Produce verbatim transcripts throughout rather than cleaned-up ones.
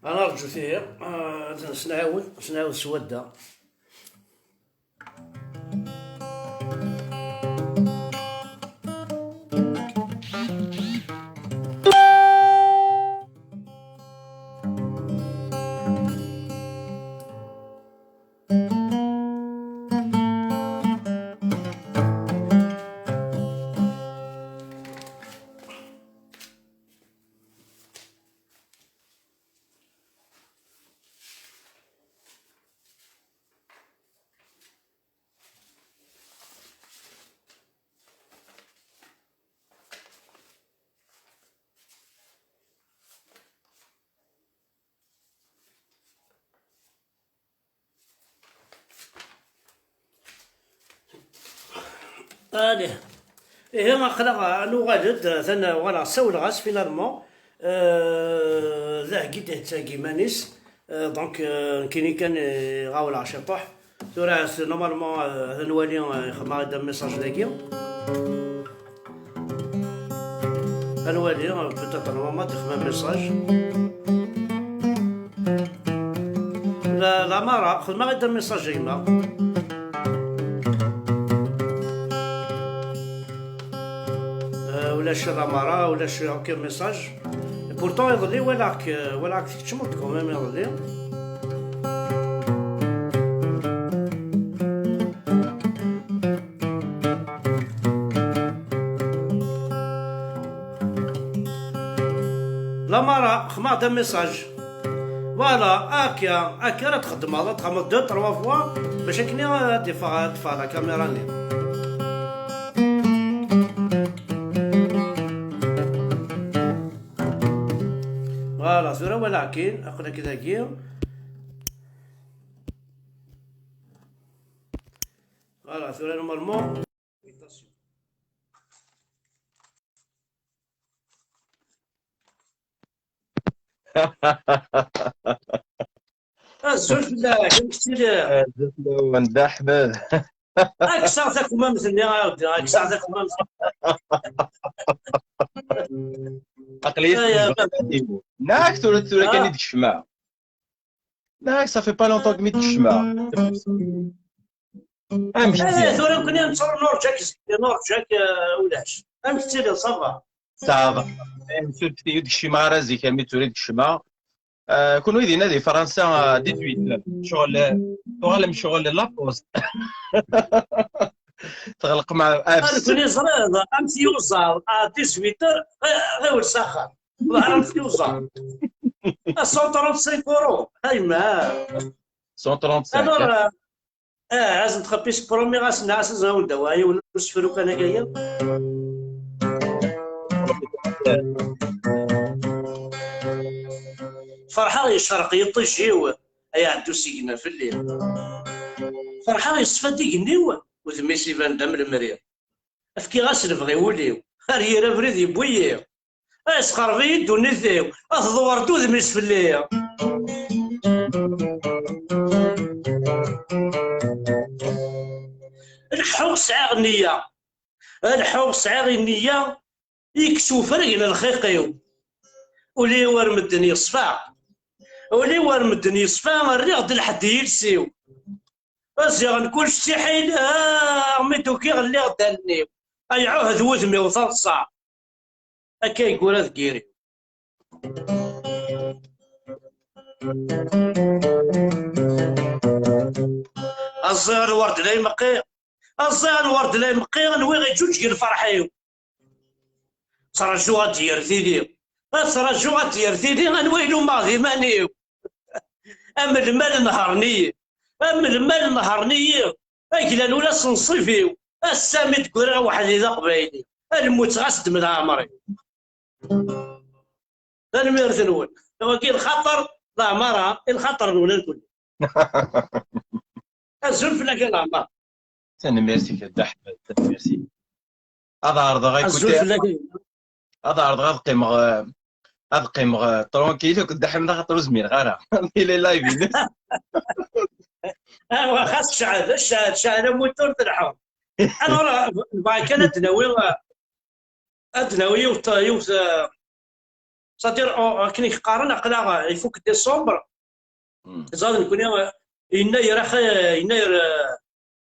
Ad nerǧu tihi, ah, ad s-nɛawed, ad s-nɛawed s wadda. Allez. Ihi, aql-aɣ nuɣal-d, atan uɣaleɣ ssawleɣ-as finalement. Euh, d aheggi d-ihetta iman-is. Euh, donc, euh, nekkini kan, euh, ɣawleɣ ciṭuḥ. Tura, c'est normalement, euh, ad nwali, euh, ixdem-aɣ-d message dagi. Ad nwali, euh, peut-être normalement d-ixdem message. La, la Mara, xdem-aɣ-d message a gma. Euh, ulac la Mara, ulac aucun message. Et pourtant, iḍelli walaɣ-k, walaɣ-k tkeččmeḍ-d quand même iḍelli. La Mara, xdem-aɣ-d message. Voilà, akka, akka ara txedmeḍ, ad txedmeḍ deux, trois fois, bac akken ad d-iffeɣ, ad d-teffeɣ la caméra-nni. Voilà, tura walaɣ-k-in, aql-ak dagi. Voilà, tura normalement. Azul fell-ak, amek tettiliḍ? Azul fell-awen, d Ḥmed. Ad kkseɣ takmamt-nni, a Rebbi, ad kkseɣ takmamt. Aql-iyi Ay, a Rebbi. Nniɣ-ak tura, tura kan Ah. I d-kecmeɣ. Nniɣ-ak ça fait pas longtemps que mi d-kecmeɣ. Amek Eh, tura nekkni nettur nurǧa-k zikri, nurǧa-k, eh, ulac. Amek tettiliḍ, ça va? Ça va. Eh, surtout i d-kecmeɣ ara zik, armi tura i d-kecmeɣ. Eh, kunwi dinna di Fransa, eh, dix-huit. Ccɣel, eh, tuɣalem ccɣel la poste. Tɣelqem a-, Ah, abs. Nekkni ẓriɣ, am tiyuẓaḍ, à dix-huit heures, ɣ-, ɣiwel s axxam. Ḍher am tiyuẓaḍ. À cent trente-cinq euros. Ayma. Cent trente-cinq. Alors, eh, eh, ad tent-xeppis, promiɣ-asen, nniɣ-asen, ad awen-d-awiɣ yiwen n usefru kan akka. Ferḥeɣ yecreq yiṭij-iw, ay iɛedda usigna fell-i. Ferḥeɣ yeṣfa-d igenni-w, udem-is iban-d am lemri. Fkiɣ-as lebɣi i wul-iw, ar yir abrid yewwi-yi. Ay, tesxerb-iyi ddunit-iw, ad tḍewwer-d udem-is fell-i. Leḥḥuɣ sɛiɣ nniya, leḥḥuɣ sɛiɣ nniya, yekkes ufrag n lxiq-iw. Ul-iw ar medden yeṣfa, ul-iw ar medden yeṣfa, rriɣ-d lḥedd i yiles-iw. Ziɣen kullec ssiḥil, ah, mi d-ukiɣ lliɣ d allen-iw. Ay ɛuhd wudem-iw taḍsa. Akka yeggura deg yiri. Aẓiɣ lwerd la imeqqi, aẓiɣ lwerd la imeqqi, nwiɣ iǧuǧǧeg lferḥ-iw. Ttṛajuɣ ad d-yerr tili, ad ttṛajuɣ ad d-yerr tili, anwa i lummeɣ d iman-iw? Am lmal nehṛen-iyi, am lmal nehṛen-iyi, aglan ula s nnṣib-iw, ass-a mi d-ggriɣ weḥd-i d aqbayli, a lmut ɣas ddem leɛmer-iw. Tanemmirt-nwen. Wagi lxaṭer, leɛmara, i lxaṭer-nwen a lkul. Azul fell-ak a leɛmer. Tanemmirt-ik a Dda Ḥmed, tanemmirt-ik. Ad ɛerḍeɣ, azul écoutez, fell-ak a gma. Ad ɛerḍeɣ ad qqimeɣ, eh, ad qqimeɣ, eh, tranquille akked Dda Ḥmed, axaṭer ur zmireɣ ara. Di les live-ines. Awa, xas cɛel, cɛel, cɛel amutur telḥu. Alors, nebɣa kan ad d-nawi, ad d-nawi yiwet, yiwet, eh, C'est-à-dire, akken i k-qqaren, aql-aɣ ifuk décembre, ẓad nekkni, yennayer, axa, yennayer,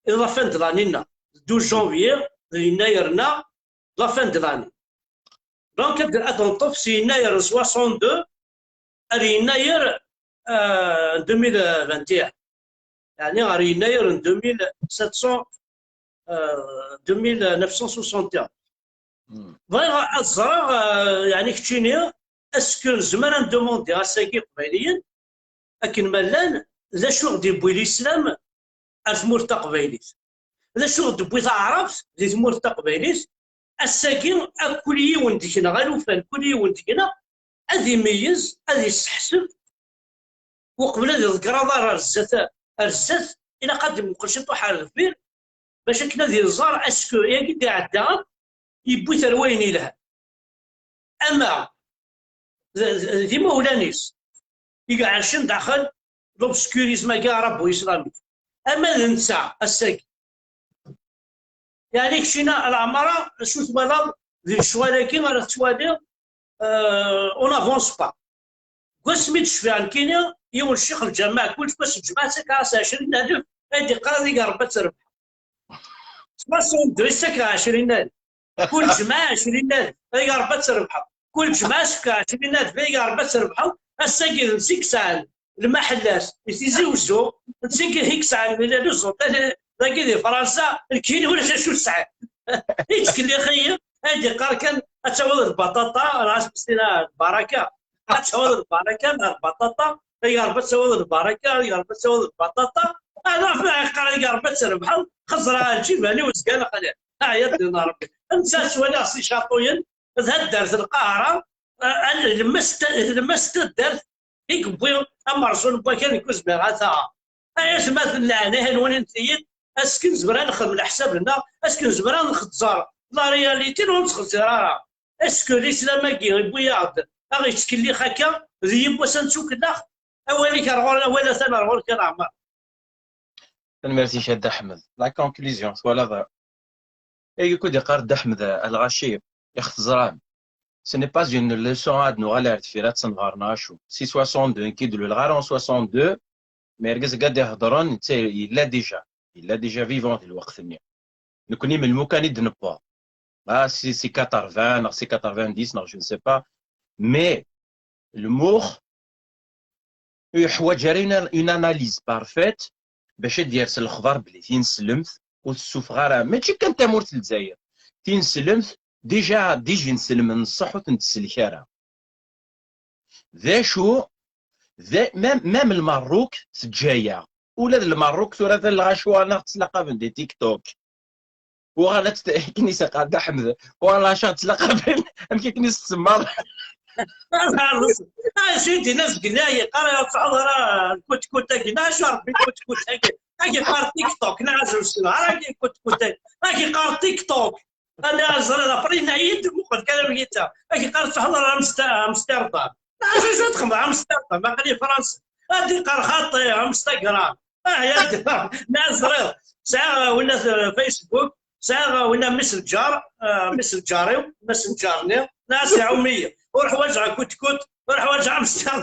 la fin de l'année-nneɣ, douze janvier, d yennayer-nneɣ, la fin de l'année. Donc, ad, ad neṭṭef si yennayer n soixante-deux ar yennayer, euh, deux mille vingt et un. Yeɛni, ar yennayer n deux mille sept cents, euh, deux mille neuf cent soixante et un. Bɣiɣ ad ẓreɣ, euh, yeɛni, keččini, est-ce que nezmer ad ndemandi ass-agi Iqbayliyen, akken ma llan, d acu i ɣ-d-yewwi lislam ar tmurt taqbaylit? D acu i ɣ-d-tewwi taɛrabt di tmurt taqbaylit? Ass-agi, akk kul yiwen deg-neɣ, alufan, kul yiwen deg-neɣ ad imeyyez, ad isseḥseb, uqbel ad iḍegger aḍar ar zdat, ar zdat, ilaq ad imuqel ciṭuḥ ar deffir, bac akken ad iẓer est-ce que ayagi d-iɛedda akk yewwi-t ar wayen yelhan. Ama d, d, d imawlan-is i iɛercen daxel l'obscurisme-agi arabu-islami, ama d netta ass-agi. Yeɛni, keččina, leɛmara, acu twalaḍ di lecɣal-agi ara tettwaliḍ, euh, on n'avance pas. Deg wasmi d-cfiɣ nekkini, yiwen ccix lǧameɛ, kul ssmana lǧemɛa ttakkeɣ-as ɛecrin alef, ay d-iqqar ad iger Rebbi ad trebḥeḍ. Soixante-deux i ttakkeɣ ɛecrin alef. Kul ǧemɛa ɛecrin alef, ay Rebbi ad trebḥeḍ. Kul ǧemɛa ttakkeɣ ɛecrin alef, ay Rebbi ad trebḥeḍ. Ass-agi d netta i yesɛan lmaḥellat i Tizi Wezzu, netta i yesɛan lila n uẓeṭṭa dagi di Fransa, nekkini ulac acu sɛiɣ. Yettkellix-iyi, ay d-iqqar kan ad tawiḍ lbaṭaṭa, neɣ ad s-nini lbaraka. Ad tawiḍ lbaraka neɣ lbaṭaṭa, ay Rebbi ad tawiḍ lbaraka, ay Rebbi ad tawiḍ lbaṭaṭa. Ala, yeqqar ay Rebbi ad trebḥeḍ, xeẓreɣ lǧiban-iw zgan aqli. Ɛya ddin Rebbi. Netta ttwaliɣ s icaṭuyen, taddart n Lqahra, a, a, lemmas ta-, lemmas taddart i yewwi amerẓu n wakal n Kuzmir ata. Ay atmaten, leɛnaya-nwen, init-iyi-d, akken nezmer ad nexdem leḥsab-nneɣ, akken nezmer ad nxezzer la réalité, ur nettxezzir ara. Est-ce que l'islam-agi yewwi-aɣ-d, aɣ-yettkellix akka, d yiwwas ad nettukellex? Awal-ik ar ɣur-, awal atan ar ɣur-k a Ɛmer. Tanemmirt-ik a Dda Ḥmed. La conclusion, twalaḍ? Agi kud iqqar Dda Ḥmed Al Ɣaci, ixteẓran. Ce n'est pas une leçon ad nuɣal ar deffir ad tenɣer neɣ acu. Si soixante-deux, nekk i d-luleɣ ara en soixante-deux, mais argaz-agi ad d-iheḍren, netta yella déjà, yella déjà vivant di lweqt-nni. Nekni melmi kan i d-newweḍ. Ah, si, si quatre-vingts, neɣ si quatre-vingt-dix, neɣ je ne sais pas. Mais, lmux, ur yeḥwaǧ ara une, une analyse parfaite bac ad d-yers lexbar belli tineslemt ur tessufeɣ ara, mačči kan tamurt n Lezzayer. Tineslemt, déjà, déjà ineslem n ṣṣeḥ ur ten-tsellek ara. D acu, d a-, même, même Lmerruk teǧǧa-yaɣ. Ula d Lmerruk tura, atan lɣaci uɣalen ad ɣ-ttlaqaben di TikTok. Uɣal ad t-, akken i s-iqqar Dda Ḥmed, uɣal acu ad tlaqaben, amek akken i s-tsemmaḍ? Ah, sidi, nezgel, ay, yeqqar, ur tseɛɛuḍ ara lkutkut-agi, neɣ acu Rebbi lkutkut-agi? Ad yeqqar TikTok, neɣ acu, ur ssineɣ ara, agi lkutkut-agi, ad yeqqar TikTok. Ana ẓriɣ, après yenna-yi-d, muqel kan amek yettaɣ. Ad yeqqar, ur tseɛɛuḍ ara Amster-, Amsterdam. Neɣ acu, acu ad xedmeɣ Amsterdam, aql-i Fransa. Ad yeqqar xaṭi, Amstagram. Ah, ya, neɣ ẓriɣ. Sɛiɣ winna Facebook, sɛiɣ winna Messenger, ah, Messenger-iw, Messenger-nni, neɣ sɛiɣ umiya. Ur ḥwaǧeɣ kutkut, ur ḥwaǧeɣ amstar.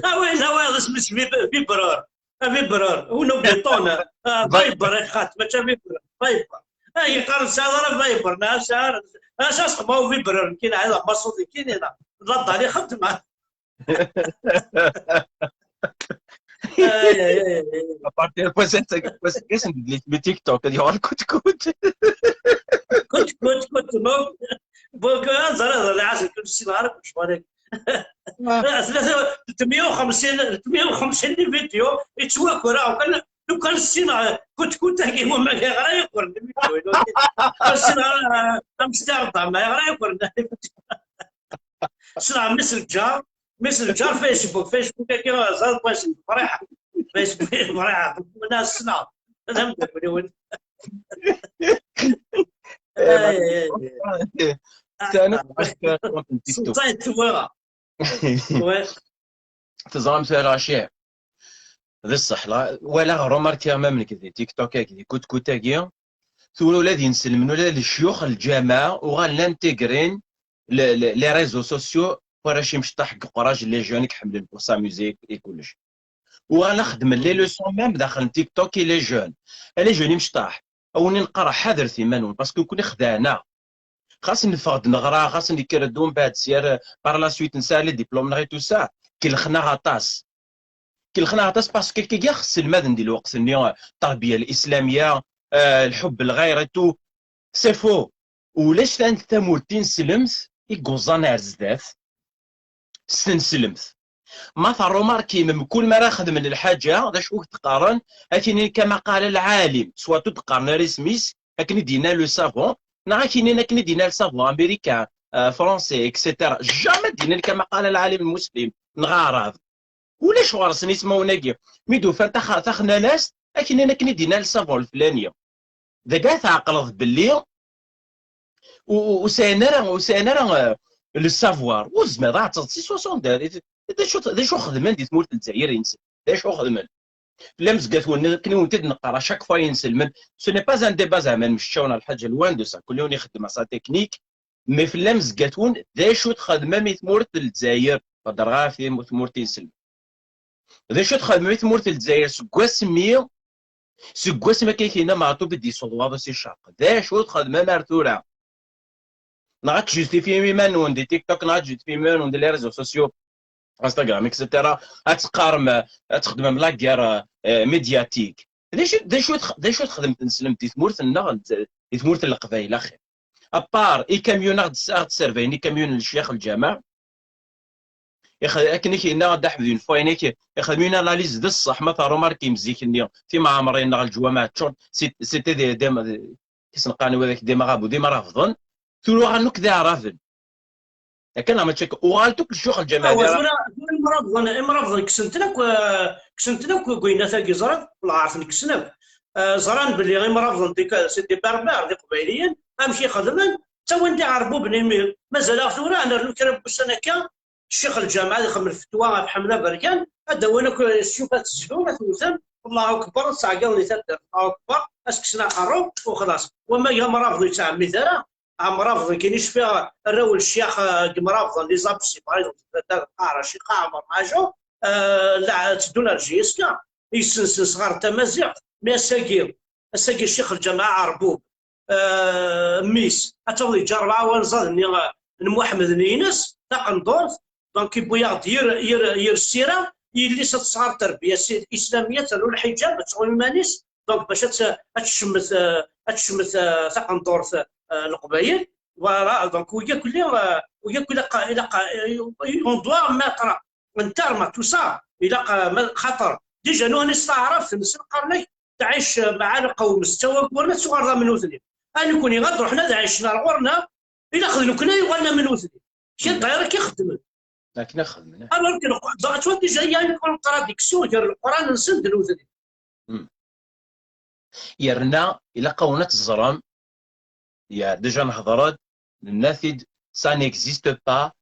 Ah, winna, wayeḍ isem-is Vib-, Vibrer. Ah, Vibrer, winna ubiṭun, ah, Viber, ixat, mačči Vibrer, Viber. Ah, yeqqar, ur tesɛiḍ ara Viber, neɣ sɛiɣ ara, ah, sɛiɣ sexma u Vibrer, nekkini, ɛiḍ, maṣud, nekkini, la, la, la, xedmeɣ. Ay, ay, ay, ay. À partir n wass-a, wass-a, ass n tedlit, mi TikTok, ad yuɣal kutkut. Kutkut, kutkut, bok, bok, ah, ẓriɣ, ẓriɣ, lɛasel, kullec ssineɣ ara kullec, walakin. Ah. Tlata, tletmeyya u xemsin, tletmeyya u xemsin di vidéo, yettwaker, ah, kan, lukan ssineɣ kutkut-agi, wama yeɣra yeqqur, di vidéo, lukan ssineɣ, ah, Amsterdam, yeɣra yeqqur, di vidéo. Ssneɣ Messenger, Messenger, Facebook, Facebook-agi ẓer question, friḥ. Facebook, friḥ. Wala ssneɣ. Ad am-d-akniwen. Ay, ay, ay. Tani, ah, ah. Ṣṣayt tura. Ouais. Teẓramt ara, Racir. D ṣṣeḥ, la, walaɣ, remarkiɣ, même nekk di TikTok-agi, di kutkut-agi, Tura ula d inselmen, ula d lecyux n lǧameɛ uɣalen intégrin le- le- les réseaux sociaux, warrac imecṭaḥ deg uqrac, les jeunes i iḥemmlen pour s'amuser et kullec. Uɣalen xeddmen les leçons même daxel n TikTok i les jeunes. A les jeunes imecṭaḥ, a wen-neqqar ḥadret iman-nwen, parce que nekkni xedɛen-aɣ. Xas neffeɣ-d neɣra, xas nekker-d umbeɛd syer, par la suite nesɛa les diplômes-nneɣ et tout ça, kellxen-aɣ aṭas. Kellxen-aɣ aṭas parce que kagi aɣ-sselmaden di lweqt-nni, euh, terbiya l-islamya, euh, lḥubb lɣayr et tout. C'est faux. Ulac tan tamurt tineslemt i yuẓan ar zdat s tneslemt. Ma terrumarkim, mkul mi ara xedmen lḥaǧa, d acu i d-qqaren? Ad k-inin kama qala lɛalim, swat ur d-qqaren ara isem-is, akken i d-yenna le savant, neɣ ad k-inin akken i d-yenna le savant américain, euh, français, et cetera. Jamais d-yenna kama qala lɛalim lmuslim, neɣ aɛrab. Ulac ɣur-sen ismawen-agi. Mi d-ufan tax- taxnanast, ad k-inin akken i d-yenna le savant leflani. Dagi ad tɛeqleḍ belli u- u- ur sɛin ara, ur sɛin ara, euh, le savoir. Ur tezmireḍ ad tɛeṭṭeḍ si soixante-dix. D acu, d acu xedmen di tmurt n Lezzayer-nsen? D acu xedmen? Fell-am zgat-wen, akken i wen-t-id-neqqar à chaque fois inselmen, ce n'est pas un débat zeɛma mceččawen ar lḥaǧa, loin de ça. Kul yiwen ixeddem à sa technique, mais fell-am zgat-wen, d acu txedmem i tmurt n Lezzayer? Heddreɣ ɣef tim- tmurt inselmen. D acu txedmem i tmurt n Lezzayer seg wasmi, seg wasmi akka i k-yenna Meɛṭub i d-yessuḍ waḍu si ccerq? D acu txedmem ar tura? Neɣ ad tjustifim iman-nwen di TikTok, neɣ ad tjustifim iman-nwen di les réseaux sociaux, Instagram, et cetera. Ad teqqarem, ad txedmem la guerre, euh, médiatique. D acu, d acu, d acu txedmem tneslemt di tmurt-nneɣ, di tmurt n Leqbayel, axir? À part ikamyun aɣ-d-, aɣ-d-sserbayen ikamyun n lecyax lǧameɛ, Ix- akken i k-yenna Dda Ḥmed une fois, ixdem une analyse d ṣṣeḥ, ma terrumarkim zik-nni, timeɛmrin neɣ leǧwameɛ ččur, c'est- c'était des, des, des, isenqan widak, des marabouts, d imrabḍen, tura uɣalen akk d iɛraben. Akka neɣ mačči akka? Uɣal-d akk lecyux lǧameɛ d iɛraben. Tura, tura imrabḍen, imrabḍen kksen-ten akk, eh, kksen-ten akk deg wayen-agi, ẓran, lɛerf kksen akk. Eh, ẓran belli imrabḍen d ik-, c'est des berbères, d iqbayliyen, amek i xedmen? Ttawin-d iɛerbuben imi, mazal-aɣ tura ad nernu kra n wussan akka, ccix lǧameɛ ad ixdem lfetwa ɣef Ḥmed Aberkan, ad d-awin akk ssuyuf ad tezlun, ad t-wten, Allahu Akbar, ad ttɛeggiḍen i taddart, Allahu Akbar, ad s-kksen aqerru, u xlaṣ. Wama amrabeḍ ur yettɛemmid ara, amrabeḍ nekkini cfiɣ arraw n ccyax, eh, deg imrabḍen, les absents, par exemple, Qaɛrac, Qaɛmer, Ɛajo, eh, la, tteddun ar J S K, yessensen s ɣer tamaziɣt, mais ass-agi, ass-agi ccix lǧameɛ aɛerbub, eh, mmi-s, ad taweḍ yeǧǧa rebɛa wanẓad-nni, eh, n Muḥemmed-nni-ines, taqendurt, donc yewwi-yaɣ-d yir, yir, yir ssira, yelli-s ad tesɣer terbiya si-, islamiyya, ternu lḥiǧab, ad tɣum iman-is, donc bac ad t-, ad tcemmet, eh, ad tcemmet, eh, taqendurt, eh, n Leqbayel. Voilà, donc wigi akk-, eh, wigi akk ilaq, ilaq, eh, on doit mettre un terme à tout ça. Ilaq, eh, ma-, xaṭer déjà nuhni s taɛrabt-nsen qqaren-ak tɛic mɛa lqewm setta wagguren ad tuɣaleḍ am nutni. A nekni ad ruḥen ad ɛicen ar ɣur-neɣ, ilaq d nekni ad yuɣalen am nutni. Kra n ddayra akka i xeddmen. Akken i xeddmen, eh. Alors que Leqran, déjà, il y a une contradiction gar Leqran-nsen d nutni. Hmm. Yerna ilaq-awen ad teẓrem, ya, déjà nehḍer-d, nenna-t-id, ça n'existe pas,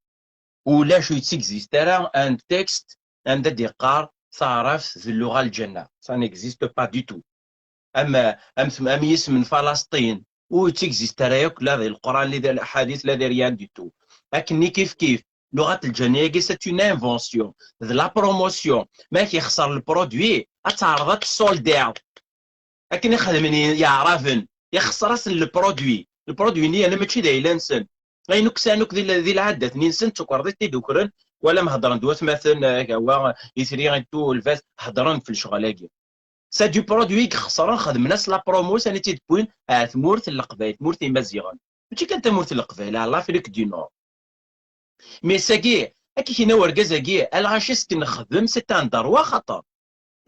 ulac, ur yettexiste ara un texte anda d-iqqar taɛrabt d lluɣa n lǧenna. Ça n'existe pas du tout. Am, am, am yisem n Falasṭin, ur yettexiste ara yakk, la di Leqran, la di lḥadit, la di rien du tout. Akken-nni kif kif, lluɣa n lǧenna-agi, c'est une invention, d la promotion. Ma k-ixṣer le produit, ad teɛreḍ ad t-tessoldiḍ. Akken i xedmen i-, Yeɛraben, ixṣer-asen le produit. Le produit-nni yerna mačči d ayla-nsen. Ayen akk sɛan akk di l-, di lɛaddat-nni-nsen d tukerḍit i d-ukren, wala ma heddren-d watmaten, eh, awa, itri, ittu, lbaz, heddren f lecɣal-agi. C'est du produit i ixesren, xedmen-as la promo, sani tt-id-wwin ar tmurt n Leqbayel, tmurt n Imaziɣen. Mačči kan tamurt n Leqbayel, ar l'Afrique du Nord. Mais sagi, akka i k-yenna urgaz-agi, a lɣaci, est-ce que nexdem, c'est un droit, xaṭer.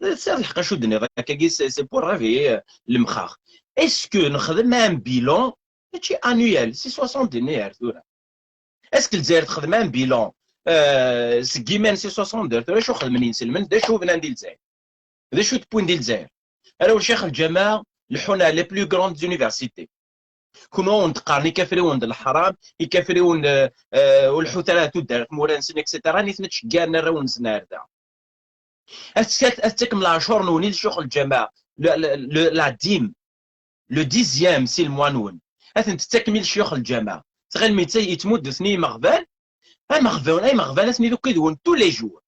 Tesɛiḍ lḥeqq acu d-tenniḍ akkagi, c'est, c'est pour réveiller, euh, lemxax. Est-ce que nexdem un bilan, mačči annuel, si soixante-dix ar tura? Est-ce que Lezzayer texdem un bilan, euh, seg iman si soixante-dix ar tura, acu xedmen yinselmen, d acu bnan di Lezzayer? D acu d-wwin di Lezzayer? Arraw Ccix Lǧameɛ leḥḥun ar les plus grandes universités. Kunwi wen-d-qqaren ikafriwen d leḥram, ikafriwen, euh, euh, ur leḥḥut ara ar tuddar tmura-nsen, et cetera. Nitni ttceggɛen arraw-nsen ar da. Ad tt-, ad tettakem leɛcur-nwen i lecyux lǧameɛ, le, le, le, la dîme. le dixième si le mois-nwen, ad ten-tettakem i lecyux n lǧameɛ. Tɣilem yettmudduten i imeɣban? Ameɣban, ameɣban ad ten-id-ukidwen tous les jours.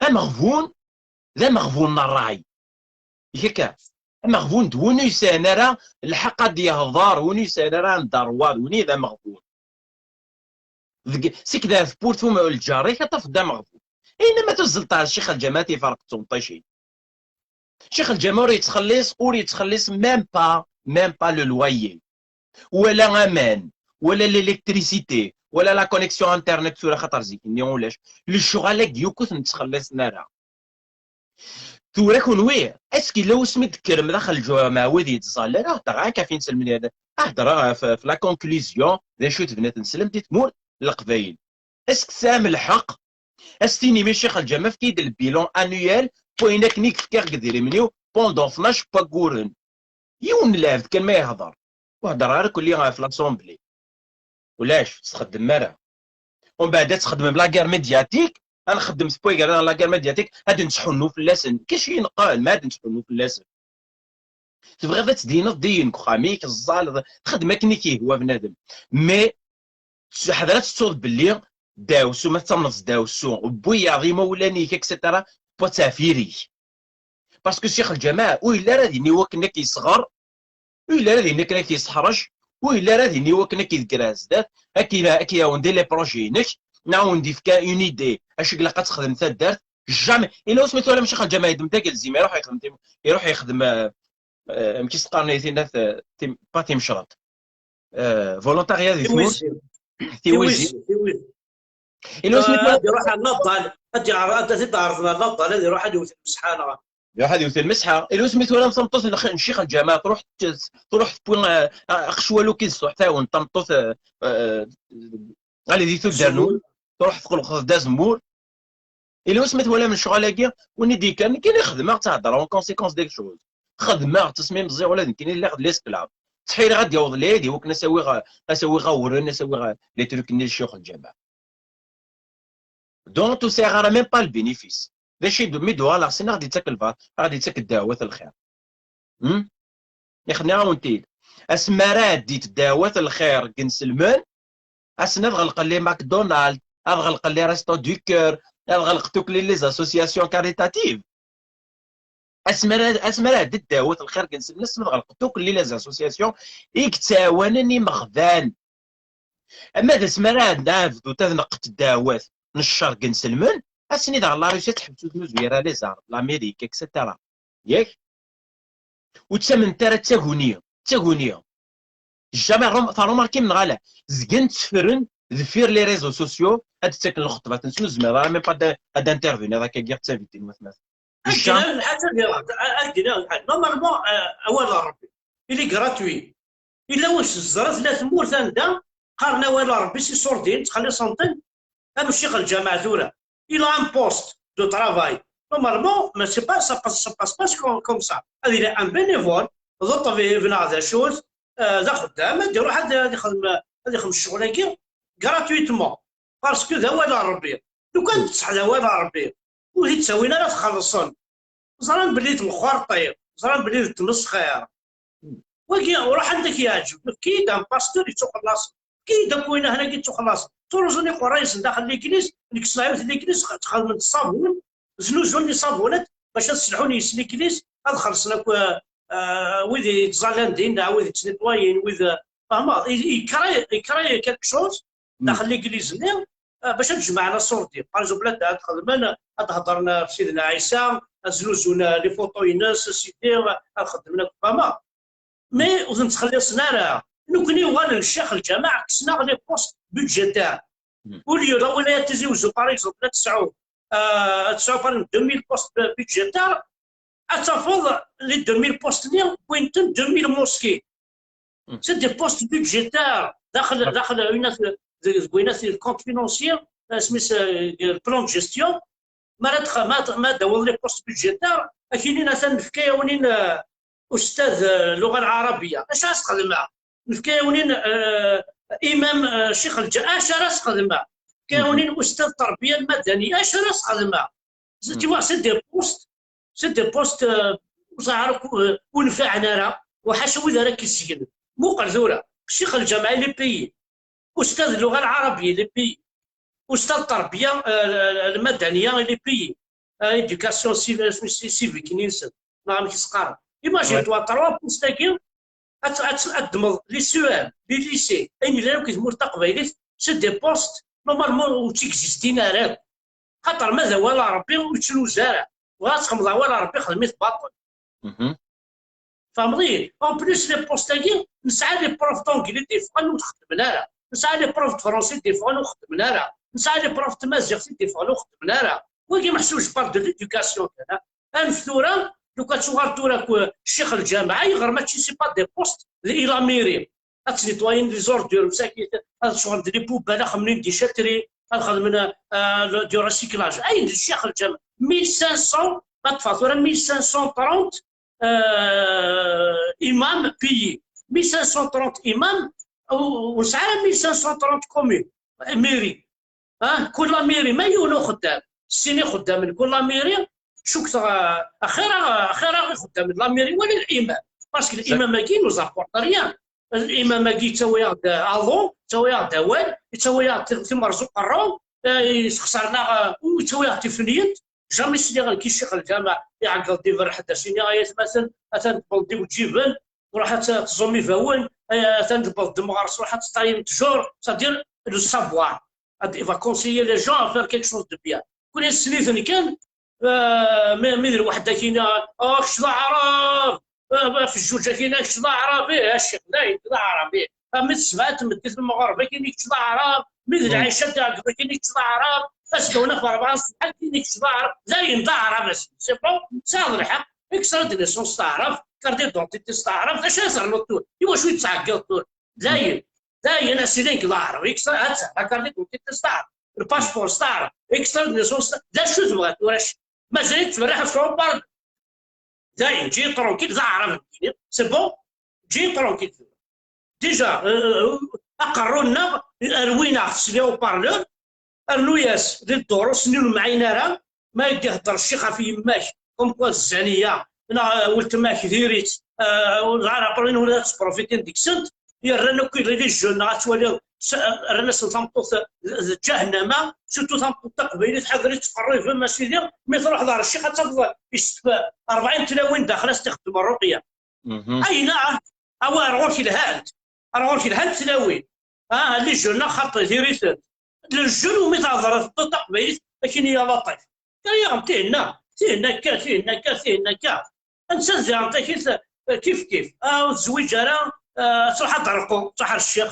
Ameɣbun d ameɣbun n ṛṛay. Yak akka, ameɣbun d win ur yesɛin ara lḥeqq ad d-yehḍer, win ur yesɛin ara anda ṛṛwa, d win i d ameɣbun. Deg, seg d ar tewwurt um lǧar-ik ad tafeḍ d ameɣbun. Ayen ma tuzzleḍ ar Ccix Lǧameɛ ad t-iferq d tunṭicin. Ccix Lǧameɛ ur yettxelliṣ, ur yettxelliṣ même pas, même pas le loyer, wala aman, wala l'électricité, wala la connexion internet tura, xaṭer zik-nni ulac. Lecɣal-agi yakk ur ten-ttxelliṣen ara. Tura kunwi, est-ce que yella wasmi d-tekkrem daxel lǧumeɛ wid yettẓallan? Ah, heddreɣ akka f inselmen, ah, heddreɣ ɣef, ɣef la conclusion, d acu tebna tenselem di tmurt n Leqbayel. Est-ce que tesɛam lḥeqq? Ad s-tinim i Ccix Lǧameɛ, efk-iyi-d le bilan annuel n wayen akken i k-fkiɣ deg idrimen-iw pendant tnac n wagguren. Yiwen n lɛebd kan ma yehder. Ur heddreɣ ara kulli ɣef l'Assemblée. Ulac, ur s-txeddmem ara. Umbeɛd ad txeddmem la guerre médiatique, ad nxeddem s wigad la guerre médiatique, ad nettḥunnu fell-asen. Kac i neqqen, ma ad nettḥunnu fell-asen. Tebɣiḍ ad tdineḍ, din deg uxxam-ik, teẓẓaleḍ, txeddem akken i k-yehwa bnadem. Mais ḥder ad tettuḍ belli ddaɛwessu, ma tettamneḍ s ddaɛwessu, wwiyaḍ imawlan-ik, et cetera, tewwa ttɛefir-ik. Parce que Ccix Lǧameɛ ur yelli ara din i wakken ad k-yesɣer, ur yelli ara din akken ad k-yesseḥrec, ur yelli ara din i wakken ad k-idegger ar zdat, ad k-, ad k-yawen di les projets-inek, neɣ ad wen-d-yefk une idée acu i ilaq ad texdem taddart. Jamais. Ila wasmi twalam Ccix Lǧameɛ yeddem tagelzim, iruḥ yexdem tim-, iruḥ yexdem, euh, euh, amek i s-qqaren i tinat, euh, tim-, pas timecrant. Euh, volontariat di tmurt. Tiwizi. Tiwizi. Tiwizi, tiwizi. Ila wasmi Ah, twalam ad iruḥ ar Naḍal, ad iɛer-, ad t-id-ɛerḍen ar Naḍal, ad iruḥ ad iwet lmesḥa, neɣ? Iruḥ ad iwet lmesḥa. Ila wasmi twalam tameṭṭut n lx-, n Ccix Lǧameɛ, truḥ t-, truḥ tewwi, euh, aqecwal ukid s truḥ tɛawen tameṭṭut, euh, euh, ɣali di tuddar-nwen, truḥ tqelqeḍ-d azemmur. Ila wasmi twalam lecɣal-agi, win i d-yekkren, nekkini xedmeɣ, ttehedreɣ en conséquence des choses. Xedmeɣ, ttasmi meẓẓiɣ, ula d nekkini lliɣ d l'esclave. Ttḥiriɣ ad d-yaweḍ lɛid i wakken ad s-awiɣ, ad s-awiɣ awren, ad s-awiɣ les trucs-nni n ccix lǧameɛ. Donc, ur sɛiɣ ara même pas le bénéfice. D acu i d-, mi d-uɣaleɣ sin, ad ɣ-d-yettak lba-, ad ɣ-d-yettak ddeɛwat lxir. Hmm? Ixni-awen-t-id. Asmi ara ɛeddit ddeɛwat lxir deg inselmen, asen ad ɣelqen les McDonald's, ad ɣelqen les Restos du Cœur, ad ɣelqen tukli les associations caritatives. Asmi ara, asmi ara ɛeddit ddeɛwat lxir deg inselmen, asen ad ɣelqen tukli les associations i yettɛawanen imeɣban. Ama d asmi ara ɛeddit ad neqqent ddeɛwat n ccer deg inselmen, asen-id ɣer la Russie ad tḥebs ur tnuzu ara les armes, l'Amérique, et cetera. Yak? Ur ttamnent ara d taguni, d taguni. Jamais rum-, tarumarkim neɣ ala. Zgan tteffren deffir les réseaux sociaux, ad d-ttaken lxeṭbat-nsen, ur tezmireḍ ara même pas ad, ad intervenir akka, giɣ d tabit n watmaten. Ad d-iniɣ lḥaǧa di, ad d-iniɣ lḥaǧa. Normalement, euh, awal n Rebbi, il est gratuit. Illa wac teẓra tella tmurt anda qqaren awal n Rebbi s iṣurdiyen, ttxelliṣen-ten, am ccix lǧameɛ tura. Il a un poste de travail. Normalement, mais c'est pas, ça passe, ça passe pas comme, comme ça. Ad yili un bénévole, d ṭṭbib neɣ d acu, euh, d axeddam, ad iruḥ ad, ad ixdem, ad ixdem ccɣel-agi gratuitement. Parce que d awal n Rebbi. Lukan d ṣṣeḥ d awal n Rebbi, ur t-id-ttawin ara ad t-xellṣen. Ẓran belli d lxerṭi, ẓran belli d ttmesxir. Wagi, ruḥ anda k-yeɛǧeb, efk-iyi-d un pasteur yettuxellaṣen. Efk-iyi-d akk win ahnagi yettuxellaṣen. Ttruẓun iqerra-yasen daxel n legliz, nekk s lɛiwet n legliz, ttxedmen ṣṣabun, znuzun iṣabunen bac ad sselḥun yes legliz, ad xellṣen akk, euh, wid yettẓallan din, neɣ wid yettnitwayin, wid, euh, fehmeḍ, i, i, i créer, i créer quelque chose, daxel n legliz-nni, euh, bac ad jemɛen aṣurdi. Par exemple, ad, ad xedmen, ad hedren ɣef Sidna Ɛisa, ad znuzun, euh, les photos-ines, sidi, ad xedmen akk, fehmeḍ. Mais ur ten-ttxelliṣen ara. Nekkni uɣalen ccix lǧameɛ, kksen-aɣ les postes budgétaires. Hmm. Au lieu la wilaya Tizi Ouzou, par exemple, ad tesɛu, euh, ad tesɛu, par exemple, deux mille postes budgétaires, ad tafeḍ les deux mille postes-nni wwin-ten deux mille mosquées. Hmm. C'est des postes budgétaires. Daxel, ah, daxel, une, deg, deg, une, le compte financier, euh, isem-is, euh, le plan de gestion. Mi ara tx-, ma, ma d-tawiḍ les postes budgétaires, ad k-inin atan nefka-yawen-in, euh, ustad, euh, luɣa lɛarabiya. Acu ara s-txedmeɣ? Nefka-yawen-in, euh, imam, euh, ccix lǧa-, acu ara s-txedmeɣ? Nefka-yawen-in ustad terbiya lmadaniya. Acu ara s-txedmeɣ? Tu vois, c'est des postes, c'est des postes, euh, ur ẓriɣ ara ku-, euh, ur nfiɛen ara. Uḥaca wid ara k-isegnen. Muqel tura, ccix lǧameɛ il est payé, ustad lluɣa lɛarabiya il est payé, ustad terbiya, eh, lmadaniya il est payé, eh, éducation civ-, civique-nni-nsen, neɣ amek i s-qqaren. Imagine-toi, trois postes-agi, ad, ad, ad ddmeḍ les C E M, les lycées, ayen yellan akk i tmurt taqbaylit, c'est des postes, normalement, ur tt-existin ara. Xaṭer ma d awal n Ṛebbi ur yettnuzu ara. Bɣiɣ ad txedmeḍ awal n Ṛebbi, xdem-it baṭel. Tfehmeḍ-iyi? En plus, les postes-agi, nesɛa les profs d'anglais d-yeffɣen ur t-xeddmen ara. Nesɛa les profs de français d-yeffɣen ur xeddmen ara. Nesɛa les profs de tmaziɣt d-yeffɣen ur xeddmen ara. Wagi meḥsub, je parle de l'éducation kan. Anef tura, lukan tuɣal tura ccix lǧameɛ, ayɣer mačči c'est pas des postes d la mairie? Ad ttnitwayen les ordures, msakit, ad ttwɣen-d les poubelles, ad xedmen des châteries, ad xedmen, euh, le, du recyclage. Ayen d ccix lǧameɛ. Mille cinq cents, ma ṭṭfeɣ tura mille cinq cent trente, euh, imams payés. Mille cinq cent trente imams, ur nesɛi ara mille cinq cent trente communes, mairie. Ah, kul la mairie, ma yiwen uxeddam, sin ixeddamen kul la mairie, cukkteɣ, ah, axir-aɣ, axir-aɣ ixeddamen n la mairie wala l'imam. Parce que l'imam-agi nous apporte rien. L'imam-agi yettawi-aɣ-d aḍu, yettawi-aɣ-d awal, yettawi-aɣ-d timerẓi uqerru, eh, yessexṣer-aneɣ, eh, u yettawi-aɣ-d tifenyent. Jamais sliɣ nekk i ccix lǧameɛ iɛeggeḍ-d iberreḥ-d, as-iniɣ ay atmaten, atan tewweḍ-d iweǧǧiben, ruḥ ad teẓẓum ibawen, eh, atan tewweḍ-d meɣres, ruḥ ad teṭṭayem ttjur, c'est-à-dire le savoir. Il va conseiller les gens à faire quelque chose de bien. Kul ass-nni kan, eh, mi, mi d lweḥda-kina, oh, kečč d aɛrab, eh, ɣef jjuǧ-akina, kečč d aɛrab, ih, a ccix, dayen, d aɛrab, ih. A mi d ssebɛa n tmeddit n lmeɣreb-akini, kečč d aɛrab, mi d lɛica d aɛeggeḍ-akini, kečč d aɛrab, azekka-wen ɣef rebɛa n ṣṣbeḥ-akini, kečč d aɛrab, dayen, d aɛrab, a sidi, c'est bon, tesɛiḍ lḥeqq, extrait de naissance d aɛrab, carte d'identité d aɛrab, d acu ara ternuḍ tura? I wacu i tettɛeggiḍ tura? Dayen, dayen, a sidi, nekk d aɛrab, extrait, ha-tt-a, la carte d'identité d aɛrab, le passeport d aɛrab, extrait de naissance, d acu tebɣiḍ tura? Mazal-ik tettberriḥeḍ s uparl. Dayen, ǧǧi-yi tranquille, d aɛrab nekkini, c'est bon, ǧǧi-yi tranquille tura. Déjà, euh, euh, aqerru-nneɣ, rwin-aɣ-t s les haut-parleurs, rnu-yas di ddurus-nni ur nemɛin ara, ma i d-ihedder ccix ɣef yemma-k, comme quoi zzaniya, neɣ, euh, weltma-k diri-tt, euh, ur nesɛi ara problème, ula ad sprofitin deg-sent, yerran akk les jeunes, neɣ ad twaliḍ, s-, rran-asen tameṭṭut d, d ǧahennama, surtout tameṭṭut taqbaylit, ḥader i ttqerribem, a sidi, mi truḥeḍ ɣer ccix ad tafeḍ yessetf rebɛin tlawin daxel-as tixeddem rruqya. Ayna, awa, ar ɣur-k lhant, ar ɣur-k lhant tlawin. Ah, les jeunes, xaṭi, diri-tent. Le jeune, umi tehḍeṛ taqbaylit, akin i alaṭif. Kker yaɣ-d tihenna, tihenna akka, tihenna akka, tihenna akka. Ansa ziɣen takit, kif kif. Ah, ur tezwiǧ ara, ah, truḥ ad d-terqu, truḥ ar ccix.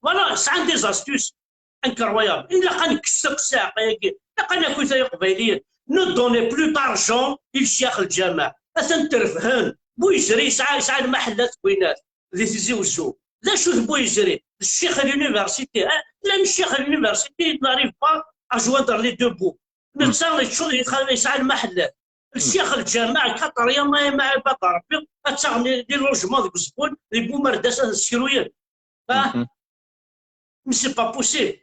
Voilà, sɛan des astuces incroyables. Ilaq ad nekkes akk ssiɛqa-agi. Ilaq ad naku tay iqbayliyen. Ne donnez plus d'argent i lecyax lǧameɛ. Atan terfhen. Buyezri yesɛa, yesɛa lmaḥella deg winat, di Tizi Wezzu. D acu d Buyezri? D ccix l'université. Ah, llan ccix l'université, il n'arrive pas à joindre les deux bouts. Netta yeččur, yesɛa lmaḥella. Ccix lǧameɛ, kaṭerya, ma, ma ibad Rebbi, ad taɣen di, di logement deg uzemmur, di Bumerdas ad ssekruyen. Ah, mais c'est pas possible.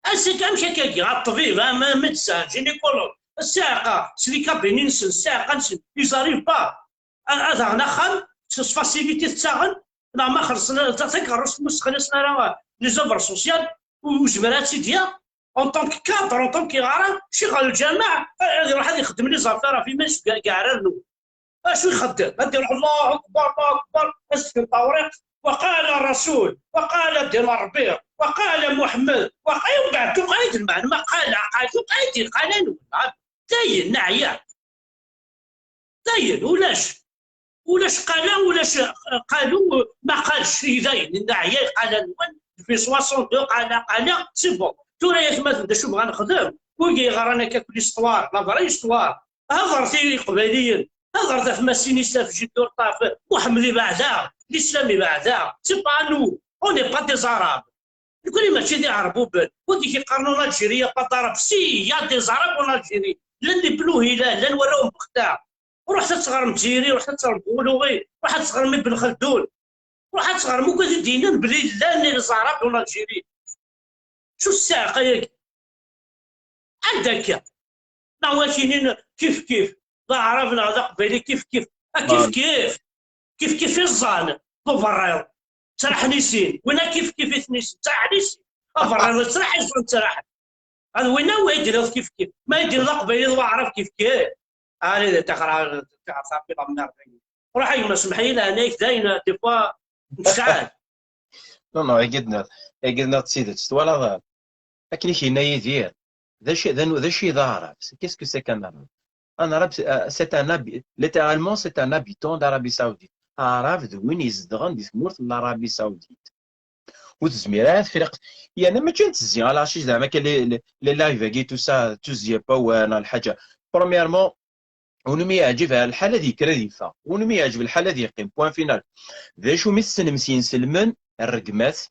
Amek, amek akkagi, a ṭṭbib, a, ma, médecin, gynécologue, ssiɛqa, s les cabinets-nsen, ssiɛqa-nsen, ils arrivent pas. A, ad aɣen axxam, s, s facilité tettaɣen, neɣ ma xellṣen, ta-, takeṛṛust, ma ur sexlasen ara, les œuvres sociales, ur, ur zmireɣ ad tt-id-yaɣ, en tant que cadre, en tant que iɣara, ccix lǧameɛ, a, ad iṛuḥ ad ixeddem les affaires ɣef iman-is deg, deg yeɛrar-nwen. Acu ixeddem? Ad d-iruḥ: الله أكبر، الله أكبر، ad s-tefken tawriqt: وقال الرسول، وقال دين ربي، وقال محمد، وقال، mbeɛd tuqa-yi-d lmeɛna, ma qala, qal, tuqa-yi-d iqalan, dayen, neɛya. Dayen, ulac. Ulac qala, ulac qalu, ma qalec, i dayen, neɛya iqalan-nwen, depuis soixante-deux qala, qala, c'est bon. Tura, yatmaten, d acu bɣan nexdem? Wigi yeɣran akka, l'histoire, la vraie histoire. Hedṛet i Iqbayliyen, hedṛet ɣef Masinissa, ɣef Jiddu Lṭaf, Muḥemmed ibeɛd-aɣ, l'islam ibeɛd-aɣ, c'est pas à nous, on n'est pas des Arabes. Nekkni mačči d Iɛerbuben, wigi k-iqqaren en Algérie y a pas d'Arabes, si, il y a des Arabes en Algérie, llan di Bnu Hilal, llan warraw n Bexda. Ruḥet ad teɣrem Ǧiri, ruḥet ad teɣrem Buluɣi, ruḥet ad teɣrem Ibn Xeldun. Ruḥ ad teɣrem akk ad d-yennan belli llan les Arabes en Algérie. Acu ssiɛqa-yagi? Anda akka? Neɣ wakinin kif kif. d aɛrab neɣ d aqbayli, kif kif. A kif kif. Kif kif i ẓẓan d uberriḍ. Ttraḥen i sin. Winna kif kif i ten-isin. Ttraḥen i sin. Aberriḍ yettraḥ, iẓẓan ttraḥen. Ad winna wi d-iniḍ kif kif. Ma i d-iniḍ aqbayli d waɛrab kif kif. Allez, taxra, taxra, taxra, taxra. Ruḥ a gma, semmeḥ-iyi leɛnaya-k, dayen, des fois, nesɛa. Non, non, agi d-nniɣ, agi d-nniɣ d tidet. Twalaḍ, akken i k-yenna Yidir, d acu, d anu-, d acu i d aɛrab? Qu'est-ce que c'est qu'un arabe? Un arabe, c'est, euh, c'est un habi-, littéralement, c'est un habitant d'Arabie Saoudite. Aɛrab d win izedɣen di tmurt n l'Arabie Saoudite. Ur tezmir ara Tefriqt. Yerna mačči n tezzi, ala, acu zeɛma akka les, les, les lives-agi, tout ça, tout ça, pas, ouais, non, lḥaǧa. Premièrement, win umi yeɛǧeb lḥal ad yekker ad yeffeɣ, win umi yeɛǧeb lḥal ad yeqqim, point final. D acu mi tessnem s yinselmen, rregmat,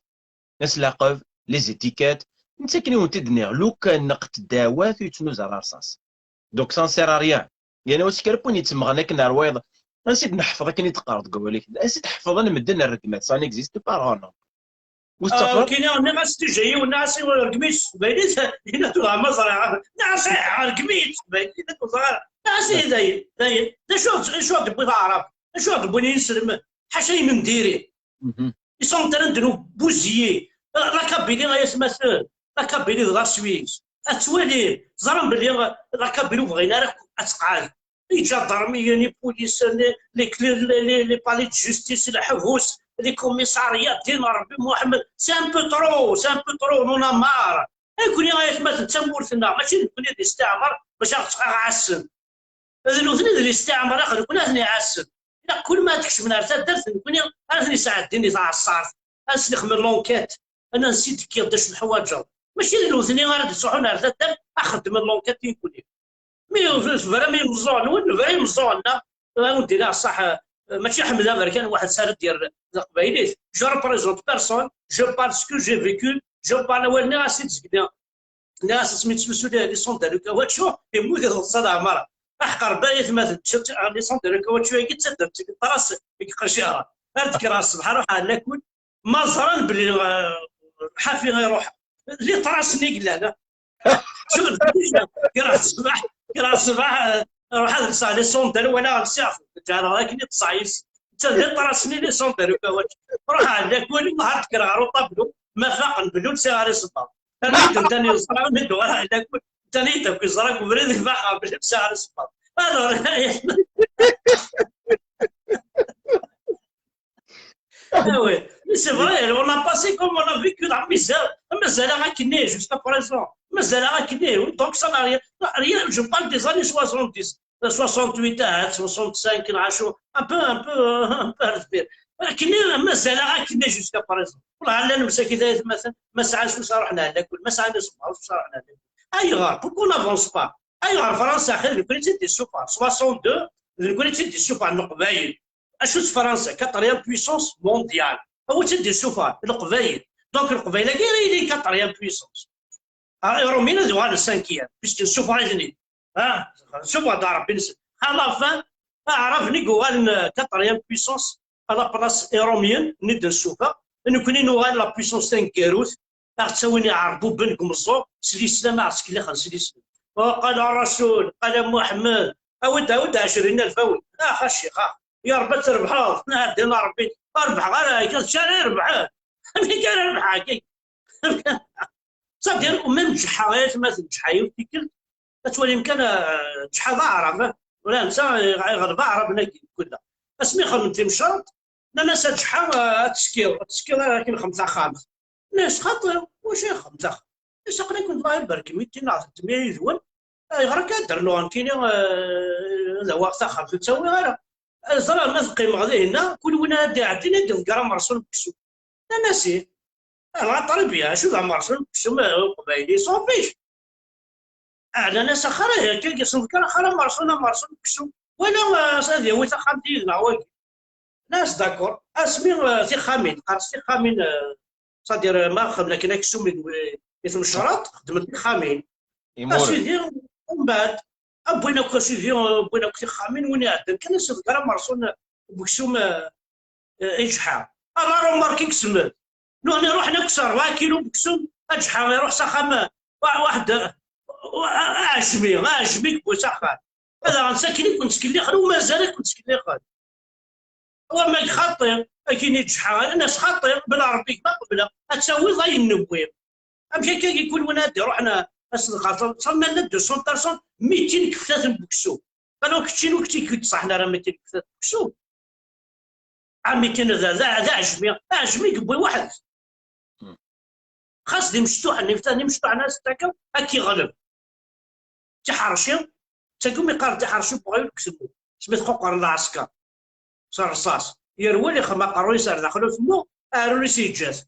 aslaqeb, les étiquettes, netta akken i wen-t-id-nniɣ, lukan neqqet ddeɛwat ur yettnuz ara rṣas. Donc ça ne sert à rien. Yerna ur s kra n win yettemɣen akken ar wayeḍ. Ansi d-neḥfeḍ akken i d-teqqareḍ deg wawal-ik? Ansi d-ḥefḍen medden rregmat? Ça n'existe pas, oh non. Ur tettafeḍ? Kini nniɣ-as déjà yiwen, nniɣ-as rgem-it s teqbaylit, yenna-d ur ma ẓriɣ. Nniɣ-as ih, rgem-it s teqbaylit, yenna-d ur ẓriɣ ara. Nniɣ-as ih, dayen, dayen. D acu, d acu ad d-tewwiḍ aɛrab? D acu ad d-wwin yinselmen? Ḥaca imendirin. Ils sont en train de nous bousiller. La Kabylie, ay atmaten. La Kabylie d la Suisse. Ad twalim, ẓran belli la Kabylie ur bɣin ara ad teqɛed. Les gendarmes, les polices, les, les, les, les, les palais de justice, les ḥbus, les commissariats, din Rebbi Muḥemmed. C'est un peu trop, c'est un peu trop, on en a marre. Nekkni ay atmaten d tamurt-nneɣ, mačči d nekkni d listiɛmar, mačči aɣ-ttɣaɣ ɛassen. D nutni d listiɛmar, ax nekkni ad ten-iɛassen. Ilaq kul ma ad tkecmen ar taddart, d nekkni ara ten-isɛeddin di tɛeṣṣart. Ad sen-ixmen l'enquête, ad nansi d-tekkiḍ d acu teḥwaǧeḍ. Mačči d nutni ara d-ittruḥun ar taddart, ad xeddmen l'enquête i nekkni. Mi tebram imeẓẓuɣen-nwen, nebra imeẓẓuɣen-nneɣ, ad wen-d-iniɣ ṣṣeḥ, mačči Ḥmed Aberkan waḥed s ara d-yerr taqbaylit. Je représente personne, je parle ce que j'ai vécu, je parle awal-nni as-id zegni. Nniɣ-as asmi ttlusu les cendres de caoutchouc, yemmut iḍeṣṣa leɛmer. Aḥeqq Rebbi ay atmaten, les cendres de caoutchouc-agi d taddart n ṭras i yeqqen ciɛra. Ar d-kkreɣ ṣṣbeḥ, ruḥeɣ ar lakul, ma ẓran belli, euh, ḥafi iruḥ. Liṭras-nni i yellan. Kkreɣ ṣṣbeḥ, kkreɣ ṣṣbeḥ, euh, ruḥ ad lseɣ les cendres, wala lsiɣ, ǧeɛleɣ akken i ṭṭseɣ yis. Netta d liṭras-nni, les cendres de caoutchouc. Ruḥeɣ ar lakul, nehar d-kkreɣ ɣer uṭablu, ma faqen belli ur lsiɣ ara isebbaḍ. Rnu-d ntan yeẓra, mi d-uɣaleɣ ar lakul, ntan-iyi-d akk yeẓra deg ubrid, faqeɣ belli ur lsiɣ ara isebbaḍ. Alors, Ah oui, mais c'est vrai, on a passé comme on a vécu la misère. Mazal-aɣ akkenni jusqu'à présent. Mazal-aɣ akkenni, oui, donc ça n'a rien, rien, je parle des années soixante-dix, euh, soixante-huit, ah, soixante-cinq, nɛacu, un peu, un peu, euh, un peu à l'espère. Akkenni, mazal-aɣ akkenni jusqu'à présent. Wallah, llan msakit ay atmaten, ma sɛan sus ruḥen ar lakul, ma sɛan isebbaḍ sus ruḥen ar lakul. Ayɣer? Pourquoi on n'avance pas? Ayɣer Fransa, axir, d nekkni i tt-id-issufɣen, soixante-deux, d nekkni i tt-id-issufɣen, Leqbayel. Acu-tt Fransa? Quatrième puissance mondiale. Awi-tt-id-issufɣen, Leqbayel. Donc, Leqbayel-agi ara yilin quatrième puissance. Ah, Iṛumyen ad uɣalen cinquième, puisque nsufeɣ-iten-id. Ah, nsufeɣ-d Ṛebbi-nsen. À la fin, Aɛraben i yuɣalen, euh, quatrième puissance, à la place Iṛumyen, nni d-nsufeɣ. Nekkni nuɣal la puissance taneggarut, a ɣ-ttawin Iɛerbuben deg umeẓẓuɣ, s lislam, a ɣ-ttkellixen s lislam. وقال الرسول، قال محمد، awi-d, awi-d ɛecrin alef, awi-d. Ah, a ccix, ah, ya Ṛebbi ad trebḥeḍ, nɛeddi a Ṛebbi, ur rebḥeɣ ara, akka d kra irebḥen. Amek ara rebḥeɣ akka? C'est-à-dire, même Ǧeḥḥa, ay atmaten, Ǧeḥḥa yiwet tikkelt, ad twalim kan, euh, Ǧeḥḥa d aɛrab, eh? Ula netta, eh, iɣleb aɛraben-agi, kul da. Asmi xedmen timecreḍt, nnan-as a Ǧeḥḥa, eh, ad teskiḍ, ad teskiḍ akken xemt taxxamt. Nnan-as xaṭi, wacu i xemt taxxamt? Is aql-iken dɣa iberkem-iten neɣ teddem yid-wen, ayɣer akka ad d-rnuɣ nekkini, eh, ad awiɣ taxxamt ur ttawiɣ ara? Eh, ẓriɣ ma ad qqimeɣ dihinna, kul win ara d-iɛeddin ad d-iḍegger amerṣu n uksum. Nnan-as ih. Ah, la très bien, acu d amerṣu n uksum, eh, uqbayli, s'en fiche. Ah, nnan-as axir ihi akka, i s-neḍker axir amerṣu, amerṣu n uksum. Wala, eh, ad yawi taxxamt yid-neɣ wagi. Nnan-as d'accord. Asmi, eh, tixxamin, qqaren-as tixxamin, eh, c'est-à-dire, eh, ma xedmen akken aksum i, i tmecreḍt, xedmen tixxamin. A sidi, umbeɛd, wwin akk a sidi, wwin akk tixxamin, win iɛeddan kan a s-iḍegger amerṣu n uksum, eh, eh, i Ǧeḥḥa. Ala Romark i yesmed. Nuɣni ruḥen akk s rebɛa kilu n uksum, a Ǧeḥḥa iruḥ s axxam, eh, wa-, waḥed, eh, wa-, a-, aɛejmi, aɛejmi yewwi s axxam. Ad aɣen sakin i ken-ttkellixen, u mazal ad ken-ttkellixen. Wama xaṭi, akin i ǧeḥḥa, anas xaṭi, bla Ṛebbi ma qebleɣ, ad tawiḍ ayen newwi. Amek akka i kul win ad iruḥen a-, ass n lxaṭer, ttama llan deux cents personnes, mitin keftat n weksum. Alors keččini ur k-tt-id-ṣaḥen ara mitin keftat n weksum. Ɛmitin d, d, d aɛejmi, aɛejmi yewwi weḥd-s. Hmm. Xas d imecṭuḥen, iftan imecṭuḥen ad s-takeḍ, ad k-iɣleb. Tiḥerci, ttagum iqqaren tiḥerci n uɣyul deg utemmu. Asmi tquqren lɛesker s rrṣaṣ. Yerwel ixem aqerruy-is ar daxel utemmu, aɛrur-is yeǧǧa-t.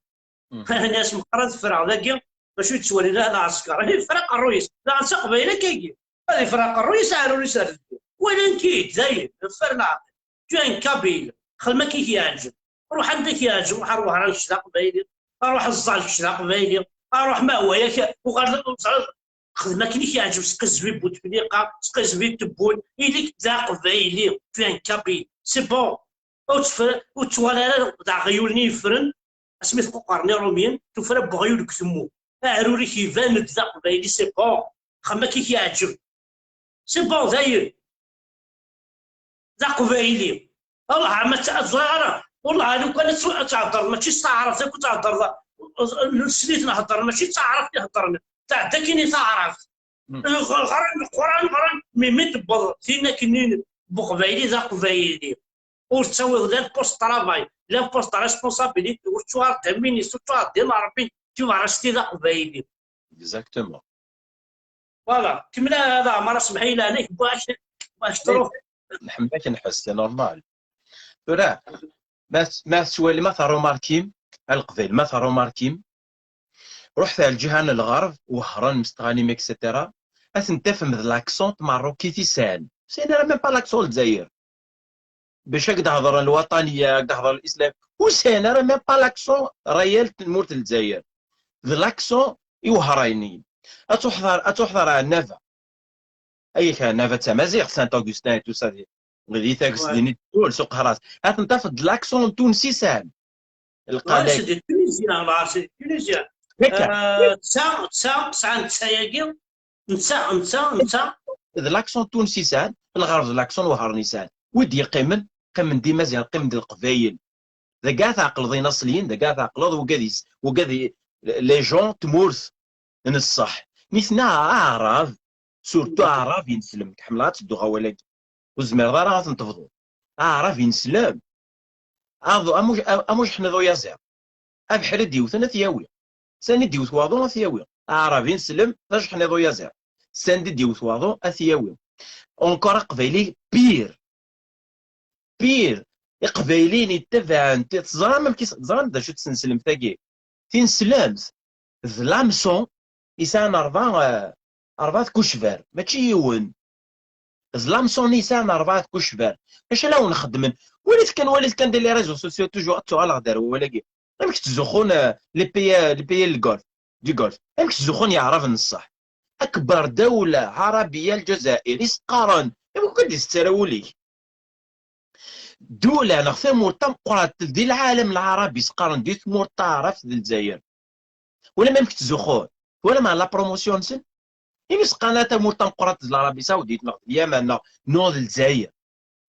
Hmm. Ini-as meqqar ad ffreɣ dagi, mačči yettwali la lɛesker. Ihi yeffer aqerruy-is. Daɣen s aqbayli akkagi. Ad yeffer aqerruy-is, aɛrur-is ar deffir. Walan-k-id, dayen, ffer leɛqel. Tu es un kabyle. Xdem akken i k-yeɛǧeb. Ruḥ anda i k-yeɛǧeb, ruḥ ar Wehran kečč d aqbayli. Ruḥ ẓẓal kečč d aqbayli. Ruḥ ma hwa yak, uɣal, xdem akken i k-yeɛǧeb, sqizzeb i Butefliqa, sqizzeb i Tebbout, ili-k d aqbayli, tu es un kabyle. C'est bon. Ur ttf-, ur ttwali ara d aɣyul-nni yeffren, asmi tquqren Iṛumyen, tuffra n weɣyul deg utemmu. Aɛrur-ik iban-d d aqbayli, c'est bon. Xdem akken i k-yeɛǧeb. C'est bon, dayen. D aqbayli. Allah, ma tt-, ẓriɣ ara. Wallah, lukan ad tt-, ad thedreḍ, mačči s taɛrabt akk ad thedreḍ. Nessen-iten heddren, mačči d taɛrabt i heddren. Tɛedda akkin i taɛrabt. Hmm. Ɣran Leqran, ɣran, mi, mi tewweḍ tin akkenni n uqbayli d aqbayli. Ur tettawiḍ la le poste de travail, la le poste de responsabilité, ur tettuɣaleḍ d aministre, ur tettuɣaleḍ d imṛebbi, tu vas rester d aqbayli. Exactement. Voilà, kemmel a Ɛmar, semmeḥ-iyi leɛnaya-k, wwac, wwac truḥ. Nḥemmel-ak nḥess, c'est normal. Tura, ma, ma tettwalim, ma terrumarkim, a Leqbayel, ma terrumarkim, ruḥet ar lǧiha n lɣerb, Wehran, Mestɣanim, et cetera, ad ten-tafem d l'accent marocain i sɛan. Sɛan ara même pas l'accent n Lezzayer. Bac ad k-d-hedren lwaṭaniya, ad k-d-hedren lislam. Ur sɛin ara même pas l'accent réel n tmurt n Lezzayer. D l'accent iwehṛaniyen. Ad tuḥḍer, ad tuḥḍer Ɛennaba. Ayek Ɛennaba d tamaziɣt, Saint-Augustin et tout ça, di, di Tages-, ouais, di Nidul, Suq Hras. Ad ten-tafeḍ d l'accent n Tunes i sɛan. Ouais, lqalay. C'est des Tunisiens, là, c'est des Tunisiens. Akka. Euh, netta, netta, sɛan netta-yagi, netta, netta, netta. D l'accent n Tunes i sɛan, lɣerb d l'accent n Wehran i sɛan. Wi d-yeqqimen, qqimen d Imaziɣen, qqimen d Leqbayel. Dagi ara tɛeqleḍ inaṣliyen, dagi ara tɛeqleḍ wigad is-, wigad i-, les gens n tmurt n ṣṣeḥ. Nitni a-, aɛrab, surtout aɛrab ineslem, ḥemmleɣ ad tedduɣ awal-agi. Ur tezmireḍ ara ad ten-tebḍuḍ. Aɛrab ineslem. Aḍu, amuj-, a-, amujeḥniḍ uyaziḍ. Abeḥri d-yewten ad t-yawi. Sani d-yewt waḍu ad t-yawi. Aɛrab ineslem, d ajeḥniḍ uyaziḍ. Sani d-yewt waḍu ad t-yawi. Encore aqbayli pire. Pire. Iqbayliyen yettabaɛen, teẓram amek i s-, teẓram d acu-tt tneslemt-agi? Tineslemt d l'hameçon yesɛan rebɛa, eh, rebɛa tkucbar, mačči yiwen. D l'hameçon i yesɛan rebɛa tkucbar. Acu ara wen-xeddmen? Walit kan, walit kan di les réseaux sociaux, toujours ad tuɣaleɣ-d ar wawal-agi. Amek ttzuxxun, eh, les pays, les pays du Golfe, du Golfe? Amek ttzuxxun Yeɛraben n ṣṣeḥ? Akbar dawla ɛarabiya, Lǧazair, i s-qqaren. Amek ur k-d-isettar wul-ik? Ddula neɣ tamurt tameqqrant di lɛalam lɛarabi s-qqaren di tmurt taɛrabt d Lezzayer. Wala ma amek ttzuxxun, wala ma la promotion-nsen. Imi s-qqaren tamurt tameqqrant d l'Arabie Saoudite neɣ d Lyaman neɣ, neɣ d Lezzayer.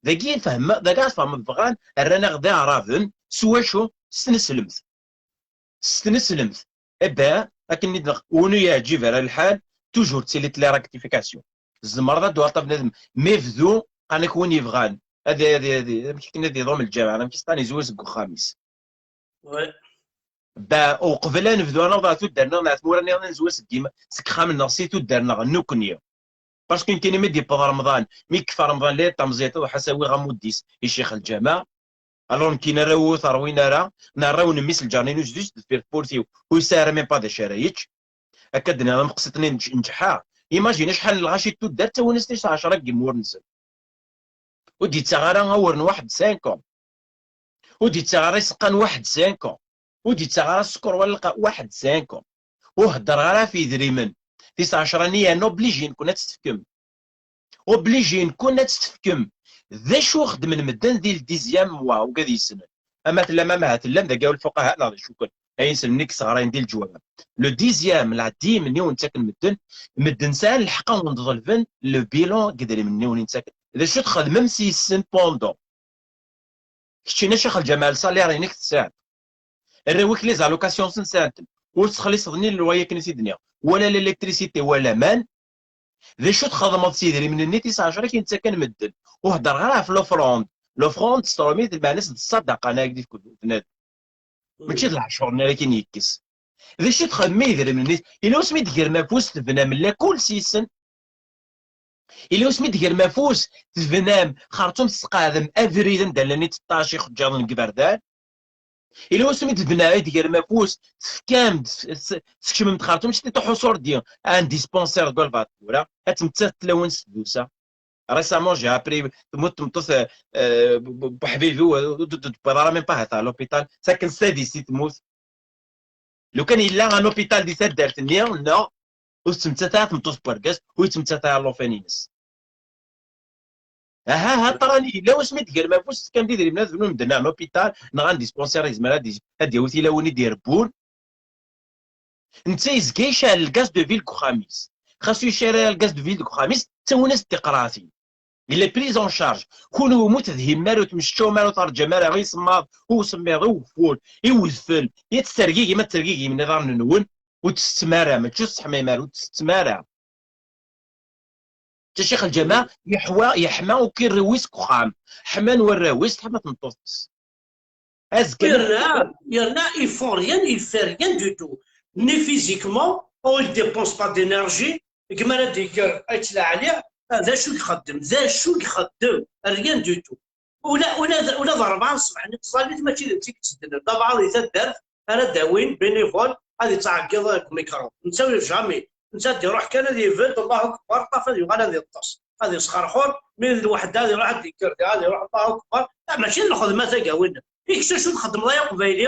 Dagi fehmeɣ, dagi ad tfehmeḍ bɣan rran-aɣ d iɛraben s wacu? S tneslemt. S tneslemt. Eh ben, akken i d-neɣ, unu yeɛǧib ara lḥal, toujours ttili-t la rectification. Tzemreḍ ad d-tuɣaleḍ bnadem, mi bdu, qqaren-ak win yebɣan. Ad, ad, ad, amek akken ad iḍum lǧameɛ, amek i s-qqaren, izwi seg uxxam-is. Ouais. Ba, uqbel ad nebdu ad naweḍ ɣer tuddar-nneɣ, neɣ tmura-nniḍen, nezwi seg yim-, seg yixxamen-nneɣ, si tuddar-nneɣ, nekkni. Parce que nekkini mi d-yewweḍ Remḍan, mi yekfa Remḍan, la tamẓiyeḍ, iruḥ ad s-awiɣ amudis i ccix lǧameɛ. Alors nekkini arraw ur t-ṛwin ara, neɣ arraw n mmi-s lǧar-nni n ujdid deffir tewwurt-iw, ur yesɛi ara même pas d acu ara yečč. Akka d-nniɣ, am qsiṭ-nni n ǧ-, n ǧeḥḥa. Imagine acḥal n lɣaci n tuddar ttawin-as tis ɛecṛa deg yimur-nsen. Ur d-yettaɣ ara awren waḥed cinq ans. Ur d-yettaɣ ara iseqqan waḥed cinq ans. Ur d-yettaɣ ara sskeṛ wala lqa-, waḥed cinq ans. Ur heddreɣ ara ɣef yedrimen. Tis ɛecṛa-nni yerna obligé-nken ad tt-tefkem. Obligé-nken ad tt-tefkem. D acu xeddmen medden di le dixième mois, ugad yessnen. Ama tellam, ama ha tellam, dagi ur lfuqaha, neɣ d acu kan. Ayen slen-ik sɣarayen di leǧwab. Le dixième, la dîme-nni wen-ttaken medden, medden sɛan lḥeqq ad wen-ḍelben le bilan n yedrimen-nni wen-ttaken. D acu txedmem s yis-sen pendant? Keččini a Ccix Lǧameɛ, le salaire-inek tesɛiḍ. Arraw-ik les allocations-nsen sɛan-ten. Ur tettxelliṣeḍ ni le loyer akken i t-id-nniɣ, wala l'électricité, wala aman. D acu txedmeḍ s yidrimen-nni tis ɛecra i k-ttaken medden? Ur heddreɣ ara ɣef l'offrande. L'offrande s trumit lmeɛna-s d ṣṣadaqa-nni i k-d-ifk unadi. Mačči d leɛcuṛ-nni ara k-in-yekkes. D acu txedmem i yidrimen-nni? Yella wasmi d-tgerrem afus tebnam lakul s yis-sen? Yella wasmi d-tgerrem afus tebnam xerṣum tesqeɛdem abrid anda llan iteṭṭac ixeǧǧaḍen deg iberdan? Yella wasmi d-tebna, i d-tgerrem afus tefkam-d, s- s- tkecmem-d xerṣum s tiṭ uḥuṣur di un dispensaire deg walbeɛḍ tura, ad tmettat tlawin s tdusa. Récemment, j'ai appris temmut tmeṭṭut, euh, euh, bu- bu- buḥbibi-w, ur d-tewwiḍ ara même pas ahat à l'hôpital, sakken s tadist i temmut. Lukan yella un hôpital di taddart-nni, neɣ ur tettmettat ara tmeṭṭut n wergaz, ur yettmettat ara llufan-ines. Aha, aha, ṭṭrani, yella wasmi d-tgerrem afus tefkam-d idrimen ad bnun medden un hôpital neɣ un dispensaire yezmer ad d- ad d-yawi tilawin i d-irebbun. Netta yezga yecɛel lgaz de ville deg uxxam-is. Xas ur yecɛel ara lgaz de ville deg uxxam-is, ttawin-as-d tiqraɛtin. Il est pris en charge. Kunwi ur tedhimem ara, ur tmecčawem ara, ur terǧam ara i isemmaḍ, i usemmiḍ, i ugeffur, i udfel, i ad tergigim, ad tergigim iḍarren-nwen, ur tsettem ara, mačči ur tesseḥmayem ara, ur tsettem ara. Ccix Lǧameɛ yeḥwa, yeḥma ukirriw-is deg uxxam, ḥman warraw-is, teḥma tmeṭṭut-is. Azekka yerna, yerna il faut rien, il fait rien du tout. Ni physiquement, oh, il dépense pas d'énergie. Gma ara d-yekker, ay ttlaɛliɛ, ah, d acu i ixeddem? D acu i ixeddem? Rien du tout. Ula, ula, d- ula d rebɛa n ṣṣbeḥ-nni tẓallit mačči d netta i yettedden. D abɛaḍ di taddart ara d-awin, bénévole, ad yettɛeggiḍ deg umikru. Netta ur jamais. Netta ad d-iruḥ kan ad ibedd, Allahu Akbar, ṭṭaf ad yuɣal ad yeṭṭes. Ad yesxerxur, mi d lweḥda ad iruḥ ad d-yekker diɣ, ad iruḥ Allahu Akbar. Ah, mačči d lxedma tagi a win. I kečč acu txeddmeḍ ay aqbayli?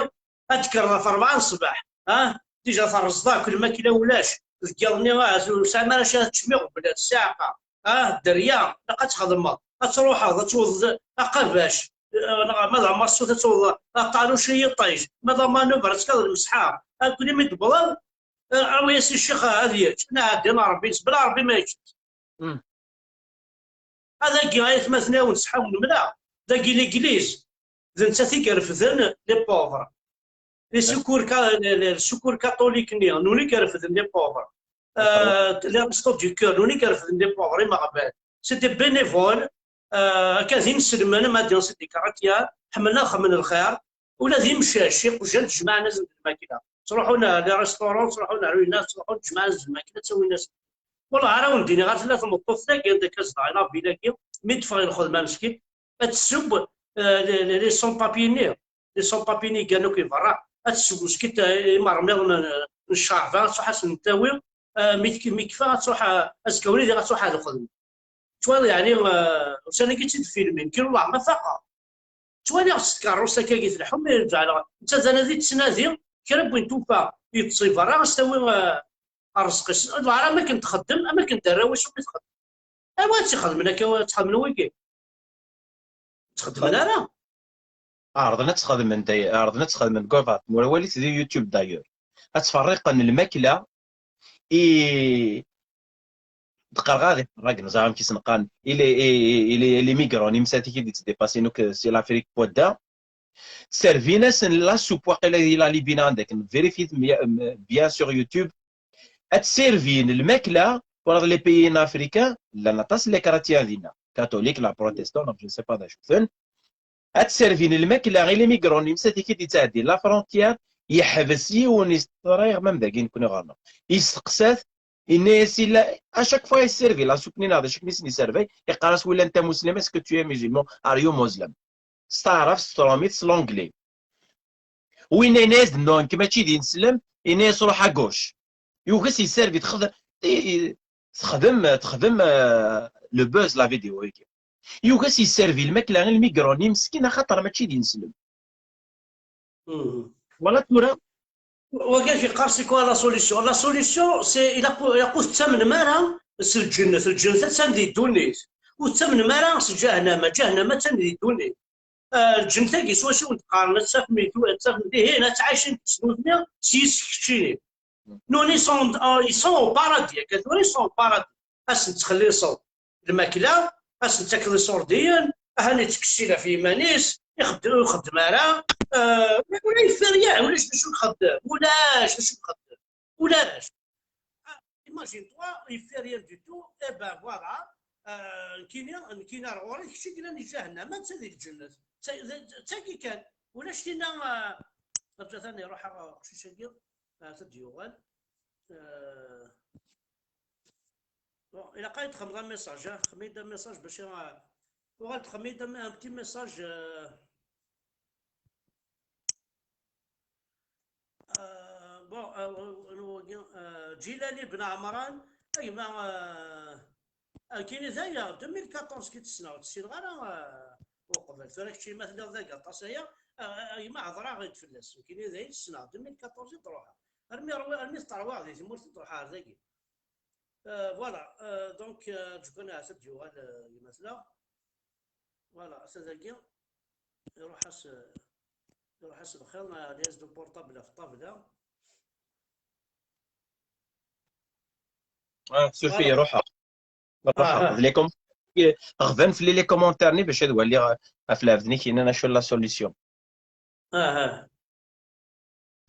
Ad d-tekkreḍ ɣef rebɛa n ṣṣbeḥ, ah? Déjà terreẓeḍ akk, lmakla ulac. Deg yiḍ-nni, ah, ur tesɛim ara acu ara teččem iɣeblan, ssiɛqa, ah, dderya, ilaq ad txedmeḍ. Ad truḥeḍ, ad tewwḍeḍ aqabac, eh, neɣ ma d amaṣut ad tewwḍeḍ aṭaluc i yiṭij, ma d amanuber ad tekkaḍ lmesḥa. Akk mi d-tewwḍeḍ, eh, awi-yas i ccix ad yečč. Nɛeddi n Ṛebbi, nesbel Ṛebbi ma yečč. Mm. Adagi ay atmaten-iw nseḥḥa nemla, dagi l'église, d nettat i irefden les pauvres. Les secours ca-, les, les secours catholiques-nni, nuni i irefden les pauvres. Euh, les restos du cœur, nuni i irefden les pauvres, imeɣban. C'est des bénévoles, euh, akka d inselmen, ma d-yan c'est des chrétiens, ḥemmlen ad xedmen lxir, ula d imcac, iqjan, jemɛen-asen-d lmakla. Ttruḥun ar les restaurants, ttruḥun ar winna, ttruḥun, jemɛen-asen-d lmakla, ttawin-asen. Wallah, ara wen-d-iniɣ, ar tella tmeṭṭut tagi, anda akka zedɣen, Ṛebbi dagi, mi d-teffeɣ i lxedma meskin, ad tesseww, eh, les, les, les sans-papiers-nni, les sans-papiers-nni yeggan akk i berra, ad tesseww meskin, eh, imermiḍen n, n ccerba, ad tṛuḥ ad sen-tawi, eh, mi tek-, mi kfa, ad tṛuḥ, eh, azekka win ad tṛuḥ ad lxedma. Twalaḍ, yeɛni, eh, ussan-agi ttidfilmin, kra n lɛemma faqeɣ. Ttwaliɣ s tkeṛṛust akkagi tleḥḥu, mi rǧaɣ, netta d anadi ttnadi, kra n win tufa yeṭṭes i berra, ad s-tawi, eh, rrezq-is. Lɛar am akken txeddem, am akken d arraw-is umi txeddem. Anwa ad tt-ixedmen akka, ad tt-xedmen wigi? Ur tt-xeddmen ara. Ɛerḍen ad tt-xedmen, day-, ɛerḍen ad tt-xedmen deg uvat, mura walit di YouTube d'ailleurs. Ad ttferriqen lmakla i d-qqareɣ ad iqerragen, ẓer amek i sen-qqaren, i les, i, i, i les, les migrants, imsatik i d-ittdépassé-n akk si l'Afrique n wadda. Servin-asen la soupe, waqila di la Libye neɣ anda akken, vérifiez bien, bien sur YouTube. Ad servin lmakla, twalaḍ les pays africains, llan aṭas n les chrétiens dinna, catholiques, la protestants, je sais pas d acu-ten. Ad servin lmakla i les migrants, imsatik i d-ittɛeddin la frontière, yeḥbes yiwen, yesṭerriɣ, même dagi nekni ɣer-neɣ. Yesteqsa-t, yenna-yas, illa, à chaque fois yesservi la soupe-nni neɣ d acu akken i sen-yesservay, yeqqar-as, willa n tamuslim, est-ce que tu es musulman? Are you Muslim? S taɛrabt, s trumit, s l'anglais. Winna yenna-yas-d, non, nekk mačči d ineslem, yenna-yas, ruḥ à gauche. Yugi ad s-yesservi, texdem, i-, i-, texdem, texdem, euh, le buzz, la vidéo-agi. Yugi ad s-yesservi lmakla i lmigran-nni meskin, axaṭer mačči d ineslem. Mhm. Voilà tura. Wagi ad k-yeqqar, c'est quoi la solution? La solution, c'est, ilaq, ilaq ur tettamnem ara s lǧennet. Lǧennet attan di ddunit. Ur tettamnem ara s ǧahennama. Ǧahennama attan di ddunit. Ah, lǧennet-agi s wacu i wen-d-qqaren, ad tafem ihi, ad tafem dihin, ad ttɛicin deg tesnut-nni s yis-k keččini. Nuni sont, ah, ils sont au paradis, akka tura ils sont au paradis. Ad sen-tettxelliṣeḍ lmakla, ad sen-tettakeḍ iṣurdiyen, ahan yettkessil ɣef yiman-is, ixeddem, ur ixeddem ara, ah, ula yeffer yaɛ, ulac d acu ixeddem, ulac d acu ixeddem, ulac. Ah, imagine-toi, il fait rien du tout, eh ben voilà, euh, nekkini, nekkini ar ɣur-i, kečč i yellan di ǧahennama, netta di lǧennet. D ta-, d, d tagi kan, ulac tinna, euh, rǧa tani, ruḥeɣ, euh, uqcic-agi, euh, ad d-yuɣal. Euh, bon, ilaq ad d-xedmeḍ un message, ah, xdem-iyi-d un message, bac, euh, uɣal-d xdem-iyi-d un, un petit message, euh, Euh, bon, euh, euh, euh, Ǧilali Ben Ɛemran, a gma, euh, nekkini d aya, deux mille quatorze ki tt-ssneɣ, ur tt-ssineɣ ara, euh, uqbel. Tura kečči ma telliḍ dagi aṭas aya, euh, a gma hedreɣ-d fell-as. Nekkini d aya i tt-ssneɣ, deux mille quatorze i d-ruḥeɣ. Armi rwi-, armi t-ṛwiɣ di tmurt i d-ruḥeɣ ar dagi. Euh, voilà, euh, donc, euh, ǧukan ahat ad d-yuɣal, euh, gma tella. Voilà, ass-a dagi, iruḥ-as, iruḥ-as lxir, neɣ yeɛli-as-d uportabl ɣef ṭṭabla. Ah, surfi, voilà. Iruḥ. Iruḥ. Ah, ah. D les com-, ɣban fell-i les commentaires-nni bac ad waliɣ ɣef lɛebd-nni k-yennan acu la solution. Ah, ah.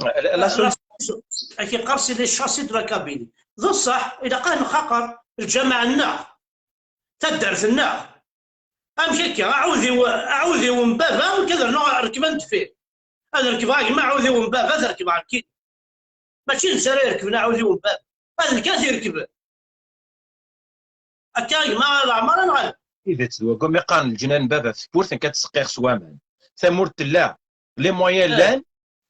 La, la solution. Ak-iqqar c'est les chassis de la Kabylie. D ṣṣeḥ, ilaq ad nxaqer lǧameɛ-nneɣ, taddart-nneɣ. Amek akka? Aɛudiw, aɛudiw n baba, nekk ad rnuɣ rekben deffir. Ad rekbeɣ a gma aɛudiw n baba, ad rekbeɣ nekkini. Mačči d netta ara irekben aɛudiw n baba. Ad nekk ad t-irekben. Akka a gma leɛmer ad nɣaleb. Tidet, d wagum iqqaren leǧnan n baba ɣef tewwurt, nekk ad ttseqqiɣ s waman. Tamurt tella, les moyens llan,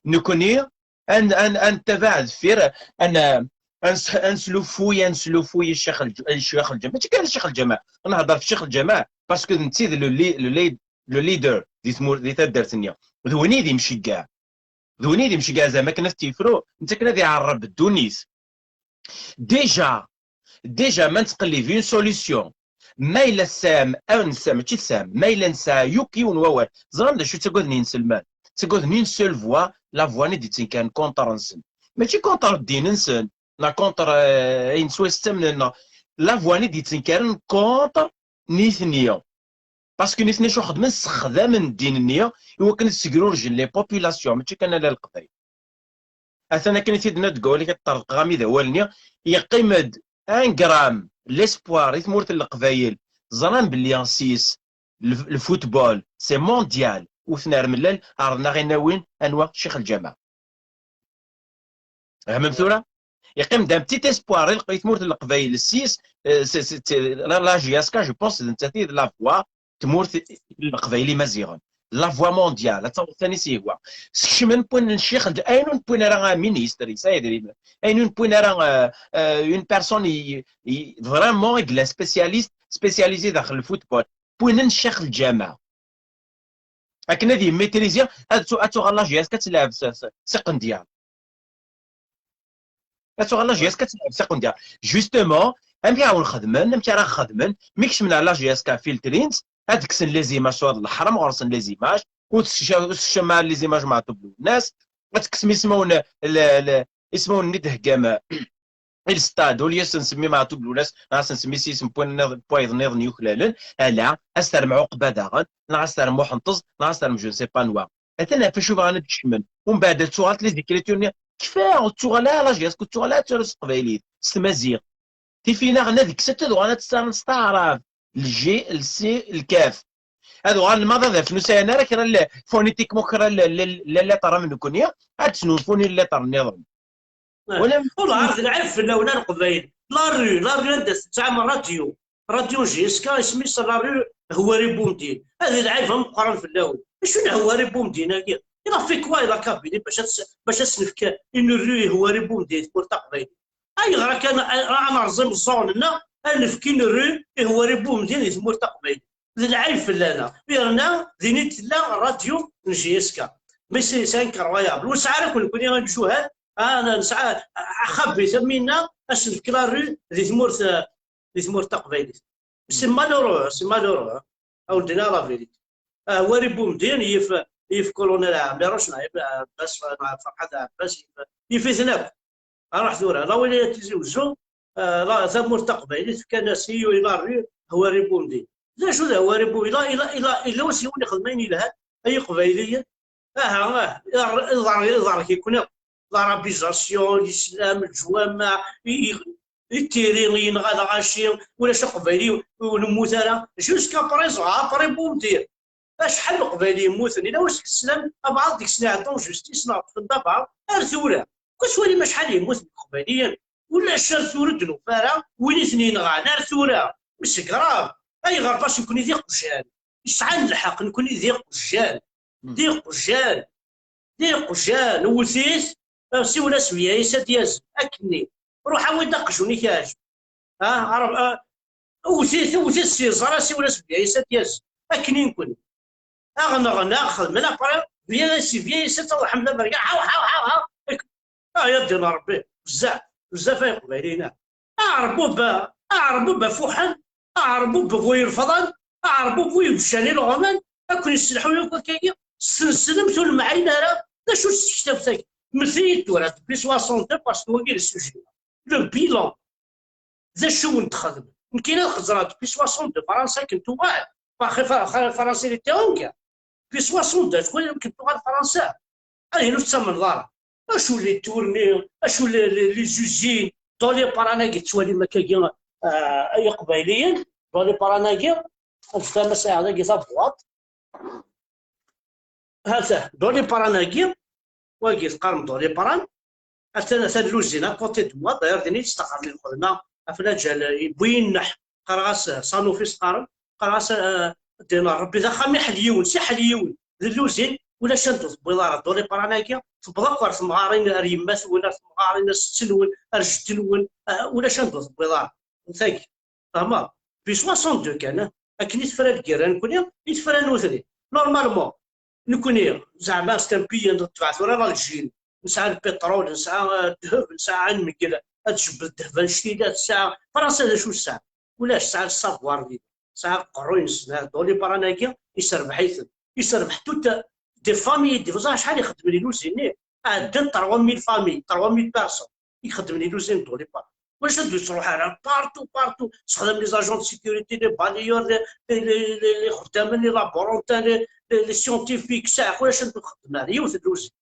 nekkni ad n-, ad n-, ad nettabaɛ deffir, ad n-, ad nes-, ad neslufuy, ad neslufuy ccix lǧ-, ccix lǧameɛ. Mačči kan ccix lǧameɛ, ad nehder ɣef ccix lǧameɛ, parce que d netta i d le li-, le li-, le leader di tmur-, di taddart-nni. D win i d imceggeɛ. D win i d imceggeɛ, zeɛma akken ad t-yefru, netta akken ad iɛerreb ddunit. Déjà, déjà, ma nettqellib une solution, ma yella tesɛam, aw nesɛa, mačči tesɛam, ma yella nesɛa yakk yiwen wawal, teẓram d acu ttagaden yinselmen? Ttagaden une seule voix, la voix-nni d-yettenkaren contre-nsen. Mačči contre ddin-nsen, neɣ contre, euh, ayen s wayes ttamnen, neɣ la voix-nni d-yettenkaren contre nitni. Parce que nitni acu xedmen, ssexdamen ddin-nni i wakken ad ssegrurjen les populations, mačči kan ala Leqbayel. Atan akken i t-id-nenna deg wawal-ik, ad ṭṭerḍqeɣ ami d awal-nni, yeqqim-d un gramme l'espoir i tmurt n Leqbayel. Ẓran belli s yis le, le football, c'est mondial, ur t-nermel, ɛerḍen-aɣ inawin, anwa? Ccix Lǧameɛ. Fehmem tura? Yeqqim-d un petit espoir i Leq-, i tmurt n Leqbayel, s yis, euh, c'est, c'est, c'est, la, la J S K, je pense, d nettat i d la voix tmurt n Leqbayel Imaziɣen. La voix mondiale, ad taweḍ tani s yegwa. Skecmen, wwin ccix, ayen ur wwin ara a ministre, yesɛa idrimen. Ayen ur wwin ara, euh, euh, une personne i, i, vraiment, i yella spécialiste, spécialisé daxel le football. Wwin ccix Lǧameɛ. Akken ad yemmitrizi, ad tu-, ad tuɣal la J S K ad tleɛb s, s, s iqendyar. Ad tuɣal la J S K ad tleɛb s iqendyar. Justement, amek ara wen-xedmen, amek ara xedmen, mi kecmen ar la J S K filtrin-tt, ad kksen les images, tura d leḥram ɣur-sen les images, ur tsekcam, ur tsekcam ara les images Meɛtub Lwennas, ad tekksem ismawen, le, le, ismawen-nni d-theggam, i lestad, au lieu ad s-nsemmi Meɛtub Lwennas, neɣ ad s-nsemmi s yisem n wayen nniḍ-, n wayeḍ nniḍen yuklalen, ala, ad s-terrem Ɛuqba daɣen, neɣ ad s-terrem Muḥenṭeẓ, neɣ ad s-terrem je ne sais pas anwa. Atan ɣef wacu bɣan ad d-kecmen. Umbeɛd ad tuɣal tella deg écriture-nni, kfa, ur tettuɣal ara la J S K, ur tettuɣal ara tettaru s teqbaylit, s tmaziɣt. Tifinaɣ-nni ad kksent, ad uɣalent ad ttarrent s taɛrabt, le J, le C, le kaf. Ad uɣalen maḍi ad afen ur sɛin ara kra n le-, phonétiquement kra n le-, le-, le-, lettre am nekkni, ad d-snulfun i lettre nniḍen. Wala wallah, d lɛib fell-awen a Leqbayel. La rue, la rue anda tettɛam radio. Radio J S K, isem-is la rue Hwari Boumdine. Ad d lɛib ameqqran fell-awen. Acu n Hwari Boumdine-agi? Il a fait quoi la Kabylie bac ad s-, bac ad s-nefk une rue i Hwari Boumdine, tmurt taqbaylit? Ayɣer akka a, a, a nerẓ imeẓẓuɣen-nneɣ, ad nefk une rue i Hwari Boumdine di tmurt taqbaylit? D lɛib fell-aneɣ. Yerna din i d-tella radio n J S K. Mais c'est, c'est incroyable. Ur nesɛi ara akk nekkni imjuhad, ah, nesɛa axabit am winna, ad s-nefk la rue di tmurt, di tmurt taqbaylit. C'est malheureux, c'est malheureux, hein. À vous dire la vérité. Hwari Boumediene, yif, yif Colonel Ɛmiruc, neɣ yif Ɛebbas, neɣ Ferḥat Ɛebbas, yif, yif-iten akk. Ruḥ tura, la wilaya Tizi Wezzu, ah, la, tamurt taqbaylit, fkan-as i, i la rue Hwari Boumediene. D acu d Hwari Boumediene? Ila, ila, ila, ila wass yiwen ixdem ayen yelhan, ay Iqbayliyen. Aha, ah, iḍer-, iḍer-, iḍerrek-iken akk. L'arabisation, l'islam, leǧwameɛ, i, i, i tiri, yenɣa lɣaci, ulac aqbayli ur nemmut ara. Jusqu'à présent, après Boumediene. Acḥal n Leqbayel yemmuten, yella wass deg-sen, abɛaḍ deg-sen iɛedda en justice, neɣ ṭṭfen-d abɛaḍ, ar tura. Kul twalim acḥal yemmuten n Iqbayliyen, ulac ar tura ur d-nufi ara win i ten-yenɣan, ar tura. Mais c'est grave. Ayɣer? Parce que nekni d iqjan. Yesɛan lḥeqq, nekni d iqjan. D iqjan. D iqjan, wwet-it, siwel-as Byays ad d-yazen, akkenni. Ruḥ awi-d aqjun-ik iɛjeb. Ha, ɛreb, ah, wwet-it, wwet-it s iẓra, siwel-as Byays ad d-yazen. Akkenni nekni. Aɣ nɣen, aɣ xedmen, après, Byays, Byays ad taweḥ Ḥemd Amerga, ḥaw, ḥaw, ḥaw, ḥaw. Ah, ya ddin Rebbi, bezzaf, bezzaf ay Iqbayliyen. Aɛerbub, aɛerbub afuḥan, aɛerbub bu yerefḍan, aɛerbub bu yebeccan ileɣman, ad ken-yesselḥu yakk akkagi, tessenslemt ur nemɛin ara, d acu-tt tektabt-agi? Mmet-iyi-d tura, depuis soixante-deux, parce que wagi d sujet. Le bilan, d acu i wen-d-xedmen? Nekkin ad xeẓreɣ depuis soixante-deux, Fransa akken tuɣal, Fa-, Fa-, Fa-, Fransa il était en guerre. Puis soixante-deux, twalam akken tuɣal Fransa. Ad inu tettamneḍ ara. Acu les tournées, acu les, les, les usines, Doliprane-agi tettwalim akkagi, ah, ay Iqbayliyen, Doliprane-agi, ad tfam asaɛdagi tabwaṭ. Hata, Doliprane-agi, wagi teqqarem Doliprane, atan, atan l'usine à côté de moi, d'ailleurs, din i d-staxren lxedma, aflaǧal, yewwi nneḥ, qqareɣ-as, eh, Sanofi s-qqaren, qqareɣ-as, eh, ddin Rebbi, d axxam iḥel yiwen, s iḥel yiwen, d l'usine, ulac anda ur tewwiḍ ara Doliprane-agi, tewweḍ akk ar temɣarin, ar yemma-twen, ar temɣarin, ar sett-nwen, ar jeddi-nwen, eh, ulac anda ur tewwiḍ ara. Tagi, fehmeḍ? Puis soixante-deux kan, eh, akken i tefra lgirra nekni, i tefra nutni. Normalement, nekni, zeɛma, c'est un pays, netbeɛ tura l'Algérie, nesɛa lpiṭrul, nesɛa, eh, ddheb, nesɛa ayen megkel, ad tjebbed ddheb annect-ila, tesɛa, Fransa d acu tesɛa? Ulac, tesɛa le savoir-nni, tesɛa aqerruy-nsen, eh, Doliprane-agi, iserbeḥ-iten. Iserbeḥ toutes des familles, des, acḥal ixeddmen i l'usine-nni? Ɛeddan trois mille familles, trois mille personnes i ixeddmen i l'usine Doliprane. Ulac anda ur yettruḥ ara, partout, partout. Sexdam les agents de sécurité, les balayeurs, les, les, les, les, les xeddamen, les laborantins, les, les, les scientifiques, saɛq, ulac anda ur txeddem ara. Yiwet n l'usine.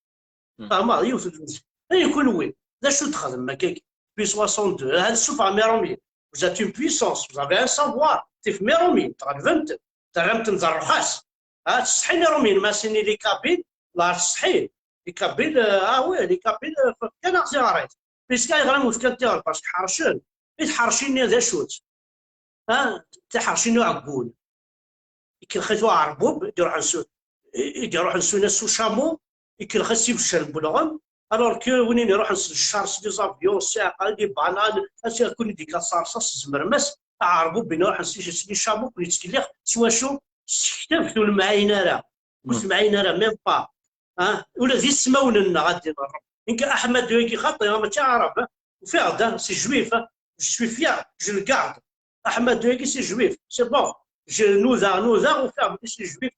Fehmeḍ? Yiwet n l'usine. Ay kunwi, d acu d-txedmem akkagi? Depuis soixante-deux, ha, tessufɣem Iṛumyen. Vous êtes une puissance, vous avez un savoir. Tifem Iṛumyen, tɣelbem-ten, terram-ten d rrxas. Ha, tessetḥim Iṛumyen, ma sini les Kabyles, la tessetḥim. Les Kabyles, euh, ah ouais, les Kabyles, euh, fkan-aɣ tiɣrit. Puisque ayɣer am fkan tiɣrit? Parce que ḥercen. I tḥercin-nni d acu-tt? Ha, tiḥercin uɛeggun. Ikellex-it uɛerbub, i d-iruḥen su-, i, i d-iruḥen ssunas s ucamu, ikellex-it s ibeccan n welɣem, alors que win iruḥen s lcar, s les avions, s iɛqal, les bananes, ad tt-yakun i d-ikka s rrṣaṣ, tzemrem-as, aɛerbub-nni iruḥen s, s les chameaux, ken-ittkellix s wacu? S tektabt ur nemɛin ara, ur temɛin ara, même pas. Ha? Ula d ismawen-nneɣ, ad d-ineṛṛeb. Nekk Aḥmadu-agi xaṭi, mačči aɛrab, ha? Ufiɣ-d, ha? C'est juif, ha? Je suis fier, je le garde. Aḥmadu-agi c'est juif, c'est bon. Je, nudaɣ, nudaɣ, ufiɣ belli c'est juif,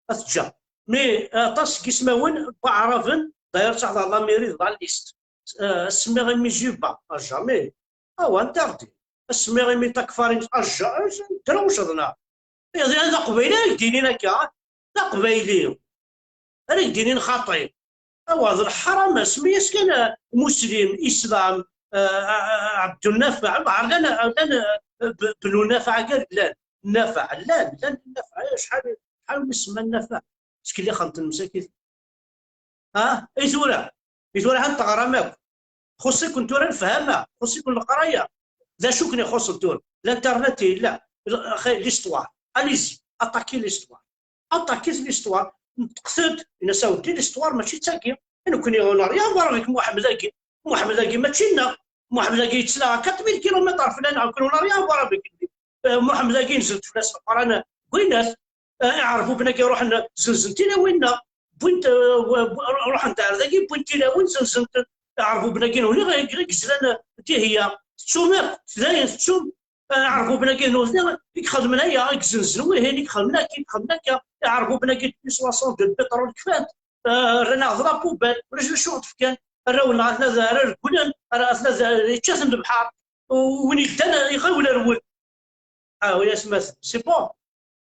ad t-ǧǧeɣ. Mais aṭas seg ismawen n waɛraben, d'ailleurs, ttɛaḍeɣ la mairie de la liste. Euh, semmiɣ imi Juba, ah, jamais. Ah, ouais, interdit. Semmiɣ imi Takfarin, ah, ja-, ja-, drewceḍ, neɣ? Iḍ-, d aqbayli ara k-d-inin akka, d aqbayli ara k-d-inin xaṭi. Awa, d lḥaram, semmi-yas kan, ah, muslim, islam, ah, ah, ah, Abdel Nafa, ah, llan, ah, llan, ah, b-, Bnu Nafa, akka llan, Nafa, llan, llan Nafa, acḥal, acḥal wis semman Nafa, ttkellixen-ten msakit. Ha? I tura? I tura han teɣram akk. Txuṣṣ-iken tura lefhama, txuṣṣ-iken leqraya. D acu i ken-ixuṣṣen tura? L'internet yella, l-, l'histoire. Allez-y, attaquez l'histoire. Attaquez l'histoire. Neṭqet-d, in-as a weddi, l'histoire mačči d tagi. I nekkni, on n'a rien à voir avec Muḥemmed-agi. Muḥemmed-agi mačči nneɣ. Muḥemmed-agi yettla quatre mille kilomètres fell-aneɣ, nekkni on n'a rien à voir avec lui. Eh, Muḥemmed-agi yenzel-d fell-as Leqran, wwin-t. Eh, iɛerbuben-agi ruḥen zenzen tilawin-nneɣ, wwin-t, eh, w-, w-, ruḥen-d ar dagi, wwin tilawin, zenzen-tent. Iɛerbuben-agi n huni i, i yezlan Dihya. Tettum akk, dayen tettum. Iɛerbuben-agi n uzniq i ixedmen aya, i izenzen wihin, i ixedmen akka, i ixedmen akka. Iɛerbuben-agi n soixante de pétrole kfan-t, eh, rran-aɣ d la poubelle, ulac d acu i ɣ-d-fkan. Arraw-nneɣ atna d ara regglen, ara atna d, yečča-ten lebḥer. U win yeddan iɣiwel rwel. Ah oui, atmaten, c'est bon.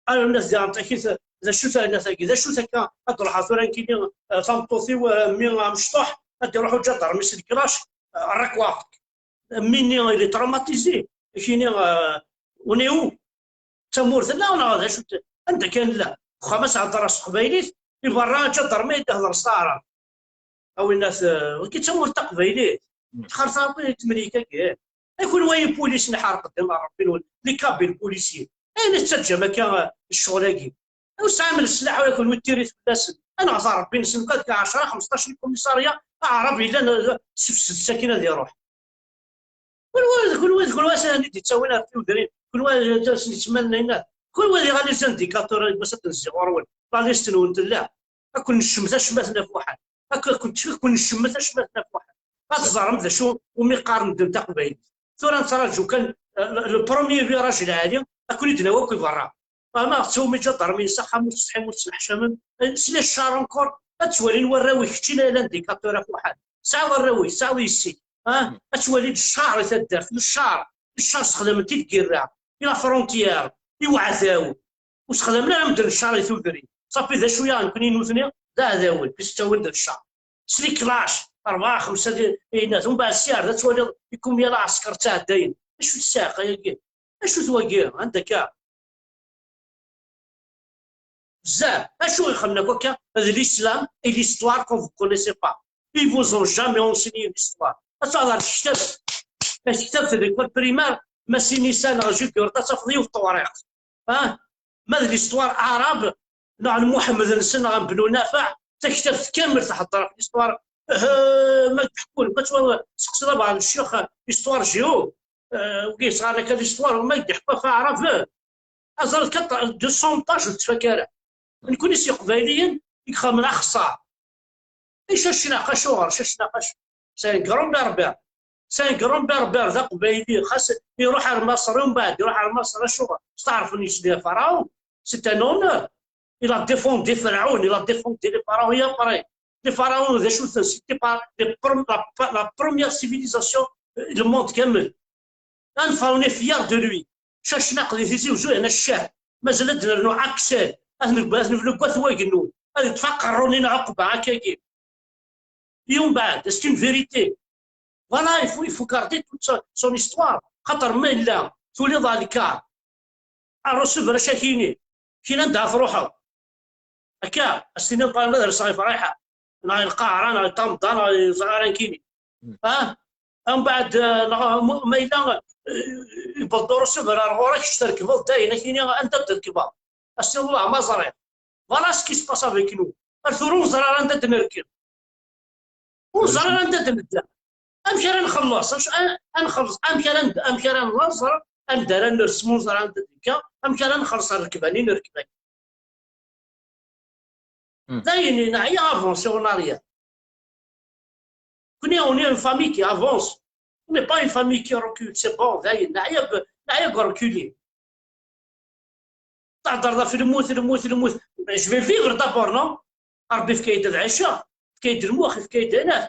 Arnat diɣen takit, d acu-t arnat-agi, d acu-t akka? Ad d-ruḥeɣ tura nekkini, eh, tameṭṭut-iw, eh, mmi amecṭuḥ, ad d-iruḥ uǧadarmi s leklac, eh, rrakwaɣ. Mmi-nni, il est traumatisé. Kini, eh, on est où? D tamurt nneɣ neɣ d acu-t? Anda kan nella? Deg uxxam ad s-heddreɣ s teqbaylit, i berra aǧadarmi ad d-ihder s taɛrabt. A winnat, eh, wagi d tamurt taqbaylit. Mm. Txerṣ Ṛebbi di Temrika-agi. Ay kunwi ay ipulisen iḥerqen ddin ɣer Ṛebbi-nwen, les Kabyles policiers. Ay la tettaǧǧam akka, eh, ccɣel-agi? Ur tesɛam leslaḥ ula kunwi d tirit fell-asen. Ad nɣet ɣer Ṛebbi-nsen, nekk ad ɛecṛa, xemseṭṭac n lkumiṣarya aɛrab yellan, eh, sefsedet akin ad iṛuḥ. Kunwi, kunwi, kunwi asen i d-ittawin ar tiwedrin, kunwi asen ittmanen ayennat, kunwi diɣ les indicateurs, yiwwas ad d-nezzi ɣur-wen, la liste-nwen tella. Ad ken-necmet acemma-ten ɣef waḥed. Ad ken-, ad ken-necmet acemma-ten ɣef waḥed. Ad teẓrem d acu umi qqaren ddin taqbaylit. Tura nettraǧu kan, eh, le, le premier virage lɛali, ad ken-id-nawi akk i berra. Ama ɣ-ttawim iǧadarmiyen s axxam, ur tettsetḥim, ur tettneḥcamem, eh, s les chars encore, ad ttwalin warraw-ik, keččini ay l'indicateur ɣef waḥed. Tesɛiḍ arraw-ik, tesɛiḍ yessi-k, ah, ad twalin ccar i taddart, le char, le char sexdamen-t i lgirra, i la frontière, i uɛdaw. Ur sexdamen ara medden ccar i tudrin. Ṣafi d acu ya, nekkni nutni d aɛdawen, puis ttawin-d ccar. S les clashs, rebɛa, xemsa di, di, umbeɛd sya ar da twaliḍ i kumya lɛesker ttɛeddayen. Acu tesɛiq ayagi? Acu-t wagi? Anda akka? Bzaf, acu i xedmen akk akka? D l'islam et l'histoire que vous connaissez pas. Ils vous ont jamais enseigné l'histoire. Ad taɣeḍ ar tektabt, ar tektabt di l'école primaire, ma sin isan neɣ jugurt, ad tafeḍ yiwet tewriqt. Ah, ma d l'histoire arabe, neɣ n Muḥemmed-nsen, neɣ n Bnu Nafaɛ, taktabt kamel thedder ɣef l'histoire. Eh, ma d-ḥekkun, ma ttwa-, seqsiḍ abɛaḍ n ccix, histoire géo, eh, wigi yesɣan akka l'histoire, ma d-iḥekku ɣef aɛrab, eh, aẓar kan deux cents pages ur tettfak ara. Nekkni s Iqbayliyen i ixedmen axeṣṣar. I cacnaq acuɣer? Cacnaq acu? C'est un grand berbère. C'est un grand berbère d aqbayli. Xas iruḥ ar Maṣer, umbeɛd iruḥ ar Maṣer, acuɣer? Steɛṛfen yesli Faraon. C'est un honneur. Il a défendu Ferɛun, il a défendu les pharaons, et après. Les pharaons, d acu-ten? C'était pas les prom-, la, la première civilisation, euh, le monde kamel. Ad neffer, on est fier de lui. Cacnaq di Tizi Uzzu yerna ccah. Mazal ad d-nernu Aksel. Ad neg-, ad neblu deg At Wagennun. Ad yeṭṭef aqerru-nni n Ɛuqba, akkagi. Et umbeɛd, c'est une vérité. Voilà, il faut, il faut garder toute son, son histoire. Xaṭer ma yella, tuliḍ ɣer lkar, ar recevoir acakini, kina anda ad truḥeḍ. Akka, ad s-tiniḍ, ma ad rseɣ i Friḥa, neɣ i Lqaɛra, neɣ i Ṭamḍa, neɣ i ẓɣara nekkini. Mm. Ah? Umbeɛd, eh, neɣ mu-, ma yella, eh, yewweḍ-d urusub ar ɣur-k, kečč trekbeḍ dayen, akini anda d-trekbeḍ? Ad s-tiniḍ, "Wah, ma ẓriɣ." Voilà ce qui se passe avec nous. Ar tura ur neẓri ara anda d-nerkeb. Ur neẓri ara anda d-nedda. Amek ara nxelleṣ? Acu, a-, ad nxelleṣ? Amek ara n-, amek ara nẓer anda ara ners, ma ur neẓri anda d-nekka? Amek ara nxelleṣ rrekba-nni nerkeb akka? Hmm. Dayen, neɛya avancer en arrière. Nekkni, on est une famille qui avance. On n'est pas une famille qui recule. C'est bon, dayen, neɛya b-, neɛya deg reculer. Tehder ɣef lmut, lmut, lmut. Je vais vivre d'abord, non? Rebbi yefka-yi-d ad ɛiceɣ, yefka-yi-d lmux, yefka-yi-d ayen.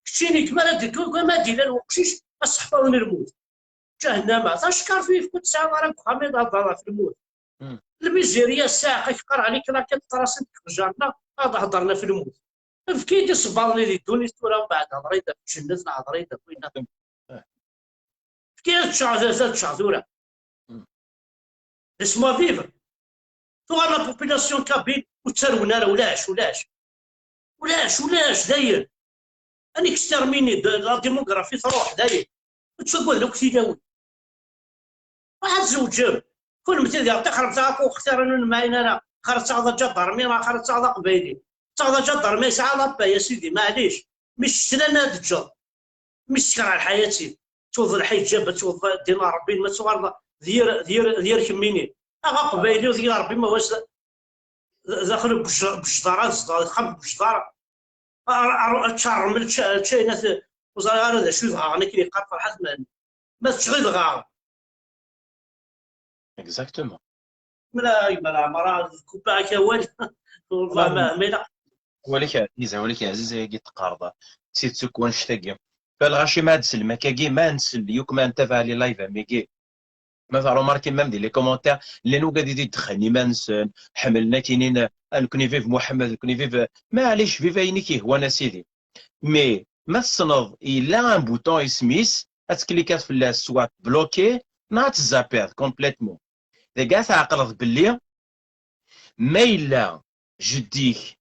Keččini, kma ara d-, kma ad d-ilan uqcic, ad seḥfaḍen lmut. Ǧahennama, tacekkaṛt ur yefka ur tesɛiḍ ara deg uxxam ad thedreḍ ɣef lmut. Hmm. Lmizirya, ssiɛqa, k-qqar ɛli krakat tqrasin deg lǧerna, ad hedren ɣef lmut. Efk-iyi-d isebbaḍen-nni di ddunit tura, mbeɛd hder-iyi-d ɣef lǧennet, neɣ hder-iyi-d ɣef winna. Hmm. Efk-iyi ad ččeɣ, ad ččeɣ tura. Hmm. Laisse-moi vivre. Tuɣal la population kabyle ur ttarwen ara, ulac, ulac. Ulac, ulac, dayen. Ad exterminer de la démographie, truḥ, dayen. Ur ttaggaden akk tilawin. Ruḥ ad tzewǧem. Kunemti diɣ tixremt akk ur xtiren ur nemɛin ara. Xir ad taɣeḍ aǧadarmi, xir ad taɣeḍ aqbayli. Taɣeḍ aǧadarmi yesɛa la paix, a sidi, maɛlic. Mi s-tlan ad ǧǧeḍ. Mi s-tekra lḥayat-im. Tuɣeḍ lḥiǧab, ad tuɣeḍ ddin n Ṛebbi, ma tuɣaleḍ d yir, d yir, d yir kemmini. Aɣ aqbayli, d yir Ṛebbi, ma was d, d axel n wejḍar, ad zedɣeḍ deg uxxam n wejḍar. Ar, ar, ččar rrmel, čča, čča, yenna-t, ur ẓriɣ ara d acu i dɣaɣen, akken yeqqar Ferḥat Mhenni. Ma teččeḍ i dɣaɣen. Exactement. Mela, mela, mara, kupa akawal. Wallah, ma, ma ilaq. Walik ɛziz, walik ɛziz, ayagi teqqareḍ. Tidet akk wanect-agi. Fa lɣaci ma ad nsellem akkagi, ma nsell, yuk ma ntabaɛ les lives am wigi. Ma tɛerḍem remarquer même di les commentaires, llan wigad i d-iddexxanen iman-nsen, ḥemmlen akinin, ah, nekni vive Muḥemmed, nekni vive, maɛlic, vive ayen i k-yehwan a sidi. Mais ma tessneḍ, yella un bouton isem-is, ad tklikiḍ fell-as, soit bloqué, neɣ ad tzapiḍ complètement. Dagi ad tɛeqleḍ belli ma yella jeddi-k,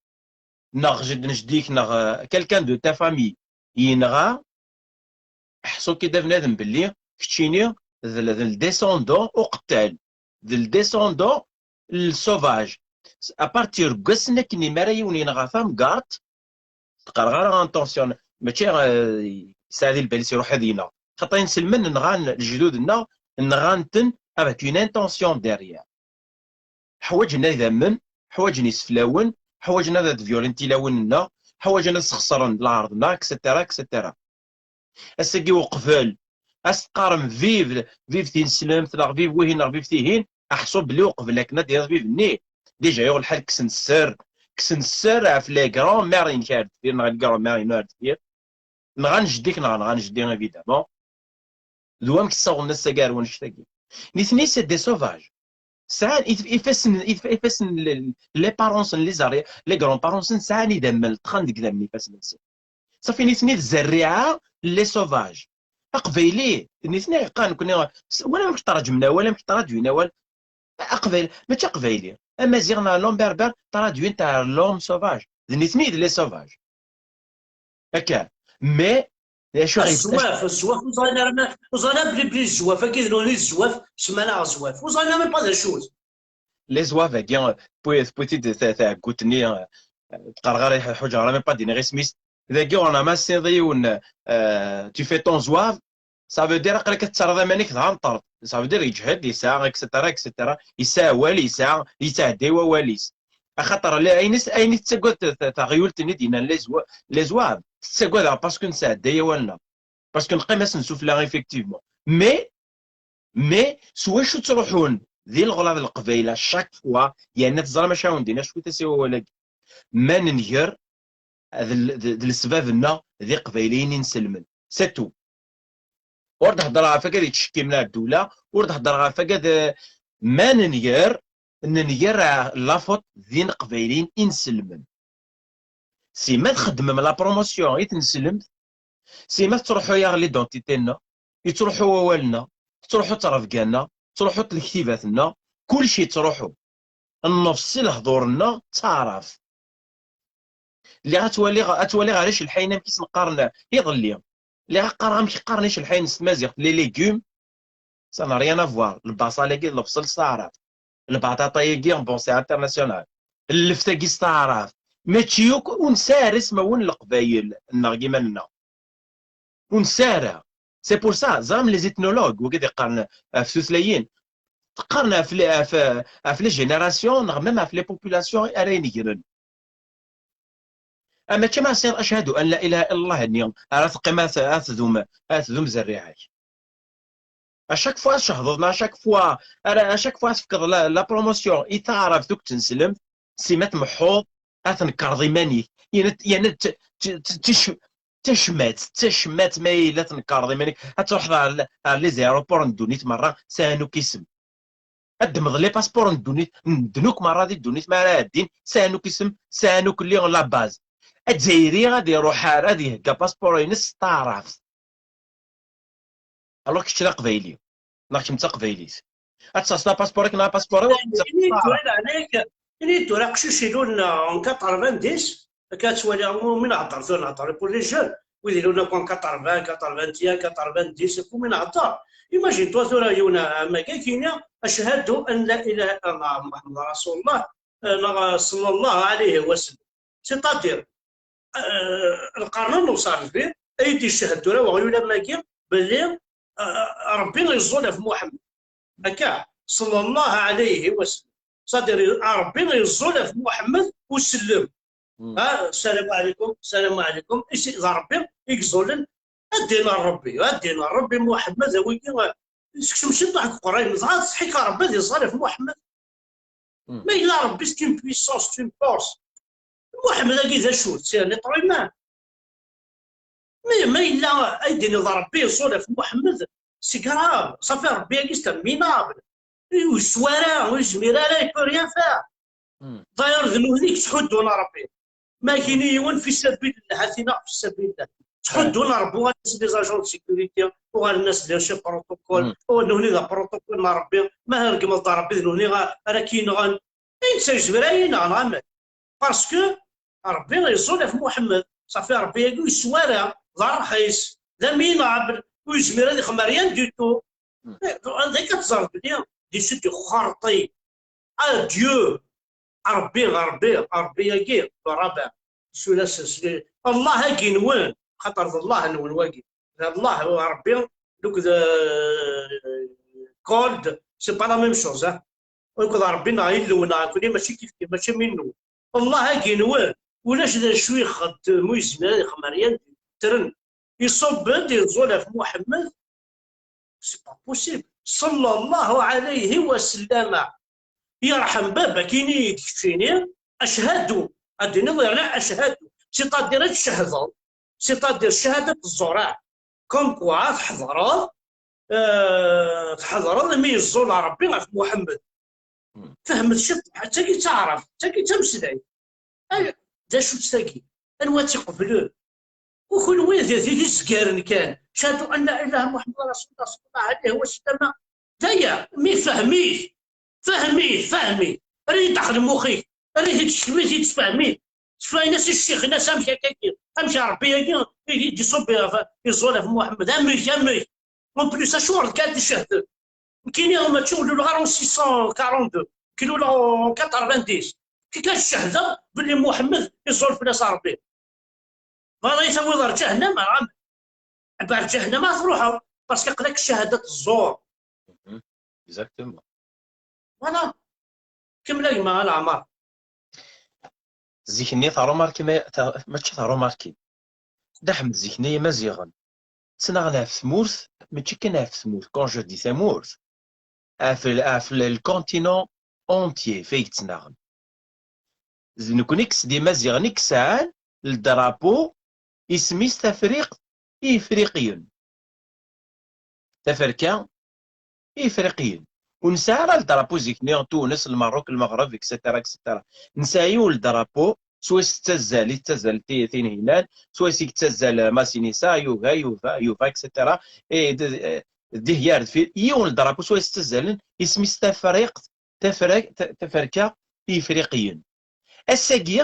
neɣ jedd n jeddi-k, neɣ, euh, quelqu'un de ta famille yenɣa, ḥṣu-k-id a bnadem belli keččini d l-, d le descendant uqettal, d le descendant n le sauvage. À partir n wass-nni akken mi ara yiwen yenɣa tamgerḍt, teqqareɣ ara intention, mačči, euh, yesɛa di lbal-is iruḥ ad yenɣ. Xaṭer inselmen nɣan lejdud-nneɣ, nɣan-ten avec une intention derrière. Ḥwaǧen ad idammen, ḥwaǧen iseflawen, ḥwaǧen ad ad-violin tilawin-nneɣ, ḥwaǧen ad sxeṣren lɛerḍ-nneɣ, et cetera, et cetera. Ass-agi uqbel, ad s-teqqarem vive, vive tineslemt, neɣ vive wihin, neɣ vive tihin, aḥṣu belli uqbel akken ad d-yaweḍ vive-nni, déjà yuɣ lḥal kksen sser, kksen sser ɣef les grands-mères-inek ar deffir, neɣ les grands-mères-inu ar deffir, nɣan jeddi-k, neɣ nɣan jeddi, évidemment. D wamek ssawḍen ass-agi ar wannect-agi. Nitni, c'est des sauvages. Sɛan if-, ifassen, if-, ifassen, les parents-nsen, les arri-, les grands-parents-nsen sɛan idammen, ṭṭxan deg idammen ifassen-nsen. Safi nitni d zerriɛa n les sauvages. Aqbayli, nitni yeqqaren nekkni, s-, wala amek traǧmen awal, amek traduin awal. Aqbayli, mačči aqbayli. Amaziɣ neɣ l'homme berbère, traduin-t ar l'homme sauvage. D nitni i d les sauvages. Akka. Mais, d acu i Zzwaf, zzwaf, ur ẓrin ara ma, ur ẓrin ara bli, bli zzwaf, akka d nuni zzwaf, semman-aɣ zzwaf. Ur ẓrin ara ma d acu-t. Les zouaves-agi, tewwi-, tewwi-t-id ta-, taɛeggut-nni, euh, teqqar ɣer ḥuǧer ara mi pas d-iniɣ isem-is. Dagi, on a massiḍ yiwen, euh, tu fais ton zouave, ça veut dire aql-ak ad tettarraḍ aman-ik d anṭert. Ça veut dire yeǧhed, yesɛa, et cetera, et cetera. Yesɛa awal, yesɛa, yettɛedday wawal-is. Axaṭer la-, ayen is-, ayen i tettagad ta-, ta-, taɣyult-nni d-yennan les zouaves, les zouaves, tettagad-aɣ parce que nesɛedday awal-nneɣ. Parce que neqqim-asen sufella, effectivement. Mais, mais, s wacu ttruḥun di leɣla d Leqbayel à chaque fois, yerna teẓram acu awen-d-iniɣ cwiṭ-as i wawal-agi. Ma nenger, d l-, d, d lesbab-nneɣ d Iqbayliyen inselmen. C'est tout. Ur d-heddreɣ ɣef wagad yettcekkimen ar ddula, ur d-heddreɣ ɣef wagad, eh, ma nenger, nenger, eh, la faute d Iqbayliyen inselmen. Si ma txeddmem la promotion i tneslemt, si ma tettruḥu-yaɣ l'identité-nneɣ, yettruḥu wawal-nneɣ, tettruḥu ttrebga-nneɣ, tettruḥu tlektibat-nneɣ, kullec yettruḥu. Nnefs si lehdur-nneɣ d taɛrabt. Lliɣ ad twaliɣ, ad twaliɣ ar icelḥayen amek i sen-qqaren iḍelli. Lliɣ ad qqareɣ amek qqaren icelḥayen s tmaziɣt, les légumes, ça n'a rien à voir. Lbaṣal-agi d lebṣel s taɛrabt. Lbaṭaṭa-agi, bon, c'est international. Lleft-agi s taɛrabt. Mačči akk, ur nesɛi ara ismawen n Leqbayel-nneɣ deg iman-nneɣ. Ur nesɛi ara. C'est pour ça, ẓram les ethnologues, wigi d-iqqaren ɣef tutlayin, qqaren ɣef les, ɣef, ɣef les générations, neɣ même ɣef les populations ara inegren. Ah, mačči ma tesɛiḍ ashhadu an la ilaha illallah-nni ara teqqim ad, ad tdum, ad tdum zerriɛa-k. À chaque fois tcehdeḍ, neɣ à chaque fois, ara, à chaque fois tefkeḍ la, la promotion i taɛrabt ur k-tneslemt, si ma tmeḥḥuḍ, ad tnekreḍ iman-ik. Yerna, yerna t-, t-, t-, tic-, tacmat, tacmat ma yella tnekreḍ iman-ik, ad truḥeḍ ar, ar les aéroports n ddunit merra, sɛan akk isem. Ad d-temmḍ les passeports n ddunit, n ddnuk merra di ddunit, ma ara ɛeddin, sɛan akk isem, sɛan akk liɣ la base. Azzayri ad iruḥ ar, ad ihegga passeport-ines s taɛrabt. Alors kečč d aqbayli, neɣ kemm d taqbaylit. Ad tesɛeḍ la passeport-ik neɣ la passeport-iw, ad tesɛeḍ Ini-d tura, leɛnaya-k, ini-d tura aqcic ilulen en quatre-vingt-dix, akka ad twaliḍ, mi nehder tura, nehder pour les jeunes, wid ilulen akk en quatre-vingts, quatre-vingt-un, quatre-vingt-dix, akk mi nehder. Imagine-toi tura yiwen am akka, ak-yini, ashhadu an la ilaha illallah Muḥemmed Rasulullah, eh, neɣ, eh, sallallahu alayhi wa sallam. C'est-à-dire, eh, lqern n uṣerfi, ay d-icehhed tura weɣyul am wagi, belli, eh, Rebbi yeẓẓul ɣef Muḥemmed. Akka, sallallahu alayhi wa sallam. C'est-à-dire, Rebbi yeẓẓul ɣef Muḥemmed usellem. Hmm. Ha, salam alaykum, salam alaykum. Isi, d Rebbi i yeẓẓulen, ad d-inin Rebbi, ad d-inin Rebbi Muḥemmed, a wigi, Sekcem ciṭuḥ deg uqerray-nnem, dɣa tṣeḥḥi-k Ṛebbi ad iẓẓal ɣef Muḥemmed. Ma yella Ṛebbi, c'est une puissance, c'est une force. Muḥemmed-agi d acu? C'est un être humain. Mais ma yella ay d-tiniḍ Ṛebbi iẓẓul ɣef Muḥemmed, c'est grave. Ṣafi, Ṛebbi-agi c'est un minable. Ur yeswi ara, ur yezmir ara, il peut rien faire. D'ailleurs, d nutni i yettḥuddun Ṛebbi. Ma kini yiwen fi sabilillah, a tin-a fi sabilillah. Ttḥuddun Ṛebbi, uɣalen-as des agents de sécurité, uɣalen-as des chefs protocole, u nutni d protocole n Ṛebbi, ma tregmeḍ-d Ṛebbi d nutni ara k-yenɣen. Netta yezmer ad yenɣ, neɣ amek? Parce que Ṛebbi iẓẓul ɣef Muḥemmed, ṣafi Ṛebbi-agi ur yeswi ara, d ṛṛxis, d un minable, ur yezmir ad ixdem rien du tout. D akka teẓreḍ belli d isu d ixerṭi. Adieu. Ṛebbi, Ṛebbi, Ṛebbi-agi d ṛṛabeɛ. Sula s-, s-, Allah-agi-nwen, xaṭer d Allah-nwen wagi. D Allah, Ṛebbi, donc d, euh, God, c'est pas la même chose, hein. Ur d Ṛebbi neɣ Illu neɣ akni, mačči kif kif, mačči am Illu. Allah-agi-nwen, ulac d acu ixeddem, ur yezmir ad ixdem rien, ttren. Iṣubb-d, iẓẓul ɣef Muḥemmed, c'est pas possible. Sallallahu alayhi wa sallam. Yerḥem baba, kini-yi-d keččini, ashhadu, ad d-tiniḍ yerna ashhadu, c'est-à-dire ad tcehdeḍ, c'est-à-dire cchada zzur, comme quoi tḥeḍreḍ, euh, tḥeḍreḍ imi yeẓẓul Ṛebbi ɣef Muḥemmed. Fehmet ciṭ, tagi d taɛrabt, tagi d tameslayt. Ay, d acu-tt tagi? Anwa tt-iqeblen? U kunwi d, d, d izgaren kan. Shahadu an la ilaha Muḥemmed Rasulullah sallallahu alayhi wa sallam. D aya, mi fehmit, fehmit, fehmit. Rri-d daxel mux-ik, rri-t-id, ccem-it-id, sfehmit. Sfehmit-as i ccix-nnes amek akka-agi, amek Ṛebbi-agi i d-iṣubb iẓẓul ɣef Muḥemmed. Amek, amek? En plus, acuɣer kan d-icehden? Nekkini mačči ur luleɣ ara en six cent quarante-deux, nekk luleɣ en quatre-vingt-dix. Kika cehdeɣ belli Muḥemmed iẓẓul fell-as Ṛebbi. Bɣiḍ ad yi-tawiḍ ar ǧahennama, neɣ amek? Ar ǧahennama ad truḥeḍ, parce que aql-ak cchada zzur. Exactement. Voilà. Kemmel a gma Leɛmer. Zik-nni tarumarkim, ta-, mačči tarumarkim. Dda Ḥmed, zik-nni Imaziɣen ttnaɣen ɣef tmurt, mačči kan ɣef tmurt. Quand je dis tamurt, ɣef, ɣef le continent entier, fay ttnaɣen. D nekkni i s-, d Imaziɣen i yesɛan le drapeau, isem-is Tafriqt i Yifriqiyen. Taferka i Yifriqiyen. Ur nesɛi ara le drapeau zik-nni, Tunes, Lmerruk, Lmeɣreb, et cetera, et cetera. Nesɛa yiwen le drapeau, swayes tettazzal, i tettazzal ti-, Tinhinan, swayes i yettazzal, eh, Masinisa, Yuba, Yuba, Yuba, et cetera. Et d, eh, d ihi ar deffir, yiwen le drapeau, swayes ttazzalen, isem-is Tafriqt, Tafra-, Ta-, Taferka i Yifriqiyen. Ass-agi,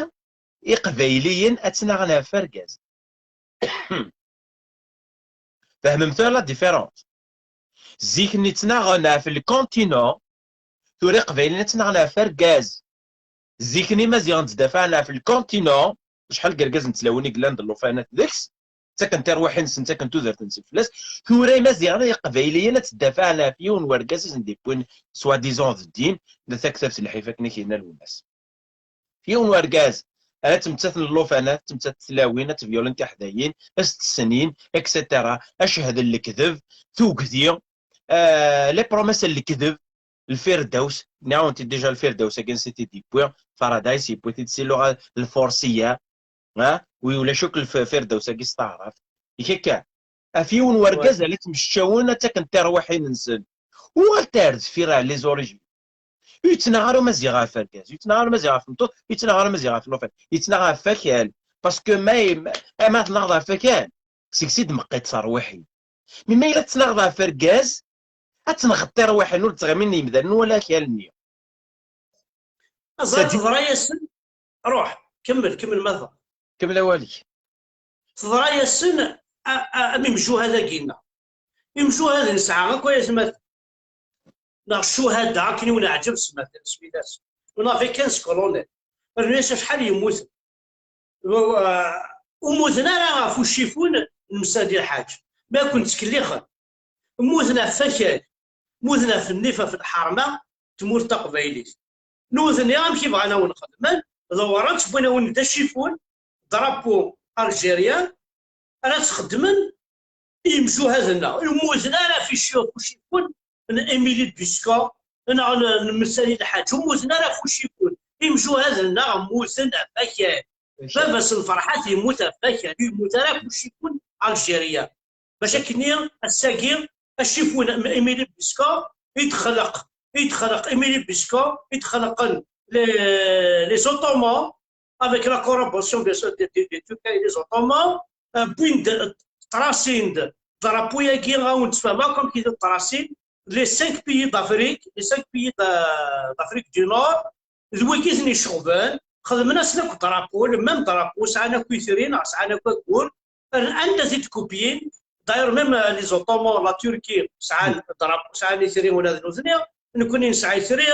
Iqbayliyen ad ttnaɣen ɣef argaz. Fehmem tura la différence. Zik-nni ttnaɣen ɣef le continent, tura Iqbayliyen ad ttnaɣen ɣef argaz. Zik-nni Imaziɣen ttdafaɛen ɣef le continent, acḥal n yergazen d tlawin i yellan d llufanat deg-s, ttaken tirwiḥin-nsen, ttaken tudert-nsen fell-as. Tura Imaziɣen, Iqbayliyen ad ttdafaɛen ɣef yiwen n wergaz i sen-d-yewwin soi-disant d ddin, d taktabt n lḥif akken i k-yenna Lwennas. Yiwen n wergaz, ara ttmettaten llufanat, ttmettat tlawin, ad tvyulen tiḥdayin, ad s-ttessen, et cetera. Acehd n lekdeb, tugdi, eh, les promesses n lekdeb, Lfirdaws, nniɣ-awent-id déjà Lfirdaws-agi ansi t-id-yewwi, Paradise, yewwi-t-id si lluɣa lfursiya, ha? Wi ulac akk Lf-, Firdaws-agi s taɛrabt. Ik akka, ɣef yiwen wergaz ara ttmecčawen, ad ttaken tirwiḥin-nsen. Uɣal ar deffir ar les origines. Ur yettnaɣ ara Umaziɣ ɣef argaz, ur yettnaɣ ara Umaziɣ ɣef tmeṭṭut, ur yettnaɣ ara Umaziɣ ɣef llufan, yettnaɣ ɣef wakal. Parce que ma, ma, ma tnaɣeḍ ɣef wakal, seg-s i d-meqqit terwiḥin. Mi ma yella tettnaɣeḍ ɣef argaz, ad tenɣeḍ tirwiḥin, ur d-ttɣimin yimdanen wala akal-nni. Azal teḍra-yasen, ruḥ, kemmel, kemmel ma tebɣa. Kemmel awal-ik. Teḍra-yasen a, a, am imjuhad-agi-nneɣ. Imjuhad nesɛa akk ay atmaten. Neɣ ccuhada, akken i wen-ɛǧeb ssmaten, smidat. On avait quinze colonels. Rnu-yas acḥal yemmuten. Ur mmuten ara ɣef ucifun n Msadi Lḥaǧ, mi akken ttkellixen. Mmuten ɣef wakal, mmuten ɣef nnif, ɣef lḥerma n tmurt taqbaylit. Nutni amek i bɣan a wen-xedmen, dewwren-tt, wwin-awen-d acifun, drapeau algérien, ara txedmen i yimjuhad-nneɣ. Ur mmuten ara ɣef uci-, ɣef ucifun n Émilie Busquin, neɣ n, n Messali Lḥaǧ, ur mmuten ara ɣef ucifun. Imjuhaden-nneɣ mmuten ɣef wakal. Baba-s n Ferḥat yemmut ɣef wakal, ur yemmut ara ɣef ucifun Algérien. Bac akkenni, ass-agi, acifun n Émilie Busquin i d-xleq, i d-xleq Émilie Busquin, i d-xelqen les, les Ottomans, avec la collaboration, bien sûr, des, des, des Turcs et des Ottomans, euh, wwin-d, trasin-d drapeau-agi, ad wen-d-sfehmeɣ akk amek i t-trasin, les cinq pays d'Afrique, les cinq pays de, d'Afrique du Nord, d wigi i ten-iceɣben, xedmen-asen akk drapeau, le même drapeau, sɛan akk itri, neɣ sɛan akk aggur, anda t-id-kupyin. D'ailleurs, même, euh, les Ottomans, la Turquie, sɛan drapeau, sɛan itri ula d nutni, nekkni nesɛa itri,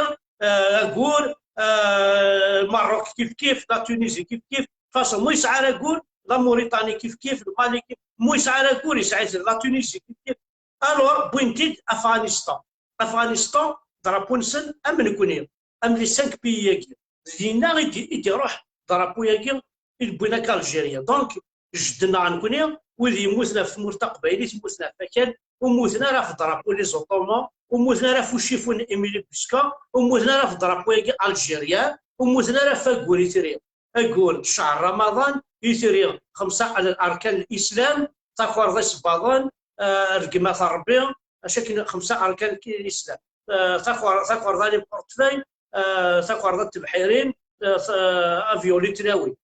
euh, aggur, euh, Maroc kif kif, la Tunisie kif kif, façon, mu yesɛa ara aggur, la Mauritanie kif kif, le Mali kif, mu yesɛa ara aggur, yesɛa itri, la Tunisie kif kif. Alors, wwin-t-id Afghanistan. Afghanistan, drapeau-nsen am nekkni, am les cinq pays-agi. Dinna i d-, i d-iruḥ drapeau-agi i d-wwin akka Algérie. Donc, jedden-nneɣ nekkni, wid yemmuten ɣef tmurt taqbaylit, mmuten ɣef wakal, ur mmuten ara ɣef drapeau les Ottomans, ur mmuten ara ɣef ucifun Émilie Busquin, ur mmuten ara ɣef drapeau-agi algérien, ur mmuten ara ɣef waggur itri. Aggur, ccehr Ramadan, itri, xemsa n arkan n Lislam, takerḍa isebbaḍen, eh, rregmat n Ṛebbi, acu akken xemsa arkan n Lislam. Eh, taker-, takerḍa n portefeuille, eh, takerḍa n tebḥirin, eh, t-, eh, avioli n tlawin.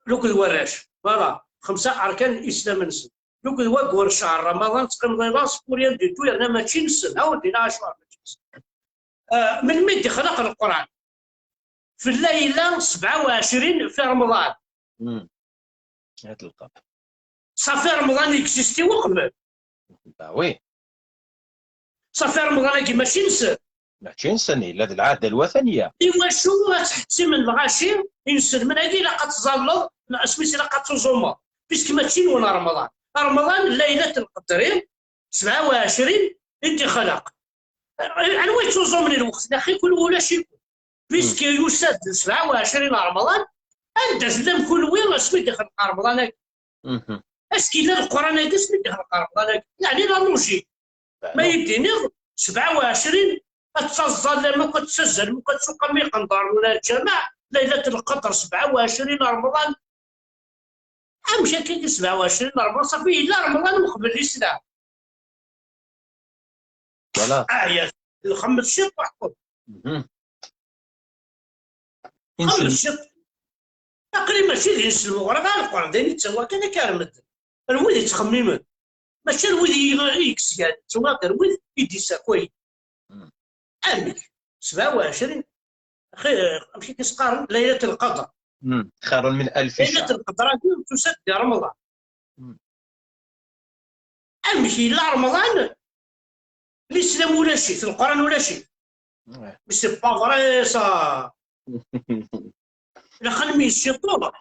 Lukud warrac, voilà, xemsa arkan n Lislam-nsen. Lukud waggur ccehr Ramadan, teqqimeḍ ilas, pour rien du tout, yerna mačči nsen, ha ur d-iniɣ acuɣer mačči nsen. Eh, melmi i d-ixleq Leqran? Fi llayla sebɛa u ɛecrin fi Remḍan. Hmm. Ad tleqab. Safi Remḍan existi uqbel. Bah oui. Safi Remḍan-agi mačči nsen. Mačči nsen, yella d lɛada lwataniya. Iwacu ad tḥettimen lɣaci inselmen-agi ilaq ad tẓalleḍ, asmi ilaq ad tuẓumeḍ? Puisque mačči nwen Remḍan. Remḍan, Laylat Lqedri, sebɛa u ɛecrin i d-ixleq. Anwa yettuẓumen i lweqt-nni? Axi kul ulac-iken. Puisque yusa-d sebɛa u ɛecrin Remḍan, anda tellam kunwi asmi d-ixleq Remḍan-agi? Mhm. Est-ce que yella Leqran-agi asmi d-ixleq Remḍan-agi? Yeɛni la logique. Ma yi-d-tiniḍ sebɛa u ɛecrin, ad tettaẓẓalem akk, ad tessazzalem akk, ad tsuqam iqenṭaren ula lǧameɛ, Laylat Lqadr sebɛa u ɛecrin Remḍan. Amek akka i sebɛa u ɛecrin Remḍan? Safi yella Remḍan uqbel Lislam. Voilà. Aɛya, nxemmet ciṭ, waḥkud. Mhm. Nxemmet ciṭ. Aql-i mačči d ineslem, ur ɣriɣ ara Leqran, d ayen i ttawiɣ kan akka ar medden. Ar wid yettxemmimen. Mačči ar wid i, i yesgan, ttawiɣ-d ar wid i d-yessakayen. Mhm. Amek? Sebɛa u ɛecrin, axi, amek i s-qqaren? Laylat Lqadr. Mhm. Xayrun min alfi cchr. Laylat Lqadr-agi tusa-d di Remḍan. Mhm. Amek yella Remḍan? Lislam ulac-it, Leqran ulac-it. Ouais. Mais c'est pas vrai, ça. Ilaq ad nmeyyez ciṭuḥ.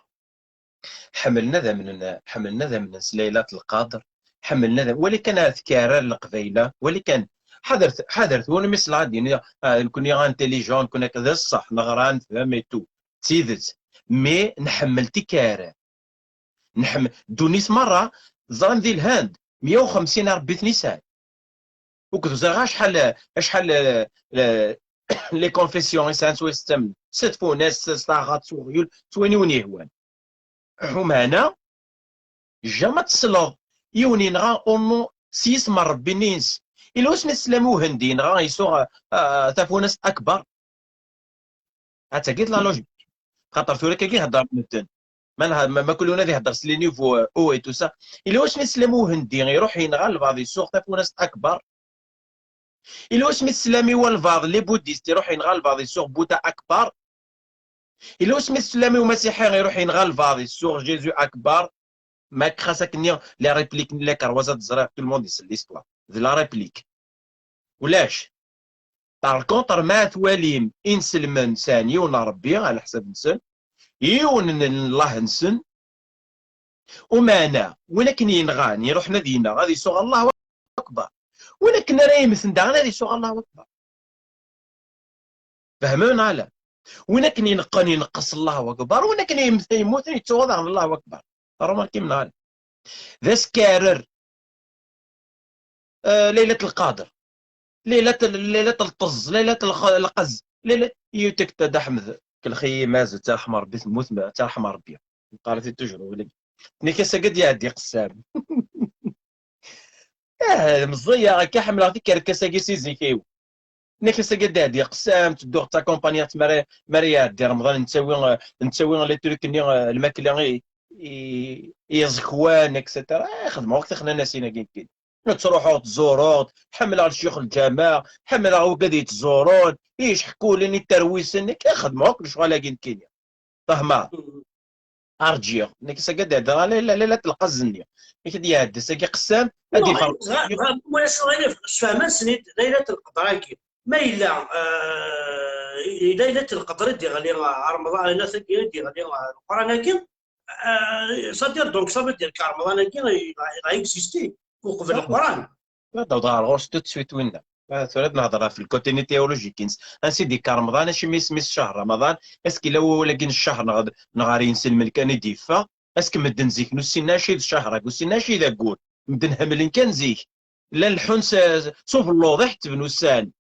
Ḥemmlen ad amnen, ḥemmlen ad amnen s Laylat Lqadr, ḥemmlen ad, wali kan ar tkerrar n Leqbayla, wali kan, ḥadret, ḥadret, win mi selleɣ ad d-yini, ah, nekkni intelligent, nekkni akka, d ṣṣeḥ, neɣra, nefhem et tout, d tidet, mais nḥemmel tikerrar. Nḥemmel, ddunit merra, ẓran di Lhend, meyya u xemsin arebbi-ten i sɛan. Ur k-ẓriɣ acḥal, acḥal, eh, les confessions i sɛan s wayes ttamnen. S tfunast, s taɣaṭ, s uɣyul, s wayen i wen-yehwan. Umeɛna, jamais ad tesleḍ yiwen yenɣa au nom s yisem n Rebbi-nni-ines. Ila wasmi teslam i Uhendi yenɣa, yessuɣ, ah, tafunast akbar. Ad tagi la logique. Xaṭer tura kagi heddren medden. Ma, ma, ma kul un ad ihedder s les niveaux, euh, hauts et tout ça. Ila wasmi teslam i Uhendi iruḥ yenɣa albaɛḍ, yessuɣ tafunast akbar. Ila wasmi teslam i walbaɛḍ, les bouddhistes, iruḥ yenɣa albaɛḍ, yessuɣ Bouddha akbar. Ila wasmi teslam i umasiḥi iruḥ yenɣa albaɛḍ, yessuɣ Jésus akbar. Ma xas akken la réplique n la kerwaza d-ẓriɣ, tout le monde isell l'histoire. De la réplique. Ulac. Par contre, ma twalim inselmen sɛan yiwen n Rebbi, ɛla ḥsab-nsen, yiwen n Allah-nsen, umeɛna, win akken yenɣan, iruḥen ad yenɣ, ad isuɣ Allahu Akbar. Win akken ara yemmten daɣen, ad isuɣ Allahu Akbar. Fehmem neɣ ala? Win akken ineqqen, ineqqes Allahu Akbar, win akken yem-, yemmuten, yettuɣ daɣen Allahu Akbar. Remarkim neɣ ala? D askarrer. Eh, Laylat Lqader. Layla tel-, layla telṭeẓ, layla telx-, lqez, layla, yiwtek Dda Ḥmed, kelxi mazet, tarḥem Rebbi, temmut, ma, tarḥem Rebbi. Nqarret i tujru, wala. Nekk ass-agi ad d-iɛeddi qessam. Ah, meẓẓiyeɣ, akka ḥemmleɣ tikerkas-agi si zik-iw. Nekk ass-agi ad d-iɛeddi qessam, tedduɣ ttakumpaniɣ-tt mi ara, mi ara iɛeddi Remḍan, nettawi, eh, nettawi les trucs-nni, eh, lmakla i, i, i iẓekwan, et cetera. Ah, xedmeɣ akk tixnanasin-agi nekkini. Nettruḥuɣ, ttzuruɣ, ḥemmleɣ lecyux lǧameɛ, ḥemmleɣ wigad yettẓurun, iceḥkulen, iterwisen, nekk xedmeɣ akk lecɣal-agi nekkini. Fehmeɣ. Rǧiɣ. Nekk sagad ad ɣala la, la, la telqaz-nni. Nekk ad iɛeddi sagi qessam, ad Non, yeffeɣ. Dɣa, dɣa, ma yesɛa ayen yeffeɣ, sfehman-sen-id Laylat Lqedr-agi. Ma yella, eh, i Laylat Lqedr i d-iɣli, eh, Remḍan, laylat-agi i d-iɣli, eh, Leqran-agi, eh, c'est-à-dire, donc, ça veut dire que Remḍan-agi, il a, il a existé uqbel Leqran. Ad d-awḍeɣ ɣer ɣur-s tout de suite winna. Ah, tura ad nehḍer ɣef le côté-nni théologique-ines. Ansi d-yekka Remḍan, acimi isem-is ccahr Remḍan, est-ce que yella wawal-agi n ccahr neɣ, neɣ ar yinselmen kan i d-yeffeɣ? Est-ce que medden zik ur ssinen acu d ccahr-agi, ur ssinen acu d aggur? Medden ḥemmlen kan zik. Llan leḥḥun s, s ubelluḍ, iḥettben ussan.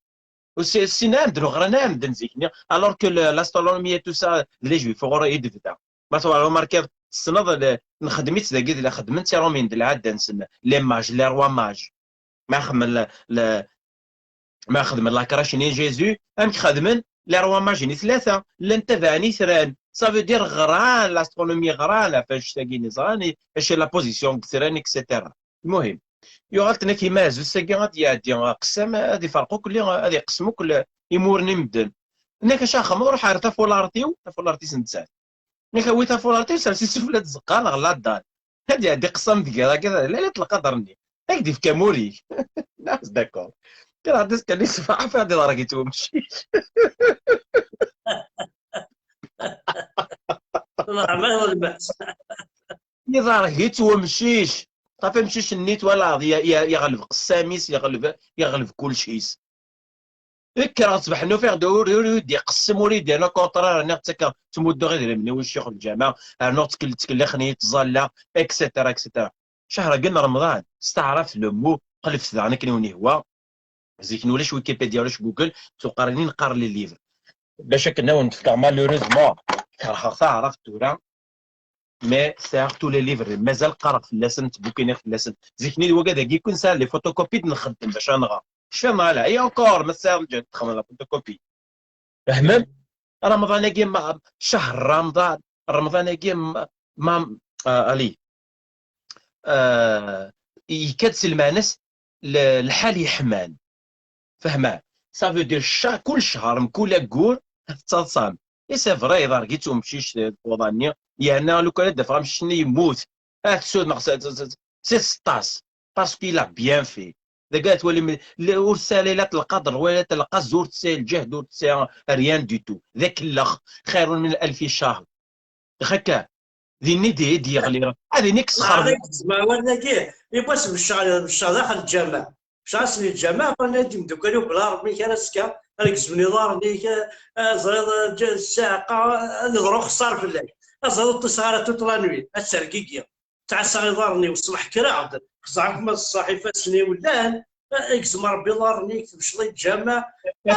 Ur ssi-, ssinen ara medden, ur ɣran ara medden zik-nni. Alors que le, l'astronomie et tout ça, d les juifs ɣur i d-tebda. Ma tewɛer umarkiḍ, tessneḍ, le, nxeddem-itt dagi, d la xedmen-tt iṛumyen d lɛadda-nsen, les mages, les rois mages. Ma xedmen le, le, ma xedmen la crèche-nni Jésus, amek xedmen? Les rois mages-nni tlata, llan tabaɛen itran. Ça veut dire ɣran, l'astronomie ɣran, ɣef annect-agi-nni ẓran, i, acu la position n yitran, et cetera. Lmuhim, yuɣal-d nekk imaz, ass-agi ad d-iɛeddi aqessam, ad iferq akk, ad iqsem akk imuren i medden. Nekk acu axemmeḍ, ruḥ ar tafulart-iw, tafulart-is nettat. Nekk awi tafulart-iw, sers-itt sufella tzeqqa neɣ la dalle. Ad d-iɛeddi qessam deg-i, laylat lqader-nni. Ad k-d-ifk amur-ik. D'accord. Kkreɣ-d ass kan, iṣbeḥ, ɣef ad iḍreg-itt wemcic. Leɛmer d lmeḥs. Iḍreg-itt wemcic. Ɣef amcic-nni twalaḍ, ye-, ye-, yeɣleb qessam-is, yeɣleb, yeɣleb kullec-is. Kkreɣ ṣṣbeḥ-nni ufiɣ-d ur, ur, ur d-iqessem, ur d-yerna contraire, rniɣ ttakkeɣ, ttmudduɣ idrimen-iw i ccix n lǧameɛ, rnuɣ ttkel-, ttkellixen-iyi, ttẓallaɣ, et cetera, et cetera. Cahṛ-agi n Remḍan, s taɛrabt, le mot, qelbet daɣen akken i wen-ihwa. Zik ulac Wikipedia, ulac Google, tuqar-nni neqqar les livres. Bac akken ad wen-d-fkeɣ, malheureusement, kerheɣ taɛrabt tura, mais sɛiɣ tous les livres, mazal qqareɣ fell-asen, ttbukkiniɣ fell-asen. Zik-nni d wagad-agi kun sɛiɣ les photocopies d-nxeddem bac ad nɣer. Kečč ad nɣer, et encore, ma tesɛiḍ lǧehd txedmeḍ la photocopie. Fehmem? Remḍan-agi, ma, cahṛ Remḍan, Remḍan-agi, ma, ma, ah, allez. Ah, yekka-d s lmeɛna-s, le-, lḥal yeḥman. Fehmeɣ. Ça veut dire, ca-, kul ccher, mkul aggur, ad tettaḍsam. Et c'est vrai, iḍerg-itt umcic deg uḍan-nni, yerna lukan ad d-afeɣ amcic-nni yemmut, ad t-sud neɣ s, s, s, s seṭṭas. Parce qu'il a bien fait. Dagi ad twalim, le-, ur tesɛi la laylat lqadr, wala laylat lqaz, ur tesɛi lǧehd, ur tesɛi rien du tout. D akellex, xayrun min alfi ccahr. Xakka, dinni di, i d-yeɣli. Ad inik sxerben. Tzemawal-agi, yiwwas mecca, mecca daxel lǧameɛ. Mecca-asen i lǧameɛ, qqlen ad imdukal-iw bla Rebbi, amek ara s-fkeɣ, ad gezmen iḍarren-ik, eh, eh, ẓriḍ, eh, ǧ-, ssiɛqa, eh, ad iḍru xeṣṣar fell-ak. Ad ẓriḍ ur ṭṭiseɣ ara toute la nuit, ad tergigi. Ttɛassaɣ iḍarren-iw, ṣṣbeḥ kkreɣ-d, xeẓẓɛeɣ ma ṣṣeḥ ifassen-iw llan, eh, igzem Rebbi iḍarren-ik, tmecceḍ i lǧameɛ.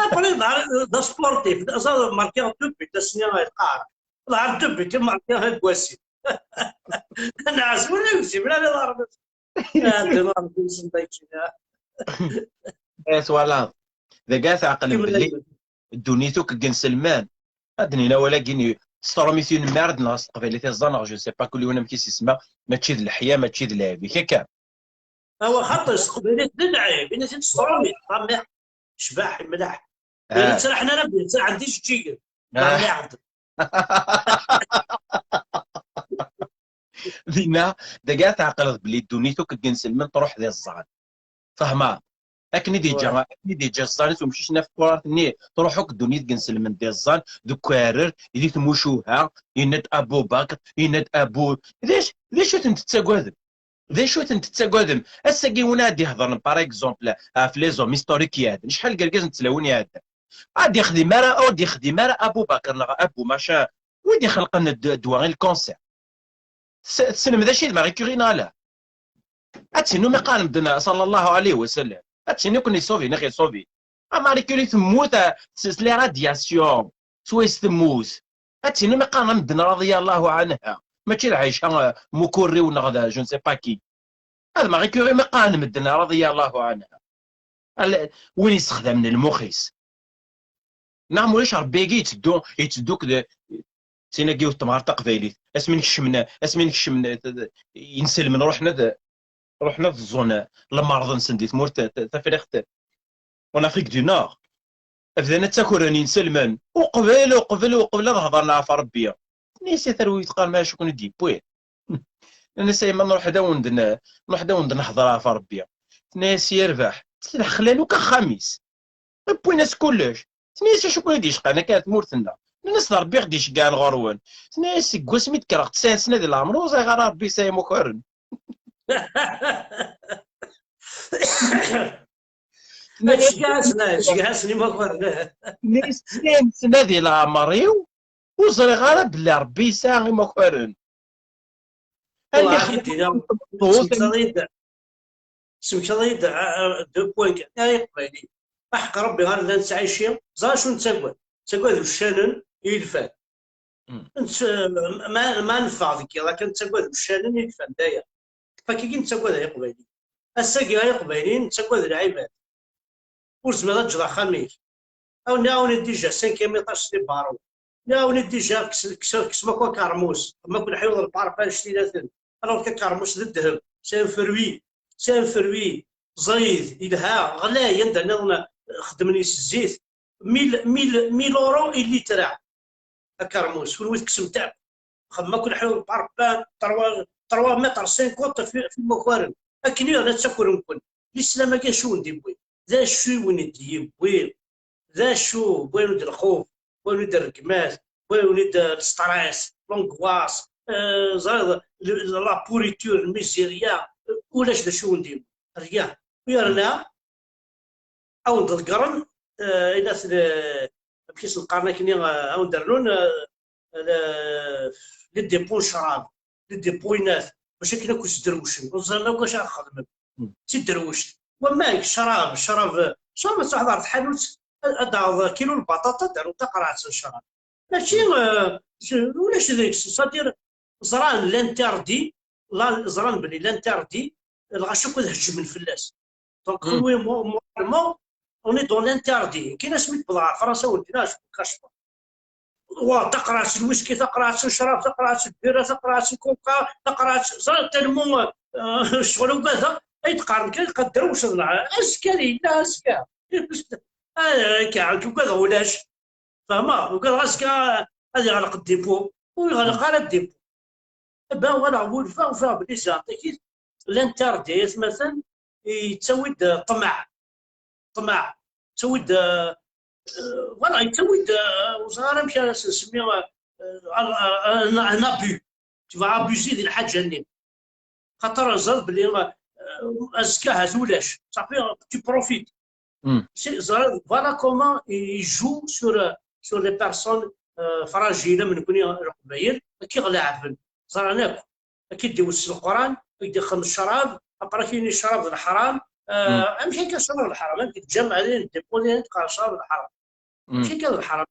Après, d, d asportif, d, d, merkiɣ deux buts, ass-nni ay lqaɛa. Lɛar deux buts i merkiɣ deg wasif. Nɛas wala yegzim, la iḍarren. Ah, d Rebbi, yessenḍay. Eh, twalaḍ. Dagi ad teɛqel belli ddunit akk deg inselmen. Ad d-nini awal-agi-nni s tṛumit i nemmar, ad d-nɣer s teqbaylit iẓẓan, neɣ je sais pas kulli win amek i s-isemma, mačči d leḥya, mačči d lɛib. Akka. Awa, xaṭi, s teqbaylit d lɛib, ini-t-id s tṛumit, ṭamiɛ, cbaḥ, mlaḥ. Ah. Ur ttraḥen ara, ur ttraḥen d ijeǧǧigen. Ah. Ṭamiɛ. Dinna, dagi ad teɛqleḍ belli ddunit akk deg inselmen truḥ d iẓẓan. Fehmeḍ? Akken i d-yeǧǧa, akken i d-yeǧǧa ẓẓan-is umcic n tfuṛart-nni, truḥ akk ddunit deg inselmen d iẓẓan, deg uɛerrir, di tmucuha, yenna-d Abu Bakr, yenna-d Abu, d acu, d acu ten-tettagadem? D acu ten-tettagadem? Ass-agi win ad d-ihedṛen, par exemple, ɣef les hommes historiques iɛeddan, acḥal n yergazen d tlawin iɛeddan, ad d-ixdim ara, ur d-ixdim ara Abu Bakr neɣ Abu machin, wid ixelqen dd-, ddwa i lkanser. Tessnem d acu i d Marie Curie neɣ ala? Ad tennum iqqaren medden sallallahu alayhi wa sallam. Ad tennum ken iṣubi neɣ iṣubi. A Marie Curie temmut, eh, s, s les radiations, swayes temmut. Ad tinim iqqaren medden radiyallahu anha. Mačči d Ɛica, eh, Mukurriw neɣ d je ne sais pas qui. Ad Marie Curie mi qqaren medden radiyallahu anha. Al-, win yessexdamen lmux-is. Neɣ ma ulac Rebbi-agi yetteddu, yetteddu akked tin-agi ur temɣar taqbaylit. Asmi nekcem, asmi nekcem inselmen ruḥen ad, ruḥen ad ẓẓun lmerḍ-nsen di tmurt ta-, ta-, tafriqt, en Afrique du Nord. Bdan ad ttakren inselmen. Uqbel, uqbel, uqbel ad hedren ɣef Rebbi. Tenna-yas i talwit, teqqar: "Ma acu ken-id-yewwi?" Nnan-as: "Ay ma nruḥ ad awen-d n-, nruḥ ad awen-d-nehder ɣef Rebbi." Tenna-yas: "Yerbeḥ." Tleḥxel akk axxam-is. Wwin-as kullec. Tenna-yas: "Acu ken-id-yecqan akka ar tmurt-nneɣ?" Nnan-as: "D Rebbi i ɣ-d-iceggɛen ɣur-wen." Tenna-yas: "Seg wasmi d-kkreɣ tesɛin sna di leɛmer, ur ẓriɣ ara Rebbi yesɛa imakaren." Tenna-yas: "Cegɛasen, cegɛasen imakaren." Tenna-yas: "Tesɛin sna di leɛmer-iw, ur ẓriɣ ara belli Rebbi yesɛa imakaren." Alli xedmeɣ tmeṭṭut. Semkeḍ-iyi-d, semkeḍ-iyi-d, a, a, deux points kan. Ay Iqbayliyen, aḥeqq Rebbi ara nella nettɛici, ẓer acu nettagad. Nettagad uccanen i yilfan. Mm. Nett-, ma, ma neffeɣ deg yiḍ akka, nettagad uccanen i yilfan, d aya. Fakki nettagad ay Iqbayliyen. Ass-agi ay Iqbayliyen, nettagad lɛibad. Ur zmireɣ ad ǧǧeɣ axxam-ik. Awen-, nniɣ-awen-id déjà cinquième étage s les barreaux. Nniɣ-awen-id déjà kkes, kkes, kkes akk akermus. Xdem akk leḥyuḍ n lbarpa anect-ilaten. Alors que akermus d ddheb. C'est un fruit. C'est un fruit. Ẓid, yelha, ɣlay, anda nniḍen xeddmen yes zzit. Mille, mille, mille euros i litra. Akermus, kunwi tekksem-t akk. Xdem akk leḥyuḍ n parpain, trois, trois mètres cinquante fi, fi imakaren. Akken i la ttakren-ken. Lislam-agi acu i wen-d-yewwi? D acu i wen-d-yewwi? D acu? Wwin-d lxuf, wwin-d rregmat, wwin-d le stress, l'angoisse, euh, ẓriḍ, le, la pourriture, lmizirya, ulac d acu i wen-d-yewwi. Rien. U yerna, a wen-d-ḍeggren, eh, i la t-, amek i sen-qqaren akkenni, eh, a wen-d-rnun, eh, le, les dépôts n ccrab, les dépôts inat, bac akken akk sderwcen, ur ẓrin akk acu ara xedmen. Hmm. D tiderwect. Wamek, ccrab, ccrab, ccrab ad truḥeḍ ɣer tḥanut, ad, ad d-taɣeḍ kilu n lbaṭaṭa, ad d-taruḍ taqerɛet n ccrab. Mačči, eh, ulac deg-s, c'est-à-dire, ẓran l'interdit, la, ẓran belli l'interdit, lɣaci akk ad hejmen fell-as. Donc, hmm, kunwi, mo-, moralement, on est dans l'interdit. Kan asmi tewweḍ ɣer Fransa, ur ddin ara cekk kac. Wa, taqerɛet n lwiski, taqerɛet n ccrab, taqerɛet n lbira, taqerɛet n coca, taqerɛet, ẓriɣ tellement, euh, ccɣel ugadeɣ, ay d-qqaren kan, qadder wsed, azekka yella, azekka. Ah, akka, ugadeɣ ulac. Fehmeɣ, ugadeɣ azekka ad yeɣleq ddipu. Ur yeɣleq ara ddipu. Aba walaɣ wulfeɣ, ufiɣ belli ziɣ takit l'interdit, atmaten, yettawi-d, eh, ṭṭmeɛ. Ṭṭmeɛ. Yettawi-d, eh, eh, voilà, yettawi-d, eh, ur ẓriɣ ara amek ara s-nsemmi, eh, eh, un, un, un abus. Tu vas abuser di lḥaǧa-nni. Xaṭer ẓriɣ belli, eh, azekka ahat ulac. Safi, tu profites. Hmm. Si, ẓriɣ, voilà comment il joue sur, euh, sur les personnes, euh, fragiles, am nekni Leqbayel, ad k-iɣ leɛben. Ẓran akk. Ad k-id-iwet s Leqran, ad k-d-ixdem ccrab, après ad k-yini ccrab d leḥram. Euh, hmm, amek akka ccrab d leḥram? Amek lǧameɛ din, dépôt din, teqqar ccrab d leḥram? Hmm. Amek akka d leḥram?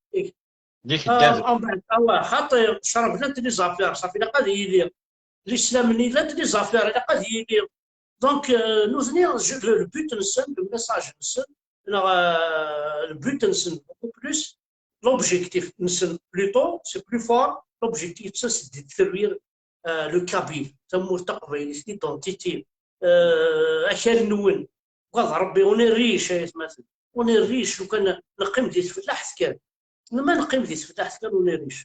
Dik, euh, ddadeb. En fait, awa, xaṭi, ccrab llant les affaires, safi, ilaq ad yili. L'islam-nni llant les affaires, ilaq ad yili. Donc, euh, nutni, je, le, le but-nsen, le message-nsen, neɣ, euh, le but-nsen, beaucoup plus, l'objectif-nsen, plutôt, c'est plus fort, l'objectif-nsen, c'est de détruire, euh, le kabyle, tamurt taqbaylit, l'identité, euh, akal-nwen. Ugadeɣ Rebbi, on est riche, ay atmaten. On est riche, lukan neqqim di tfellaḥt kan. Ma neqqim di tfellaḥt kan, on est riche.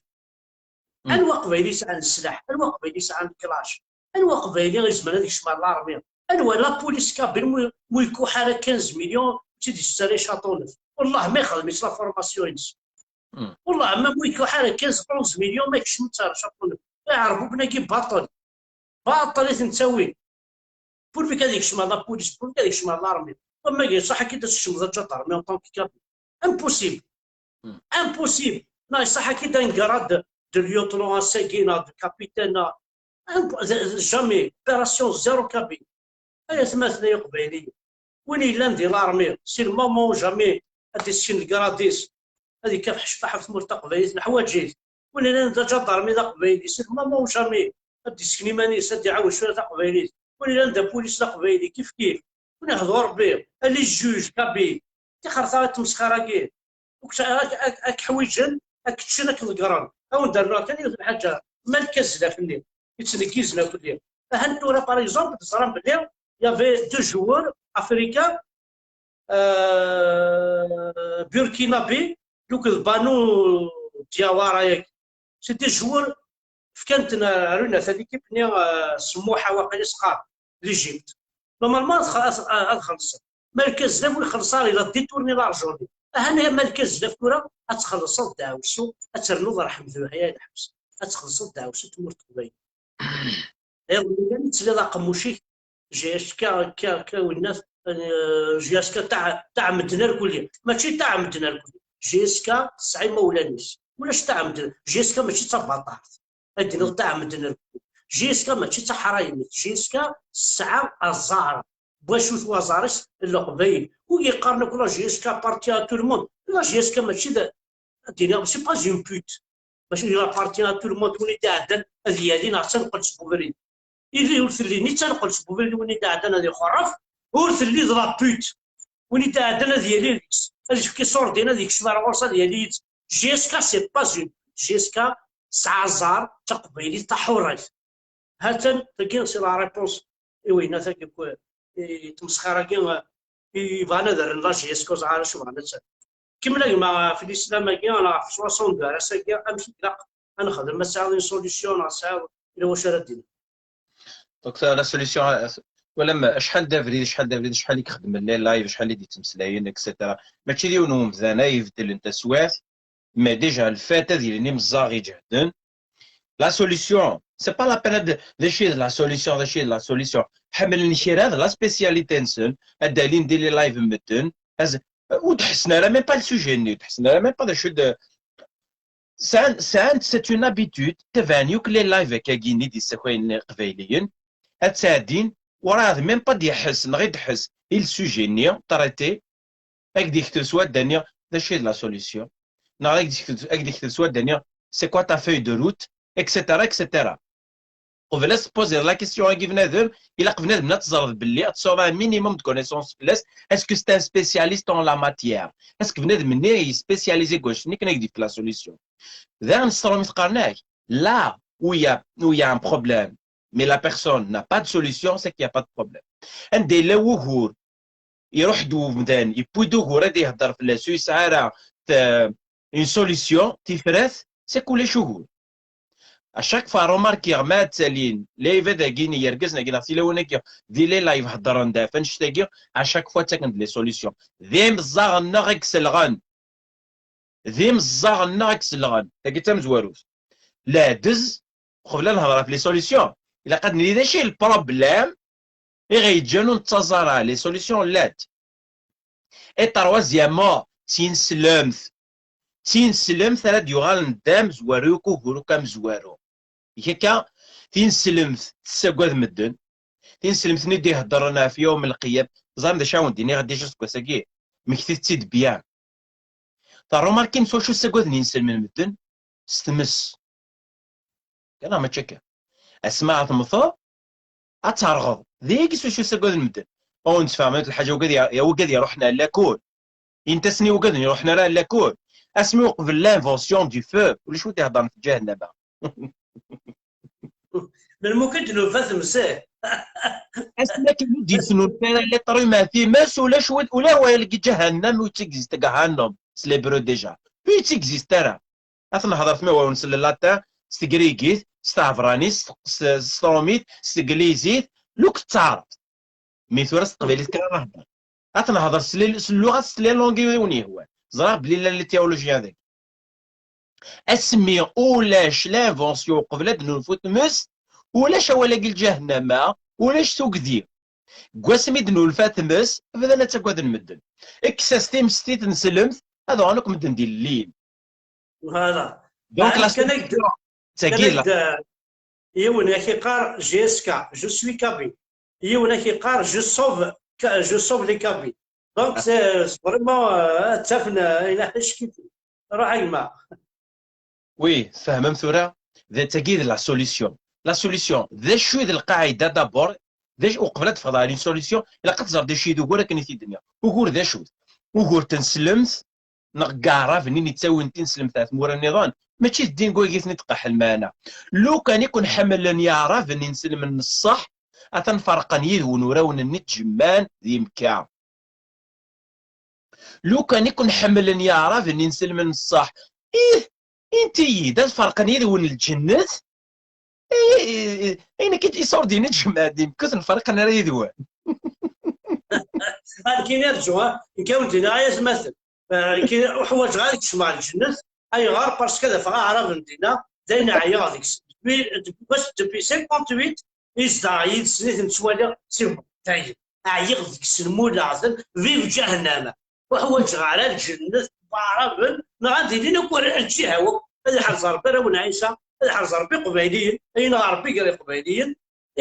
Hmm. Anwa aqbayli yesɛan sslaḥ? Anwa aqbayli yesɛan clash? Anwa aqbayli izemren ad yekcem ɣer l'armée? Anwa la police kabyle mu, mu yekuḥ ara quinze millions, ur tt-id-yettarra Châteauneuf? Wellah ma yexdem-itt la formation-ines. Hmm. Wellah ma mu yekuḥ ara quinze, onze millions ma yekcem-itt ɣer Châteauneuf. Iɛerbuben-agi baṭel. Baṭel i ten-ttawin. Pourvu ad yekcem ɣer la police, pourvu ad yekcem ɣer l'armée. Wamma iṣaḥ-ak-id ad tkecmeḍ ɣer la gendarmerie en tant que kabyle. Impossible. Hmm. Impossible. Non, iṣaḥ-ak-id un grade de, de lieutenant, ass-agi, neɣ de capitaine, neɣ, imp-, jamais. Opération zéro kabyle. Ay atmaten ay iqbayliyen. Win yellan di l'armée, c'est le moment ou jamais. ad d-isken lgradis, ad yekkateḥ ccbaḥ ɣef tmurt taqbaylit, neḥwaǧ-it. Win yellan d aǧadarmi d aqbayli, c'est le moment ou jamais, ad d-isken iman-is, ad d-iɛawed cwiya taqbaylit. Win yellan d apulis d aqbayli, kif kif. Win ihḍu Rebbi, ali juge kabyle. Tixer ta tmesxir-agi. Ad k-ḥwiǧen, ad k-ččen, ad k-ḍeggren. Ad wen-d-rnuɣ kan yiwet n lḥaǧa, Malek Azlaf-nni, yettneggizen akk-nni. Ahan tura, par exemple, teẓram belli y avait deux joueurs africains, euh, burkinabé, donc d Banu Diawara-yagi. C'est des joueurs, fkan-ten ar une, ata l'équipe-nni, euh, Smuḥa waqil i s-qqaren, l'Égypte. Normalement, ad, ad, ad xellṣen. Malek Azlaf ur ixelleṣ ara, il a détourné l'argent-nni. Ahan Malek Azlaf tura, ad txellṣeḍ ddeɛwessu, ad ternuḍ rrḥem d uḥya i lḥebs. Ad txellṣeḍ ddeɛwessu n tmurt n Leqbayel. Iḍelli kan i tesliḍ aqemmuc-ik, J S K, akka, akka, winnat, euh, J S K taɛ-, taɛemmed n arkulli. Mačči taɛemmed n arkulli. J S K tesɛa imawlan-is. Ulac taɛemmed n, J S K mačči d tabaṭart. Ad d-tiniḍ taɛemmed n arkulli. J S K mačči d taḥraymit. J S K tesɛa aẓar. Wacu-t waẓar-is? Leqbayel. Wi yeqqaren akk la J S K appartient à tout le monde. La J S K mačči d, ad d-iniɣ, c'est pas une pute. Mačči il appartient à tout le monde, win i d-iɛeddan ad yali neɣ d taneqqelt seg ubrid. Ili ur telli ni d taneqqelt seg ubrid, win i d-iɛeddan ad ixerref, ur telli d la pute. Win i d-iɛeddan ad yali deg-s, ad yefk iṣurdiyen, ad yekcem ar ɣur-s, ad yali yid-s. J S K c'est pas une pute. J S K tesɛa aẓar, d taqbaylit taḥurayt. Ha-tt-an, tagi, c'est la réponse i winnat-agi, i tmesxir-agi, i bɣan ad rren la J S K, ur ẓriɣ ara acu bɣan ad t-rren. Kemmel a gma ɣef lislam-agi, neɣ ɣef soixante-deux ar ass-agi, amek i ilaq ad nexdem, ma tesɛiḍ une solution, neɣ tesɛiḍ ila wacu ara d-tiniḍ. Donc, la solution, euh, wala ma, acḥal d abrid, acḥal d abrid, acḥal i ixeddmen les lives, acḥal i d-yettmeslayen, et cetera. Mačči d yiwen n umdan ay ibeddlen taswiɛt, mais déjà le fait ad ilin imeẓẓaɣ iǧehden. La solution, c'est pas la peine de, d acu i d la solution, d acu i d la solution. Ḥemmlen kra d la spécialité-nsen, ad d-alin di les lives n medden, az-, ur d-ḥessen ara même pas le sujet-nni, ur d-ḥessen ara même pas d acu d, sɛan, sɛan, c'est une habitude, taban yakk les lives akkagi-nni d-issakayen iqbayliyen, ad ttɛeddin, werɛad même pas d-iḥess, neɣ i d-iḥess i le sujet-nni, traité, ad k-d-ikteb s wadda-nni, d acu i d la solution? Neɣ ad k-d-ikteb, ad k-d-ikteb s wadda-nni, c'est quoi ta feuille de route, et cetera, et cetera. Qbel ad s-tpoziḍ la question-agi bnadem, ilaq bnadem ad teẓreḍ belli ad tesɛuḍ un minimum de connaissance fell-as, est-ce que c'est un spécialiste en la matière? Est-ce que bnadem-nni yespécialisé deg wacu-nni kan ad k-d-yefk la solution? Daɣen s tṛumit qqaren-ak, là où il y a, où il y a un problème, mais la personne n'a pas de solution, c'est qu'il y a pas de problème. Anda yella wugur, iruḥ-d umdan, yewwi-d ugur ad ihedder fell-as, ur yesɛi ara t-, une solution, tifrat, c'est que ulac ugur. À chaque fois, remarquer, ma ttalin, live-agi n yergazen-agi neɣ tilawin-agi, di les lives heddren-d ɣef annect-agi, à chaque fois ttaken-d les solutions. D imeẓẓaɣen-nneɣ i iselɣen. D imeẓẓaɣen-nneɣ i iselɣen. Tagi d tamezwarut. Leɛdez, qbel ad nehder ɣef les solutions, ilaq ad nili d acu i le problème i ɣ-yeǧǧan ur nettaẓ ara, les solutions llant. Et troisièmement, d tineslemt. D tineslemt ara d-yuɣalen d amezwaru akk ugur akk amezwaru. Yak akka, tineslemt tessagad medden. Tineslemt-nni d-iheddren ɣef yawm lqiyam. Teẓram d acu ara wen-d-iniɣ déjà seg wass-agi? Mmektit-tt-id bien. Terrumarkim s wacu ssagaden yinselmen medden? S tmes. Kana mačči akka. Asma ara temmteḍ, ad terɣeḍ. D ayagi s wacu ssagaden medden. Ur nettfehmemt lḥaǧa, wigad ya-, wigad iruḥen ar lakul. Init-asen i wigad ur iruḥen ara ar lakul. Asmi uqbel l'invention du feu, ulac wid iheddren ɣef ǧahennama. Melmi kan d-nufa temsal. Asmi akken ur d-yesnulfa ara les trucs ma times, ulac wid, ula wayel deg ǧahennam ur yettexiste, ǧahannam, s l'hébreu déjà. Ur yettexiste ara. Ad t-nehder ɣef mi ur nsell latin, s tegrigit, s tɛebranit, s, s, s tṛumit, s teglizit, luk d taɛrabt. Mi tura s teqbaylit kan ara nehder. Ad t-nehder s li-, s lluɣat, s les langues i wen-yehwan. Ẓriɣ belli llan les théologiens dagi. Asmi ulac l'invention uqbel ad d-nunfu tmes, ulac awal-agi lǧahennama, ulac tugdi. Deg wasmi d-nulfa tmes, bdan ad ttagaden medden. Kkes-as timestit n slemt, ad uɣalen akk medden d ilelliyen. Voilà. Donc, la Kan ak-d- solution, tagi, kan la ak-d- yiwen ak-iqqar J S K, je suis kabyle. Yiwen ak-iqqar je sauve, je sauve les kabyles. Donc, c'est c'est vraiment, euh, ttafna, il a ruḥ a gma. Oui, tfehmem tura? D tagi d la solution. La solution, d acu i d lqaɛida d'abord? D acu, uqbel ad d-teffɣeḍ ɣer une solution, ilaq ad teẓreḍ d acu i d ugur akken i t-id-nniɣ. Ugur d acu-t? Ugur n teslemt neɣ n yeɛraben-nni yettawin tineslemt ar tmura nniḍen, mačči d ddin wagi i ten-id-qeḥḥen, meɛna lukan i ken-ḥemmlen yeɛraben inselmen n ṣṣeḥ, atan ferqen yid-wen urawen-nni d-jemman d yimekka. Lukan i ken-ḥemmlen yeɛraben inselmen n ṣṣeḥ, ih, inti-yi-d ad ferqen yid-wen lǧennet? Ayen akka iṣurdiyen i tjemɛem d imekka ur ten-ferqen ara yid-wen. Ad kin irǧu, nekk awen-d-iniɣ ay atmaten, eh, nekk ur ḥwaǧeɣ ara ad kecmeɣ lǧennet. Ayɣer? Parce que ad afeɣ aɛrab n dinna, d ayen ɛyiɣ deg-s. Depuis, depuis, depuis cinquante-huit, izdeɣ yid-sen i ten-ttwaliɣ, si dayen. Ɛyiɣ deg-sen, muleɣ-ten, vive ǧahennama. Ur ḥwaǧeɣ ara lǧennet, waɛraben, neɣ ad ilin akk ar lǧiha-w akk. Ad iḥrez Ṛebbi arraw n Ɛisa, ad iḥrez Ṛebbi Iqbayliyen, ay yenɣa Ṛebbi gar Iqbayliyen.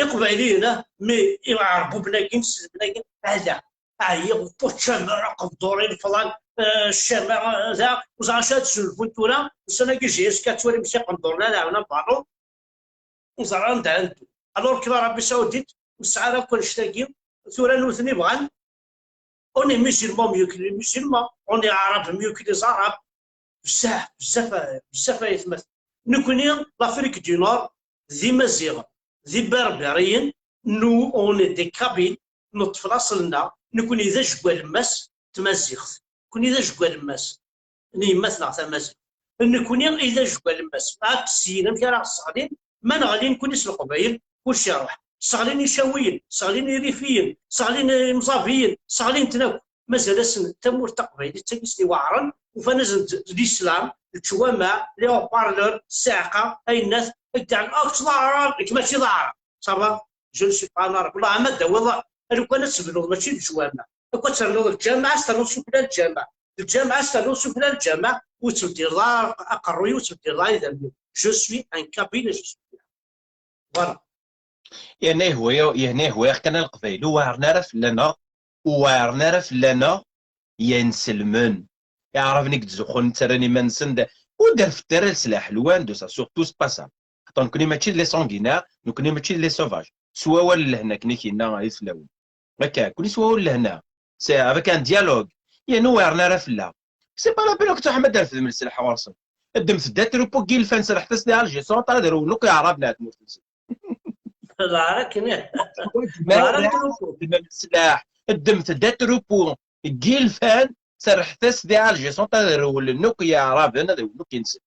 Iqbayliyen, ah, mi iɛerbuben-agi, imsezmen-agi, ala. Ɛyiɣ, ur ttcamar aqendur i lefḍan, eh, ccama, eh, da, ur ẓriɣ acu ad ssulfun tura, ussan-agi J S K ttwalim s iqenduren, ala ɛawna baru, ur ẓriɣ anda ara neddu. Alors que l'Arabie Saoudite ur tesɛi ara akk annect-agi, tura nutni bɣan, on est musulman mieux que les musulmans, on est arabe mieux que les arabes, bzzaf, bzzaf, bzzaf ay atmaten. Nekni, l'Afrique du Nord, d Imaziɣen, d Iberberiyen, nous, on est des Kabyles, neṭṭef laṣel-nneɣ, nekni d ajgu alemmas n tmaziɣt, nekni d ajgu alemmas n yemma-tneɣ tamaziɣt. Nekni i d ajgu alemmas. Akk syin, amek ara ɣ-sseɣlin? Ma neɣli nekni s Leqbayel, kullec iruḥ. Sseɣlin Icawiyen, sseɣlin Irifiyen, sseɣlin Imẓabiyen, sseɣlin-ten akk. Mazal-asen tamurt taqbaylit d tagi i sen-iweɛren, ufan-asen-d lislam, leǧwameɛ, les haut-parleurs, ssiɛqa, ayennat, ad k-d-ɛen, ah, kečč d aɛrab, nekk mačči d aɛrab. Ça va? Je ne suis pas un arabe. Wellah, ama d-tawiḍ, a lukan ad tebnuḍ mačči d leǧwameɛ. Akk ad ternuḍ lǧameɛ, ad s-ternuḍ sufella n lǧameɛ. Lǧameɛ, ad s-ternuḍ sufella n lǧameɛ, ur tettbeddileḍ ara aqerruy, ur tettbeddileḍ ara idammen. Je suis un kabyle, je suis là. Voilà. Yerna yehwa-yaɣ, yerna yehwa-yaɣ kan a Leqbayel, ur weɛren ara fell-aneɣ, ur weɛren ara fell-aneɣ, yenselmen. Iɛraben i yettzuxxun, ttarran iman-nsen d, ur d-rfet ara leslaḥ, loin de ça, surtout c'est pas ça. Xaṭer nekni mačči d les sanguinaires, nekni mačči d les sauvages. S wawal n lehna akken i k-yenna i tlawin. Akka, kuni s wawal n lehna. C'est avec un dialogue. Yerna ur weɛren ara fell-aɣ. C'est pas la peine akk ttruḥem ad d-refdem leslaḥ ɣur-sen. Ddmet-d atrupu n yilfan, serrḥet-as di Alger centre ad rewlen akk yeɛraben ar tmurt-nsen. Ḍeɛra-kem. Ur ttruḥem ad d-refdem leslaḥ. Ddmet-d atrupu n yilfan, serrḥet-as di Alger centre ad rewlen akk yeɛraben, ad rewlen akk yinselmen.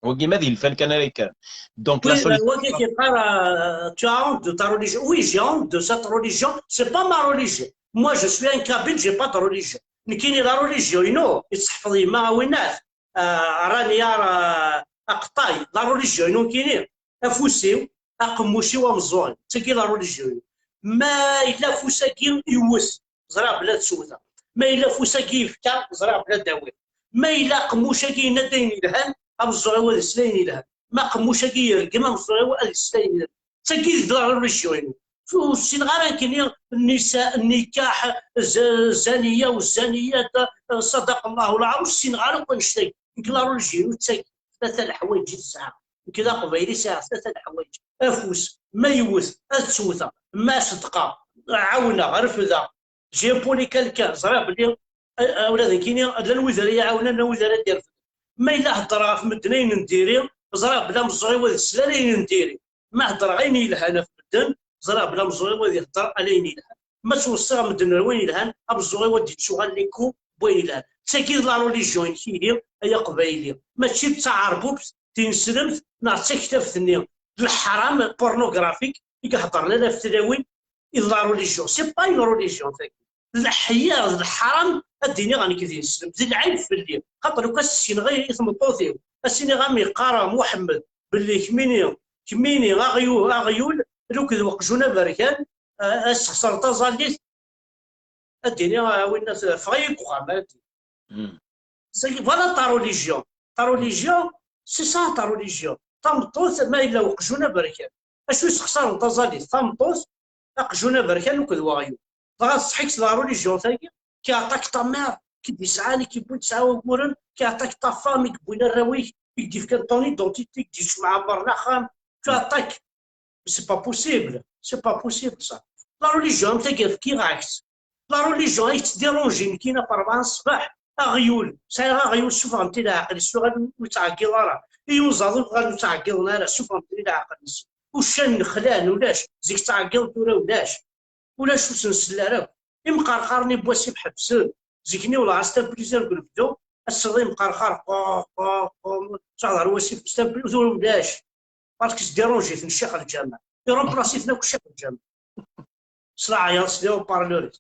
Wagi ma d ilfan kan ara yekkren. Donc la Oui, solution. wagi yeqqar, euh, tu as honte de ta religion. Oui, j'ai honte de cette religion. C'est pas ma religion. Moi, je suis un kabyle, j'ai pas de religion. Nekkini la religion-inu, yettseḥfeḍ yemma awinat, euh, rani ar, euh, aqeṭṭay, la religion-inu nekkini, afus-iw, aqemmuc-iw, ameẓẓuɣ-iw. D tagi la religion-inu. Ma yella afus-agi iwwet, ẓriɣ belli ad t-wteɣ. Ma yella afus-agi yefka, ẓriɣ belli ad t-awiɣ. Ma yella aqemmuc-agi yenna-d ayen yelhan, ameẓẓuɣ-iw ad isel ayen yelhan. Ma aqemmuc-agi yergem, ameẓẓuɣ-iw ad isel ayen yelhan. D tagi i d la religion-inu. Ur ssineɣ ara nekkini nnisa, nnikaḥ, z-, zzaniya u zzaniyat, ṣadaq Llah u lɛaḍim, ur ssineɣ ara akk annect-agi. Nekk la religion-inu d tagi, tlata leḥwayeǧ i tesɛa. Nekk d aqbayli, sɛiɣ tlata leḥwayeǧ. Afus, ma yewwet, ad t-wteɣ. Ma ṣedqeɣ, ɛawneɣ, refdeɣ. J'ai épaulé quelqu'un, ẓriɣ belli, a, a, ula d nekkini, llan wid ara yi-ɛawnen, llan wid ara d-irefden. Ma yella heddreɣ ɣef medden ayen n diri, ẓriɣ belli ameẓẓuɣ-iw ad isel ara ayen n diri. Ma heddreɣ ayen yelhan ɣef medden, ẓriɣ belli ameẓẓuɣ-iw ad ihedder ala ayen yelhan. Ma ttweṣṣiɣ medden ar wayen yelhan, ameẓẓuɣ-iw ad d-ittuɣal les coups n wayen yelhan. D tagi d la religion-inek ihi, ay aqbayli. Mačči d taɛerbubt, tineslemt, neɣ d taktabt-nni d leḥram pornographique i iheddren ala ɣef tlawin, i d la religion. C'est pas une religion, tagi. D leḥya, d leḥram, ad d-iniɣ nekk d ineslem. D lɛib fell-i. Xaṭer lukan ssineɣ i, i tmeṭṭut-iw, ad s-iniɣ am yeqqar Muḥemmed, belli kemmini, kemmini, aɣyu-, aɣyul, luked weqjun aberkan, a, a s-texṣer taẓallit, ad d-iniɣ, a winna, ffeɣ-iyi deg uxxam, ara d-iniɣ. Hmm. C'est, voilà ta religion. Ta religion, c'est ça ta religion. Tameṭṭut, ma yella uqjun aberkan. Acu yessexṣaren taẓallit? Tameṭṭut, aqjun aberkan akked weɣyul. Dɣa tṣeḥḥi-k la religion tagi? qui attaque ta mère, qui d-yesɛan, qui yewwin tesɛa uguren, qui attaque ta femme, i yewwin arraw-ik, i k-d-yefkan ton identité, i k-d-yecmɛemmren axxam, qui attaque. C'est pas possible, c'est pas possible ça. La religion, am tagi fkiɣ-ak-tt. La religion, ay tettdiranji nekkin ɣef rebɛa n ṣṣbeḥ, aɣyul, sɛiɣ aɣyul, suffɣemt-t i leɛqel-is, yuɣal ur yettɛeggiḍ ara. I uẓaḍ ur yettɛeggiḍen ara, suffɣemt-t i leɛqel-is. Uccan nexlan, ulac, zik ttɛeggiḍ, tura ulac. Ulac, ur sen-sell ara akk. Imqerqaren n wasif ḥebsen. Zik-nni walaɣ, c'est un plaisir deg unebdu, ass-a d imqerqar, qu, qu, qu, ttɛaḍ ɣer wasif, c'est un plaisir, ur ulac. Parce que sdiranjiten ccix lǧameɛ. Iremplaṣ-iten akk ccix lǧameɛ. S leɛyaḍ, s les haut-parleurs.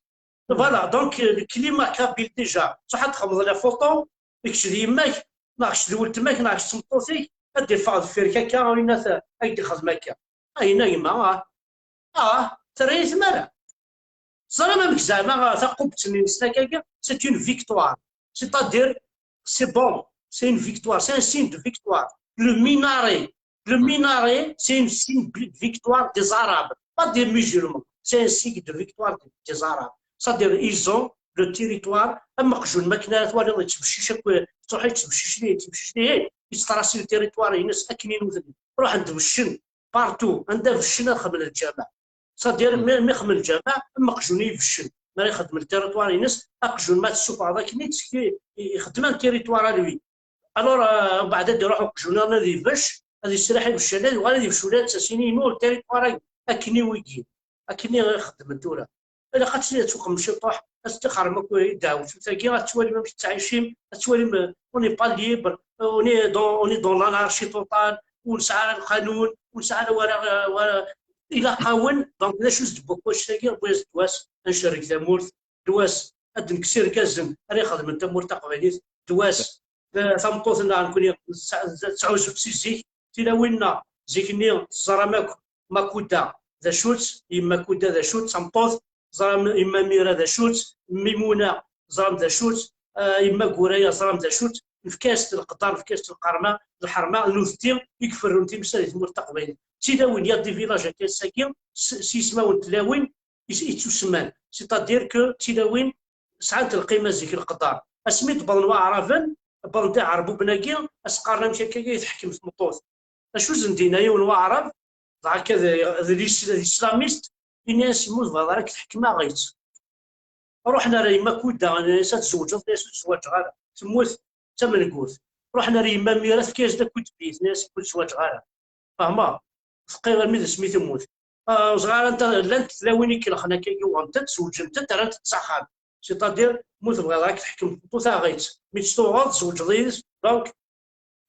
Voilà, donc, euh, le climat kabyle déjà. Ṣaḥ ad txedmeḍ la photo, kečč d yemma-k, neɣ kečč d weltma-k, neɣ kečč d tmeṭṭut-ik, ad d-iffeɣ deffir-k akka, winna t-, ad k-d-ixdem akka. Ah, yenna yemma, ah, ah, terra-yi tmara. Teẓram amek zeɛma taqubt-nni-ines akkagi? C'est une victoire. C'est-à-dire, c'est bon, c'est une victoire, c'est un signe de victoire. Le minaret, le minaret, c'est un signe de victoire des Arabes, pas des musulmans. C'est un signe de victoire des Arabes. C'est-à-dire, ils ont le territoire, am uqjun, ma akken ara twaliḍ yettbeccic akk, tettruḥ yettbeccic dihin, yettbeccic dihin, yettṛasi le territoire-ines akken i nutni. Ruḥen-d beccen, partout, anda beccen ad xedmen lǧameɛ. C'est-à-dire, mi, mi xedmen lǧameɛ, am uqjun i ibeccen. Mi ara ixdem le territoire-ines, aqjun ma tessufɣeḍ akken i ttekki, i, ixdem un territoire à lui. Alors, euh, mbeɛd ad iruḥ uqjun-a ad ibecc, ad iserreḥ ibeccan, ad yuɣal ad ibecc ula d tasini inu le territoire-agi, akken i wigi, akken i xeddmen tura. Ilaq ad tt-, ad tuqem ciṭuḥ, ad tettixrem akk i ddeɛwessu-tagi, ad twalim amek tettɛicim, ad twalim, euh, on n'est pas libre, euh, on est dans, on est dans l'anarchie totale, ur nesɛi ara lqanun, ur nesɛi ara wara, wara, ilaq-awen, donc, d acu s-d-wwak wannect-agi, wway-as ddwa-s, ad ncerreg tamurt, ddwa-s, ad d-nekkes irgazen ara ixedmen tamurt taqbaylit, ddwa-s, eh, tameṭṭut-nneɣ nekkni, tesɛa-, tesɛuzzu si zik, tilawin-nneɣ, zik-nni, teẓram akk, Makuda, d acu-tt, yemma Kuda, d acu-tt, tameṭṭut, teẓram yemma Mira, d acu-tt, Mimuna, teẓram d acu-tt, eh, yemma Guraya, teẓram d acu-tt, nefka-as-t leqder, nefka-as-t lqerma, lḥerma, nutenti i iferrun times-a di tmurt taqbaylit. D tilawin, il y a des villages akka ass-agi, s, s yismawen n tlawin, i, i ttusemman. C'est-à-dire que d tilawin sɛant lqima zik, leqder. Asmi d-wwḍen waɛraben, wwḍen-d iɛerbuben-agi, ad s-qqaren amek akka i teḥkem tmeṭṭut. Acu zen dinna yiwen waɛrab, dɣa akka d, d lis-, d islamist, ini-as, "Yemmut bɣiɣ ara k-teḥkem, aɣ-itt." Ruḥen ar yemma Kuda, nnan-as, "Ad tzewǧeḍ?" Nnan-as, "Ur zwaǧeɣ ara. Temmut d tamengut." Ruḥen ar yemma Mira, tefka-yas-d akk i tbiyt, nnan-as, "Ur zwaǧeɣ ara." Fehmeḍ? Teqqim armi d asmi temmut. Ah, ur ẓriɣ ara anta, llant tlawin i ikelxen akka, yuɣen-tent, zewǧent-tent, rrant-tent s axxam. C'est-à-dire, ma tebɣiḍ ad k-teḥkem tmeṭṭut, aɣ-itt. Mi tt-tuɣeḍ, tzewǧeḍ yid-s, donc,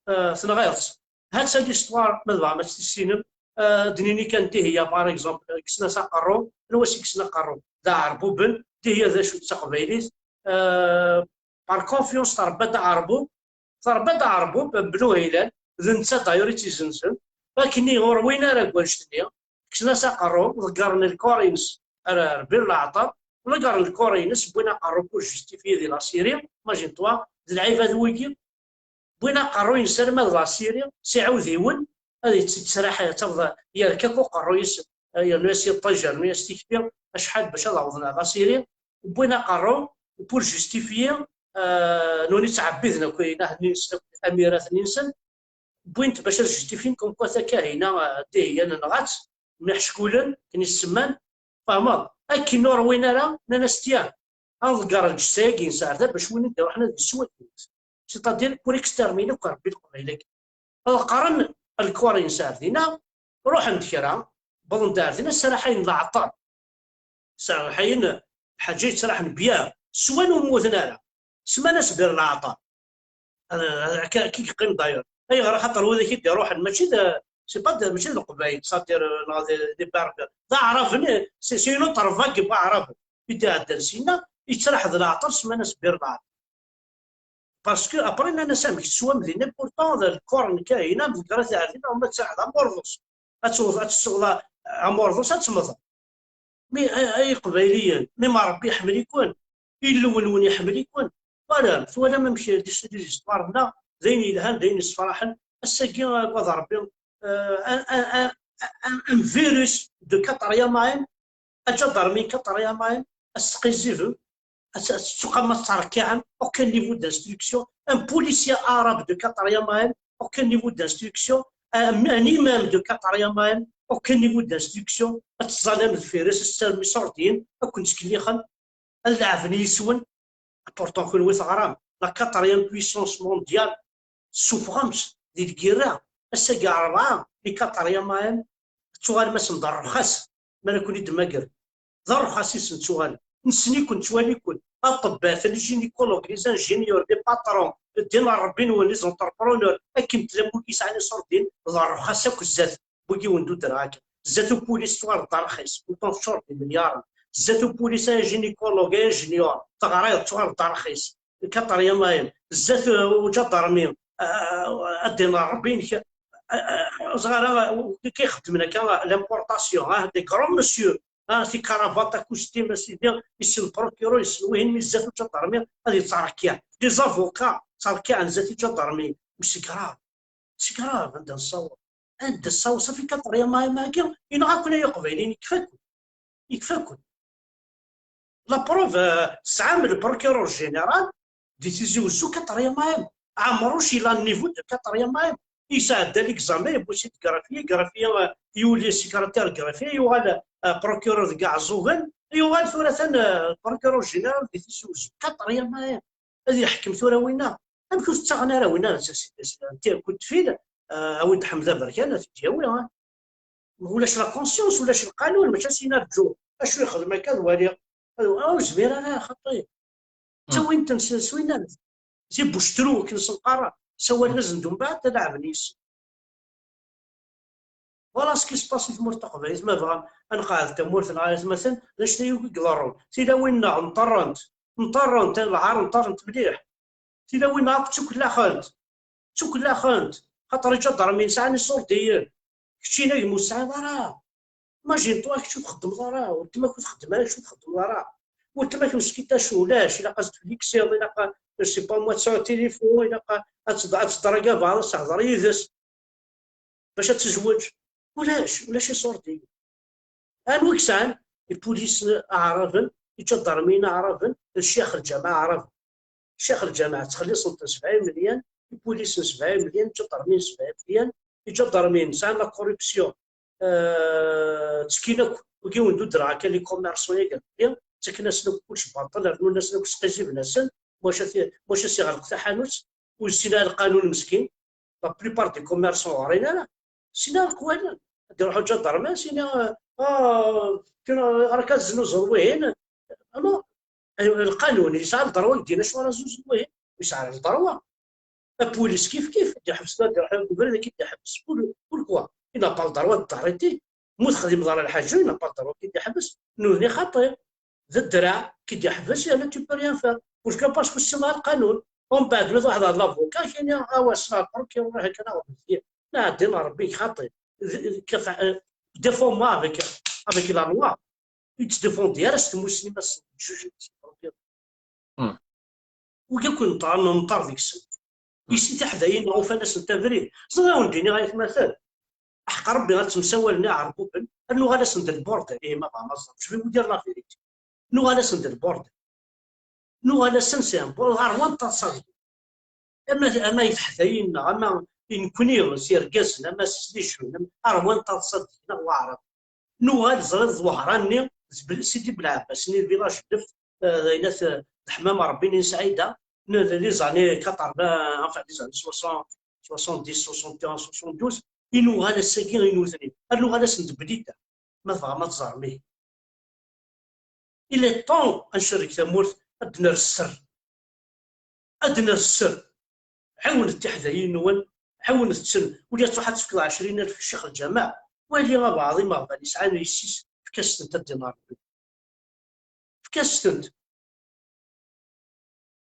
euh, tenɣiḍ-tt. Ha-tt-a l'histoire, ma tebɣam ad tt-tissinem. Euh, d-nini kan Dihiya, par exemple, kksen-as aqerru, anwa s-ikksen aqerru? D aɛerbuben. Dihiya d acu d taqbaylit? Euh, par confiance, trebba-d aɛerbub, Terba-d aɛerbub, Bnu Hilal, d netta d'ailleurs i tt-izenzen, akken ur win ara deg wannect-nni, kksen-as aqerru, ḍeggren lkor-ines ar, ar Bir Leɛṭer, ḍeggren lkor-ines, wwin aqerru pour justifier di la Syrie, imagine-toi, d lɛibad wigi, wwin aqerru-ines arma d la Syrie, s iɛudiwen, ad yettettraḥ, taweḍ, yerka akk uqerru-is, yernu-as iṭij, yernu-as tikti, acḥal bac ad awḍen ar la Syrie, wwin aqerru, pour justifier, euh, nuni ttɛebbiden akk inahen-nsen, akk amirat-nsen, wwin-t bac ad justifin comme quoi takahina, euh, Dihiya nenɣa-tt, mliḥ cckulen, akken i s-semman, fehmeḍ? Akken ur win ara, nnan-as, tiens, ad nḍegger lǧetta-agi n Saɛda bac win i d-iruḥen ad yessu ad yemmut. C'est-à-dire, pour exterminer akk Rebbi Leqbayel-agi. Ad qqaren lkor-ines ar dinna, ruḥen-d kra, wwḍen-d ar dinna, sraḥayen leɛṭer. Sraḥayen, lḥaǧa yettraḥen bien, swan ur mmuten ara. Semman-as Bir Leɛṭer. Ad, ad, akka, akka i yeqqim d'ailleurs. Ayɣer? Axaṭer widak i d-iruḥen, mačči d, c'est pas de, mačči d Leqbayel, c'est-à-dire, euh, neɣ d, d Berbères. D Aɛraben, c'est, c'est une autre vague n Waɛraben. I d-iɛeddan sinna, yettraḥ d leɛṭer, semman-as Bir Leɛṭer. Parce que après, nnan-as, amek teswam dinna, pourtant d lkor n Kahina, mḍegger-it ar dinna, ma d amurḍus. Ad tewweḍ, ad tesweḍ a-, amurḍus, ad temmteḍ. Mi, ay, ay Iqbayliyen, mi ma Rebbi iḥemmel-iken, Illu-nwen iḥemmel-iken, twalam, twalam amek les, les histoires-nneɣ, d ayen yelhan, d ayen yessefraḥen. Ass-agi, agad Rebbi, euh, un, un, un, un, un virus de quatrième âge, aǧadarmi quatrième âge, ad s-tqizzibem, Ad tettuqam ma tettṛekkiɛem, aucun niveau d'instruction. Un policier arabe de quatrième A M, aucun niveau d'instruction. Un, un imam de quatrième A M, aucun niveau d'instruction. Ad teẓẓalem deffir-s, ad tesserrem iṣurdiyen, ad ken-ttkellixen, ad leɛben yis-wen. Pourtant, kenwi teɣram, la quatrième puissance mondiale, tessufɣem-tt di lgirra, ass-agi rebɛa, les quatrième A M, tettuɣalem-asen d rrxas, mi ara ken-id-mmagren. D rrxas i sen-ttuɣal. Nessen-iken, ttwali-ken. Aṭebbat, les gynécologues, les ingénieurs, les patrons, ddin n Ṛebbi-nwen, les entrepreneurs, akken tlam wigi yesɛan iṣurdiyen, d rrxas akk zdat. Wigi wen-d-udreɣ akka. Zdat upulis ttuɣal d arxis, pourtant teččuṛ d imelyaṛen. Zdat upulis, un gynécologue, un ingénieur, teɣriḍ, ttuɣal d arxis. Quatrième A M. Zdat, euh, uǧadarmi, euh, ad d-ineɣ Ṛebbi-inek, euh, euh, ẓer ara, euh, kay xeddmen akka, l'importation, hein, des grands monsieur, hein, si cravate, costume, a sidi, yessen procureur, yessen wihin, mi zdat uǧadarmi, ad yettṛekkiɛ. Des avocats, ttṛekkiɛen zdat uǧadarmi. Mais c'est grave. C'est grave, anda nessaweḍ. Anda nessaweḍ, ça fait quatrième A M agi, yenɣa-ken ay Iqbayliyen, yekfa-ken. Yekfa-ken. La preuve, euh, tesɛam le procureur général di Tizi Wezzu quatrième A M. Amrouche, il a le niveau de quatrième A M. Yesɛedda l'examen, yewwi-t-id greffier, greffier, euh, yuli secrétaire greffier, yuɣal, euh, procureur deg Iɛeẓẓugen, yuɣal tura atan, euh, procureur général di Tizi Wezzu, quatrième A M. Ad yeḥkem tura winna. Amek ur t-ttaɣen ara winna? Nti, coup de fil, euh, awi-d Ḥmed Aberkan, ad t-id-yawi, hein. Ulac la conscience, ulac lqanun, mačči ad s-yini rǧu, acu yexdem akka ad waliɣ. Ad, ah, ur zmir ara, xaṭi. Ttawin-ten s, s winna. Si buctru, akken s-nqara, sawalen-asen-d umbeɛd, ad leɛben yis-sen. Voilà ce qui se passe i tmurt taqbaylit, ma bɣan ad nqeɛɛed tamurt neɣ aytmaten, d anect-a akk i iḍerrun. Tilawin-nneɣ nṭerrent, nṭerrent, lɛar nṭerrent mliḥ. Tilawin-nneɣ akk ttukellaxent, ttukellaxent, xaṭer iǧadarmiyen sɛan iṣurdiyen. Keččini a gma ur tesɛiḍ ara. Imagine-toi, kečč ur txeddmeḍ ara, weltma-k ur txeddem ara, kečč ur txeddmeḍ ara. Weltma-k meskint acu ulac, ilaq ad tfliksiḍ, ilaq, je sais pas moi, ad tesɛuḍ tilifun, ilaq ad td-, ad teḍragabaḍ, ad tehḍer yid-s bac ad tezweǧ. Ulac, ulac iṣurdiyen. Anwa i yesɛan? Ipulisen aɛraben, iǧadarmiyen aɛraben, d ccix lǧameɛ aɛraben. Ccix lǧameɛ ttxelliṣen-ten sebɛin mlyan, ipulisen sebɛin mlyan, iǧadarmiyen sebɛin mlyan, iǧadarmiyen sɛan la corruption, euh, ttekkin akk, wigi wen-d-udreɣ akka, les commerçants-agi, ttaken-asen akk kullec baṭel, rennun-asen akk, sqiziben-asen, maca ti-, maca s-iɣleq taḥanut, ur yessin ara lqanun meskin. La plupart des commerçants ur ɣrin ara. Sina leqwanen. Ad iruḥ uǧadarmi, sina, ah, kena, ɣer-k ad znuzuḍ wihin. Ama, eh, lqanun, yesɛa lderwa deg din, acu ara znuzuḍ wihin? Yesɛa lderwa. Apulis kif kif, ad iḥbes, ad iruḥ deg ubrid, ad k-id-iḥbes. Pour-, pourquoi? Il n'a pas le droit de t'arrêter. Ma ur texdimeḍ ara lḥaǧa, il n'a pas le droit ad k-id-iḥbes. Nutni xaṭi. D ddreɛ, ki d-iḥbes, yerna tu peux rien faire. Pourquoi? Parce que ur tessineḍ ara lqanun. Umbeɛd, ma tṛuḥeḍ ɣer l'avocat, k-ini, ah ouais, ssneɣ le procureur, akka neɣ mezgir. Neɛdin, Rebbi xaṭi. D-, d-, kif, euh, défends-moi avec, avec la loi. Ur ttdéfendi ara s tmussni, ma s-, juge, Hmm. Wigi akk nṭer-, nenṭer deg-sen. Yessi tiḥdayin neɣ ufan-asent abrid. Ẓriɣ wen-d-iniɣ ay atmaten. Aḥeqq Rebbi ad ttemsawalen iɛerbuben, ad nuɣal-asen d lbordel. Ihi ma bɣa ma ẓer, je vais vous dire la vérité. Nuɣal-asen d lbordel. Nuɣal-asen c'est un bordel, ɣer wa n taḍsa deg-, ama, ama i teḥdayin-nneɣ, ama i nekni s yergazen, ama s les jeunes, ama ɣer wa n taḍsa deg-neɣ waɛrab. Nuɣal ẓriɣ d Wehran-nni, d Bel-, Sidi Belɛebbas-nni, village Deft, euh, d ayen at, d Ḥemmam Rebbi-nni n Saɛida, n, n les années quatre-vingts, enfin, les années soixante, soixante-dix, soixante et un, soixante-douze, i nuɣal ass-agi i nutni, ad nuɣal asen-d belita, ma tebɣam ad teẓrem ihi. Il est temps ad ncerreg tamurt, ad d-nerr sser. Ad d-nerr sser. Ɛiwnet tiḥdayin-nwen, ɛiwnet-ten. Ula ad tṛuḥ ad tefkeḍ ɛecrin alef i ccix lǧameɛ, wali abeɛḍ imeɣban yesɛan yessi-s, efk-as-tent ad d-ineɣ Rebbi. Efk-as-tent.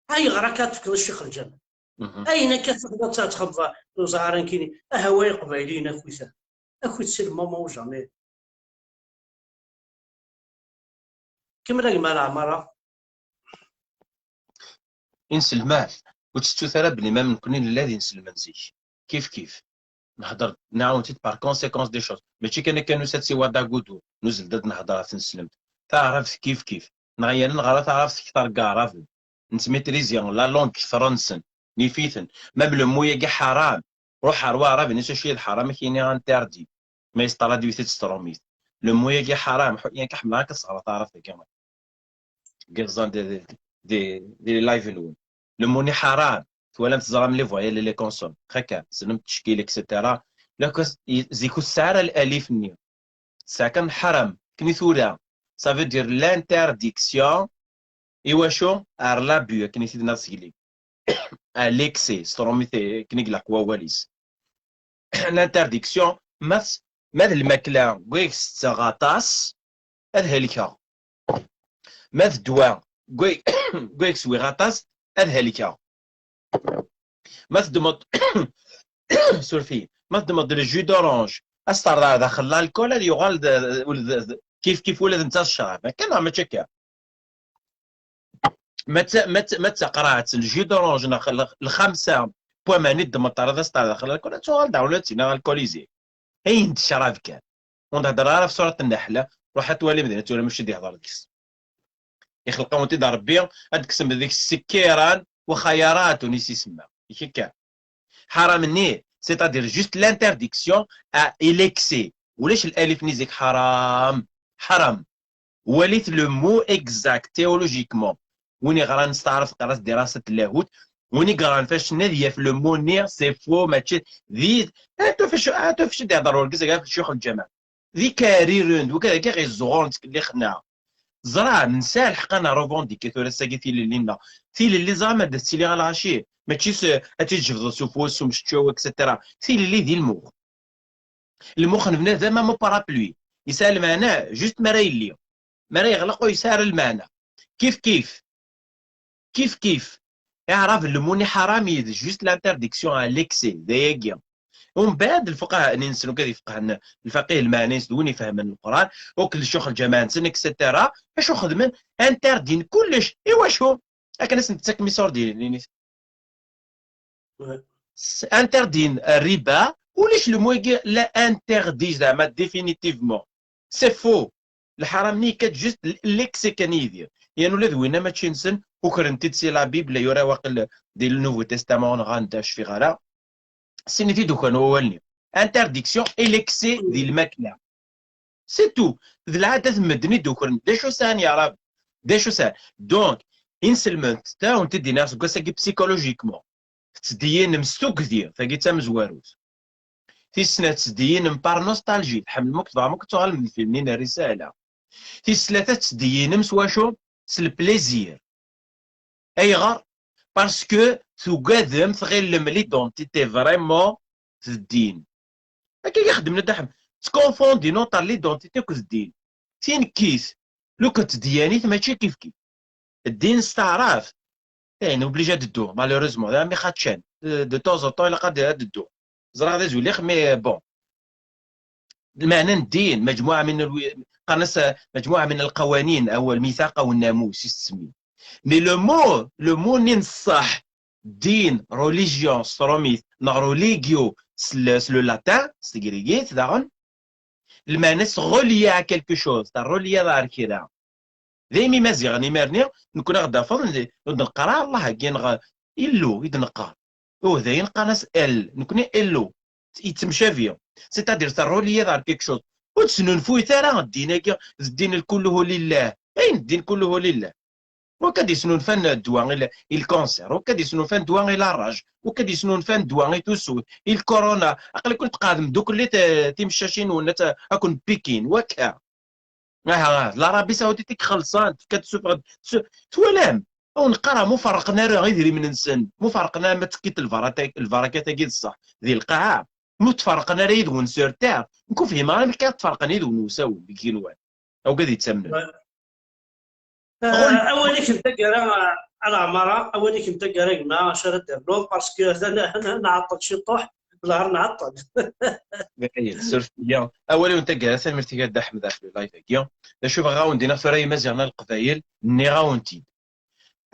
Ayɣer akka ad tefkeḍ i ccix lǧameɛ? Ayen akka tebɣiḍ ad txedmeḍ, ur ẓer ara nekkini. Aha wa Iqbayliyen akk-iten. Akk-it c'est le moment ou jamais. Kemmel a gma Leɛmara. Inselmen, ur tettut ara belli ma nekkni nella d inselmen zik. Kif kif. Nehder, nɛawen-t-id par conséquence des choses. Mačči kan akka nusa-d si Wadagudu, nuzzel-d ad nehder ɣef tneslemt. Taɛrabt kif kif. Neɣ yal neɣra taɛrabt kter n yeɛraben. Nettmitrizi la langue kter-nsen. Nif-iten. Même le mot-agi ḥaram. Ruḥ ar waɛrab, ini-as acu d ḥaram, ad k-yini interdit. Ma yesṭaradyu-t-id s trumit. Le mot-agi ḥaram. Yak ḥemmleɣ akka ad teɣreḍ taɛrabt-agi. Deg iẓẓan di, di, di, di live-nwen. Le mot-nni ḥaram. Twalam, teẓram les voyelles et les consonnes. Xakka, tessnem ttcekil, et cetera. Zik ur tesɛi ara l'alif-nni. Tesɛa kan ḥaram. Kni tura. Ça veut dire l'interdiction. I wacu? Ar l'abus, akken i t-id-nniɣ seg-li. À l'excès, s trumit akken i ilaq wawal-is. L'interdiction, ma t-, ma d lmakla, deg wayeg setteɣ aṭas, ad helkeɣ. Ma d ddwa, deg way-, deg wayeg swiɣ aṭas, ad helkeɣ. Ma teddmeḍ, surfi, ma teddmeḍ le jus d'orange, ad s-terreḍ daxel l'alcool, ad yuɣal d, d, d, d, kif kif ula d netta d ccrab. Akka neɣ mačči akka? Ma d ta-, ma d ta-, ma d taqerɛet n le jus d'orange neɣ l-, lxamsa n waman i ddmeḍ, terreḍ-as daxel l'alcool, ad tuɣal daɣen ad tt-iniɣ alcoolisé. Ayen d ccrab kan. Ur nehder ara ɣef surat Nneḥla, ruḥ ad twalim din, ad twalim acu d-yehder deg-s. Ixleq-awen-t-id Ṛebbi, ad d-teksem deg-s sekkiran wa xayaratun i s-isemma. Ikka. Ḥaram-nni, c'est-à-dire juste l'interdiction à, et l'excès. Ulac l'alif-nni zik ḥaram. Ḥaram. Walit le mot exact, théologiquement. Win iɣran s taɛrabt, qqaren-as dirasat llahut. Win iɣran facen ad yaf le mot-nni, c'est faux, mačči d, atu facu, atu facu d-ihder urgaz, ɣef ccix lǧameɛ. D ikarriren, d wigad-agi ɣ-iẓẓuɣuren, ttkellixen-aɣ. Ẓran, nesɛa lḥeqq ad nrevendiquer tura ass-agi tilelli-nneɣ. Tilelli, ẓran ma d-tettili ɣer lɣaci, mačči s, ad tt-id-tjebdeḍ s ufus, s umceččew, et cetera. Tilelli di lmux. Lmux n bnadem am uparapluie. Yesɛa lmeɛna juste mi ara yelli. Mi ara yeɣleq ur yesɛi ara lmeɛna. Kif kif. Kif kif. Iɛraben le mot-nni ḥaram, d juste l'interdiction à l'excès, d ayagi. Umbeɛd lfuqaha-nni-nsen akk ad ifeqhen lfaqih lmeɛna-ines d win ifehmen Leqran, akk lecyux lǧameɛ-nsen, et cetera. Acu xedmen? Interdin kullec. Iwacu? Akken ad sen-d-tettakem iṣurdiyen-nni. S-, interdin rriba, ulac le mot-agi la interdit, zeɛma définitivement. C'est faux. Lḥaram-nni yekka-d juste l-, l'excès kan i Yidir. Yan ula d winna mačči nsen, ukren-t-id si la Bible, yura waqil di le Nouveau Testament neɣ anda, ur cfiɣ ara. Sin i t-id-ukan wawal-nni. Interdiction et l'excès di lmakla. C'est tout. D lɛadat n medden i d-ukren. D acu sɛan Yeɛraben? D acu sɛan? Donc, inselmen, tettawen-t-id-iniɣ seg wass-agi psychologiquement. Tettdeyyinem s tugdi, tagi d tamezwarut. Tis snat, tettdeyyinem par nostalgie, tḥemmlem akk, tebɣam akk ad tuɣalem d lfilm-nni n Rrisala. Tis tlata, tettdeyyinem s wacu? S le plaisir. Ayɣer? Parce que tugadem, tɣilem l'identité vraiment d ddin. Akka i xeddmen Dda Ḥmed. Ttkonfondin entre l'identité akked ddin. Tinekkit, lukan d tedyanit, mačči kif kif. Ddin s taɛrabt, eh, obligé ad ddu, malheureusement, d ami xačan. De, de temps en temps, ilaq ad, ad ddu. Ẓriɣ d azulix, mais bon. Lmeɛna n ddin, مجموعة من الو-، qqaren-as مجموعة من القوانين, أو الميثاق أو الناموس, i s-tsemmi. Mais le mot, le mot-nni n ṣṣeḥ, ddin, religion, s trumit, neɣ religio, s le, s le latin, s tegrigit, daɣen, lmeɛna-s relié à quelque chose, ta relié ar kra. Daymi Imaziɣen imir-nni, nekkni ad ɣ-d-tafeḍ, ur d-neqqar ara Allah-agi neɣ Illu i d-neqqar. Uh, dayen qqaren-as El, nekkni Illu. Yettemcabi. C'est-à-dire, ta relié ar quelque chose. Ur tesnunfuyet ara ddin-agi, d ddin kulluhu lillah. Ayen ddin kulluhu lillah. Wakka d-yesnunfan ddwa i l-, i lkanser, wakka d-yesnunfan ddwa i la rage, wakka d-yesnunfan ddwa i tusut, i lkuruna. Aql-iken tqeɛdem ddukkli t-, timcacin-nwen ad, ad ken-pikin, wakka. Aha, d l'Arabie Saoudite i ixelṣen, tefka-d, tessufeɣ-d, tsu-, twalam? Ur neqqar ara, mu ferqen ara idrimen-nsen, mu ferqen ara ma ttekkin lbaraka-, lbarakat-agi d ṣṣeḥ di lqaɛa, mu tferqen ara yid-wen sur terre, nekk ur fhimeɣ ara amek ara tferqen yid-wen usawen deg igenwan. Awgad yettamnen. Ah, awal-ik n taggara, ah, a Leɛmara, awal-ik n taggara, gma, acu ara d-ternuḍ, parce que atan, atan nɛeṭṭel ciṭuḥ, ẓer nɛeṭṭel. Dayen, suref fell-i. Awal-iw n taggara, tanemmirt-ik a Dda Ḥmed ɣef le live-agi. D acu bɣiɣ ad wen-d-iniɣ tura, ay Imaziɣen, a Leqbayel, nniɣ-awen-t-id.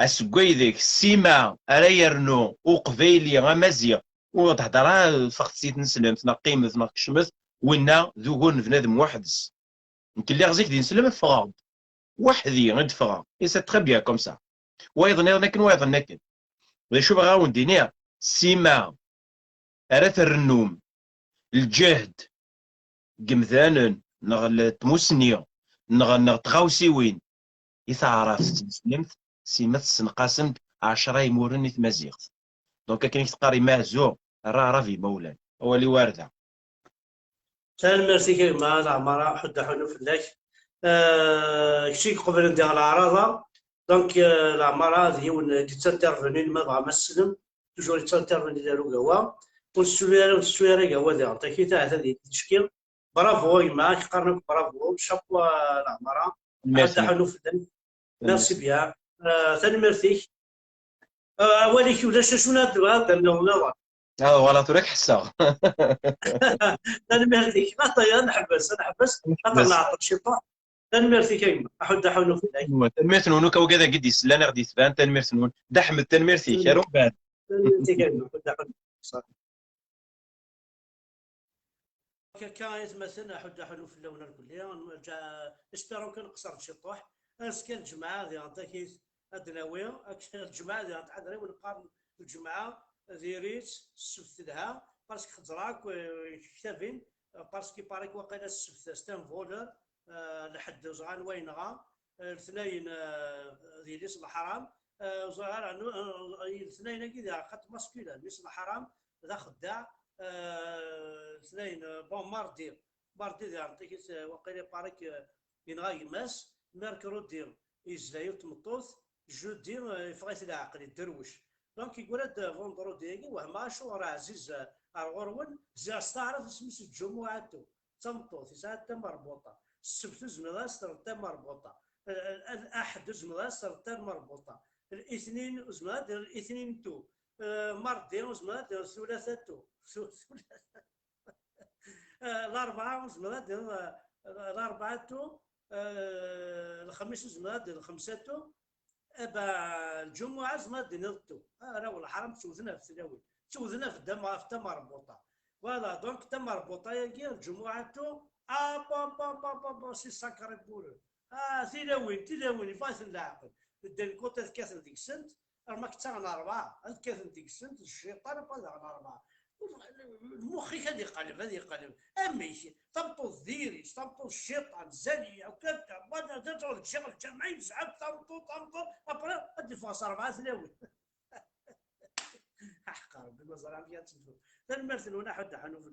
Aseggas deg sima ara yernu Uqbayli Amaziɣ, ur d-hedder ara ffɣet si tneslemt, neɣ qqimet, neɣ kecmet, winna d ugur n bnadem weḥd-s. Nekk lliɣ zik d ineslem, ffɣeɣ-d. Weḥd-i i d-ffɣeɣ. Et c'est très bien comme ça. Wayeḍ nniḍen akken, wayeḍ nniḍen akken. D acu bɣiɣ ad wen-d-iniɣ? Sima ara trennum lǧehd n yemdanen, neɣ n tmussni, neɣ, neɣ n tɣawsiwin i taɛrabt tettmeslimt, sima tessenqasem-d ɛecra imuren i tmaziɣt. Donc akken i k-teqqar yemma Ɛezzu, err aɛrab i yimawlan. Awal-iw ar da. Tanemmirt-ik a gma Leɛmara, ḥudd aḥunu fell-ak. Euh, kečč i iqeblen diɣ leɛraḍa. Donc, euh, Leɛmara d yiwen i d-yettintervenin, ma dɣa ma tessnem, toujours yettinterveni di Rugawa. Ur nettu ara, ur nettu ara Gawa diɣen. Takit ahat ad yi-d-tecki. Bravo a gma, ak-qqaren akk bravo, chapeau a Leɛmara. Merci. Ḥudd aḥunu fell-ak. Merci bien. Euh, tanemmirt-ik. Ah, awal-ik ulac acu ara d-, ara d-rnuɣ nniḍen. Ah, voilà, tura k-ḥesseɣ. Tanemmirt-ik. Ata ya, nḥebbes, nḥebbes. Ata nɛeṭṭel ciṭuḥ. Tanemmirt-ik a gma. Aḥudd aḥunu fell-ak. Tanemmirt-nwen akk, wigad-agi d-yeslan, aɣ-d-yetban, tanemmirt-nwen. Dda Ḥmed, tanemmirt-ik. Ar umbeɛd. Tanemmirt-ik a gma. Aḥudd aḥunu. Akka, atmaten, aḥudd aḥunu fell-awen irkelli. Nrǧa, espérons kan qeṣṣren ciṭuḥ. Azekka lǧemɛa diɣen takit ad d-nawi. Ak-, lǧemɛa diɣen tḥadrew, neqqar lǧemɛa diri-tt, ssebt telha, parce que xeẓra akk, euh, ktabin, euh, parce que il paraît que waqila ssebt c'est un voleur, euh, lḥedd ẓran wa yenɣa, euh, letnayen, euh, d yelli-s n leḥram, euh, ẓran, euh, letnayen-agi d arqat masculin, mmi-s n leḥram d axeddaɛ, euh, letnayen, euh, bon, mardi, mardi diɣen takit, euh, waqila il paraît que, euh, yenɣa gma-s, mercredi yezla yiwet tmeṭṭut, jeudi, euh, yeffeɣ-it leɛqel, yedderwec. Donc, yeggra-d vendredi-agi, wehmeɣ acuɣer ɛziz, euh, ar ɣur-wen, ziɣ s taɛrabt isem-is Ǧumuɛatu, d tameṭṭut, yesɛa tamerbuṭa. Ssebt ur tezmireḍ ad s-terreḍ tamerbuṭa. Euh, euh, aḥedd ur tezmireḍ ad s-terreḍ tamerbuṭa. Litnin ur tezmireḍ ad d-terreḍ litnin tu. Euh, mardi ur tezmireḍ ad d-terreḍ tulata tu. Tu-, tulata. Eh, Larebɛa ur tezmireḍ ad d-tiniḍ, eh, Larebɛa tu, eh, Lexmis ur tezmireḍ ad d-tiniḍ Lxemsa tu, aba, Lǧumuɛa ur tezmireḍ ad d-tiniḍ tu. Arraw n leḥram ttewten ɣef tlawin, ttewten ɣef dam-, ɣef tamerbuṭa. Voilà, donc tamerbuṭa-agi, Lǧumuɛa tu, ah, pa, pa, pa, pa, pa, c'est sacré pour eux. Ah, tilawin, tilawin, yeffeɣ-iten leɛqel. Ddan lkuṭ ad kkaten deg-sent, ar ma k-ttaɣen rebɛa, ad kkaten deg-sent, d cciṭan, ad aɣen rebɛa. Lmux-ik ad iqleb, ad iqleb. Amek? Tameṭṭut d diri-s, tameṭṭut d cciṭan, zani, akka, d ccix lǧamɛa, yezɛef tameṭṭut, tameṭṭut, après, ad d-iffeɣ s rebɛa tlawin. Aḥeqq Rebbi, ma ẓriɣ amek ad teddu. Tanemmirt-nwen, aḥudd aḥanu fell-awen.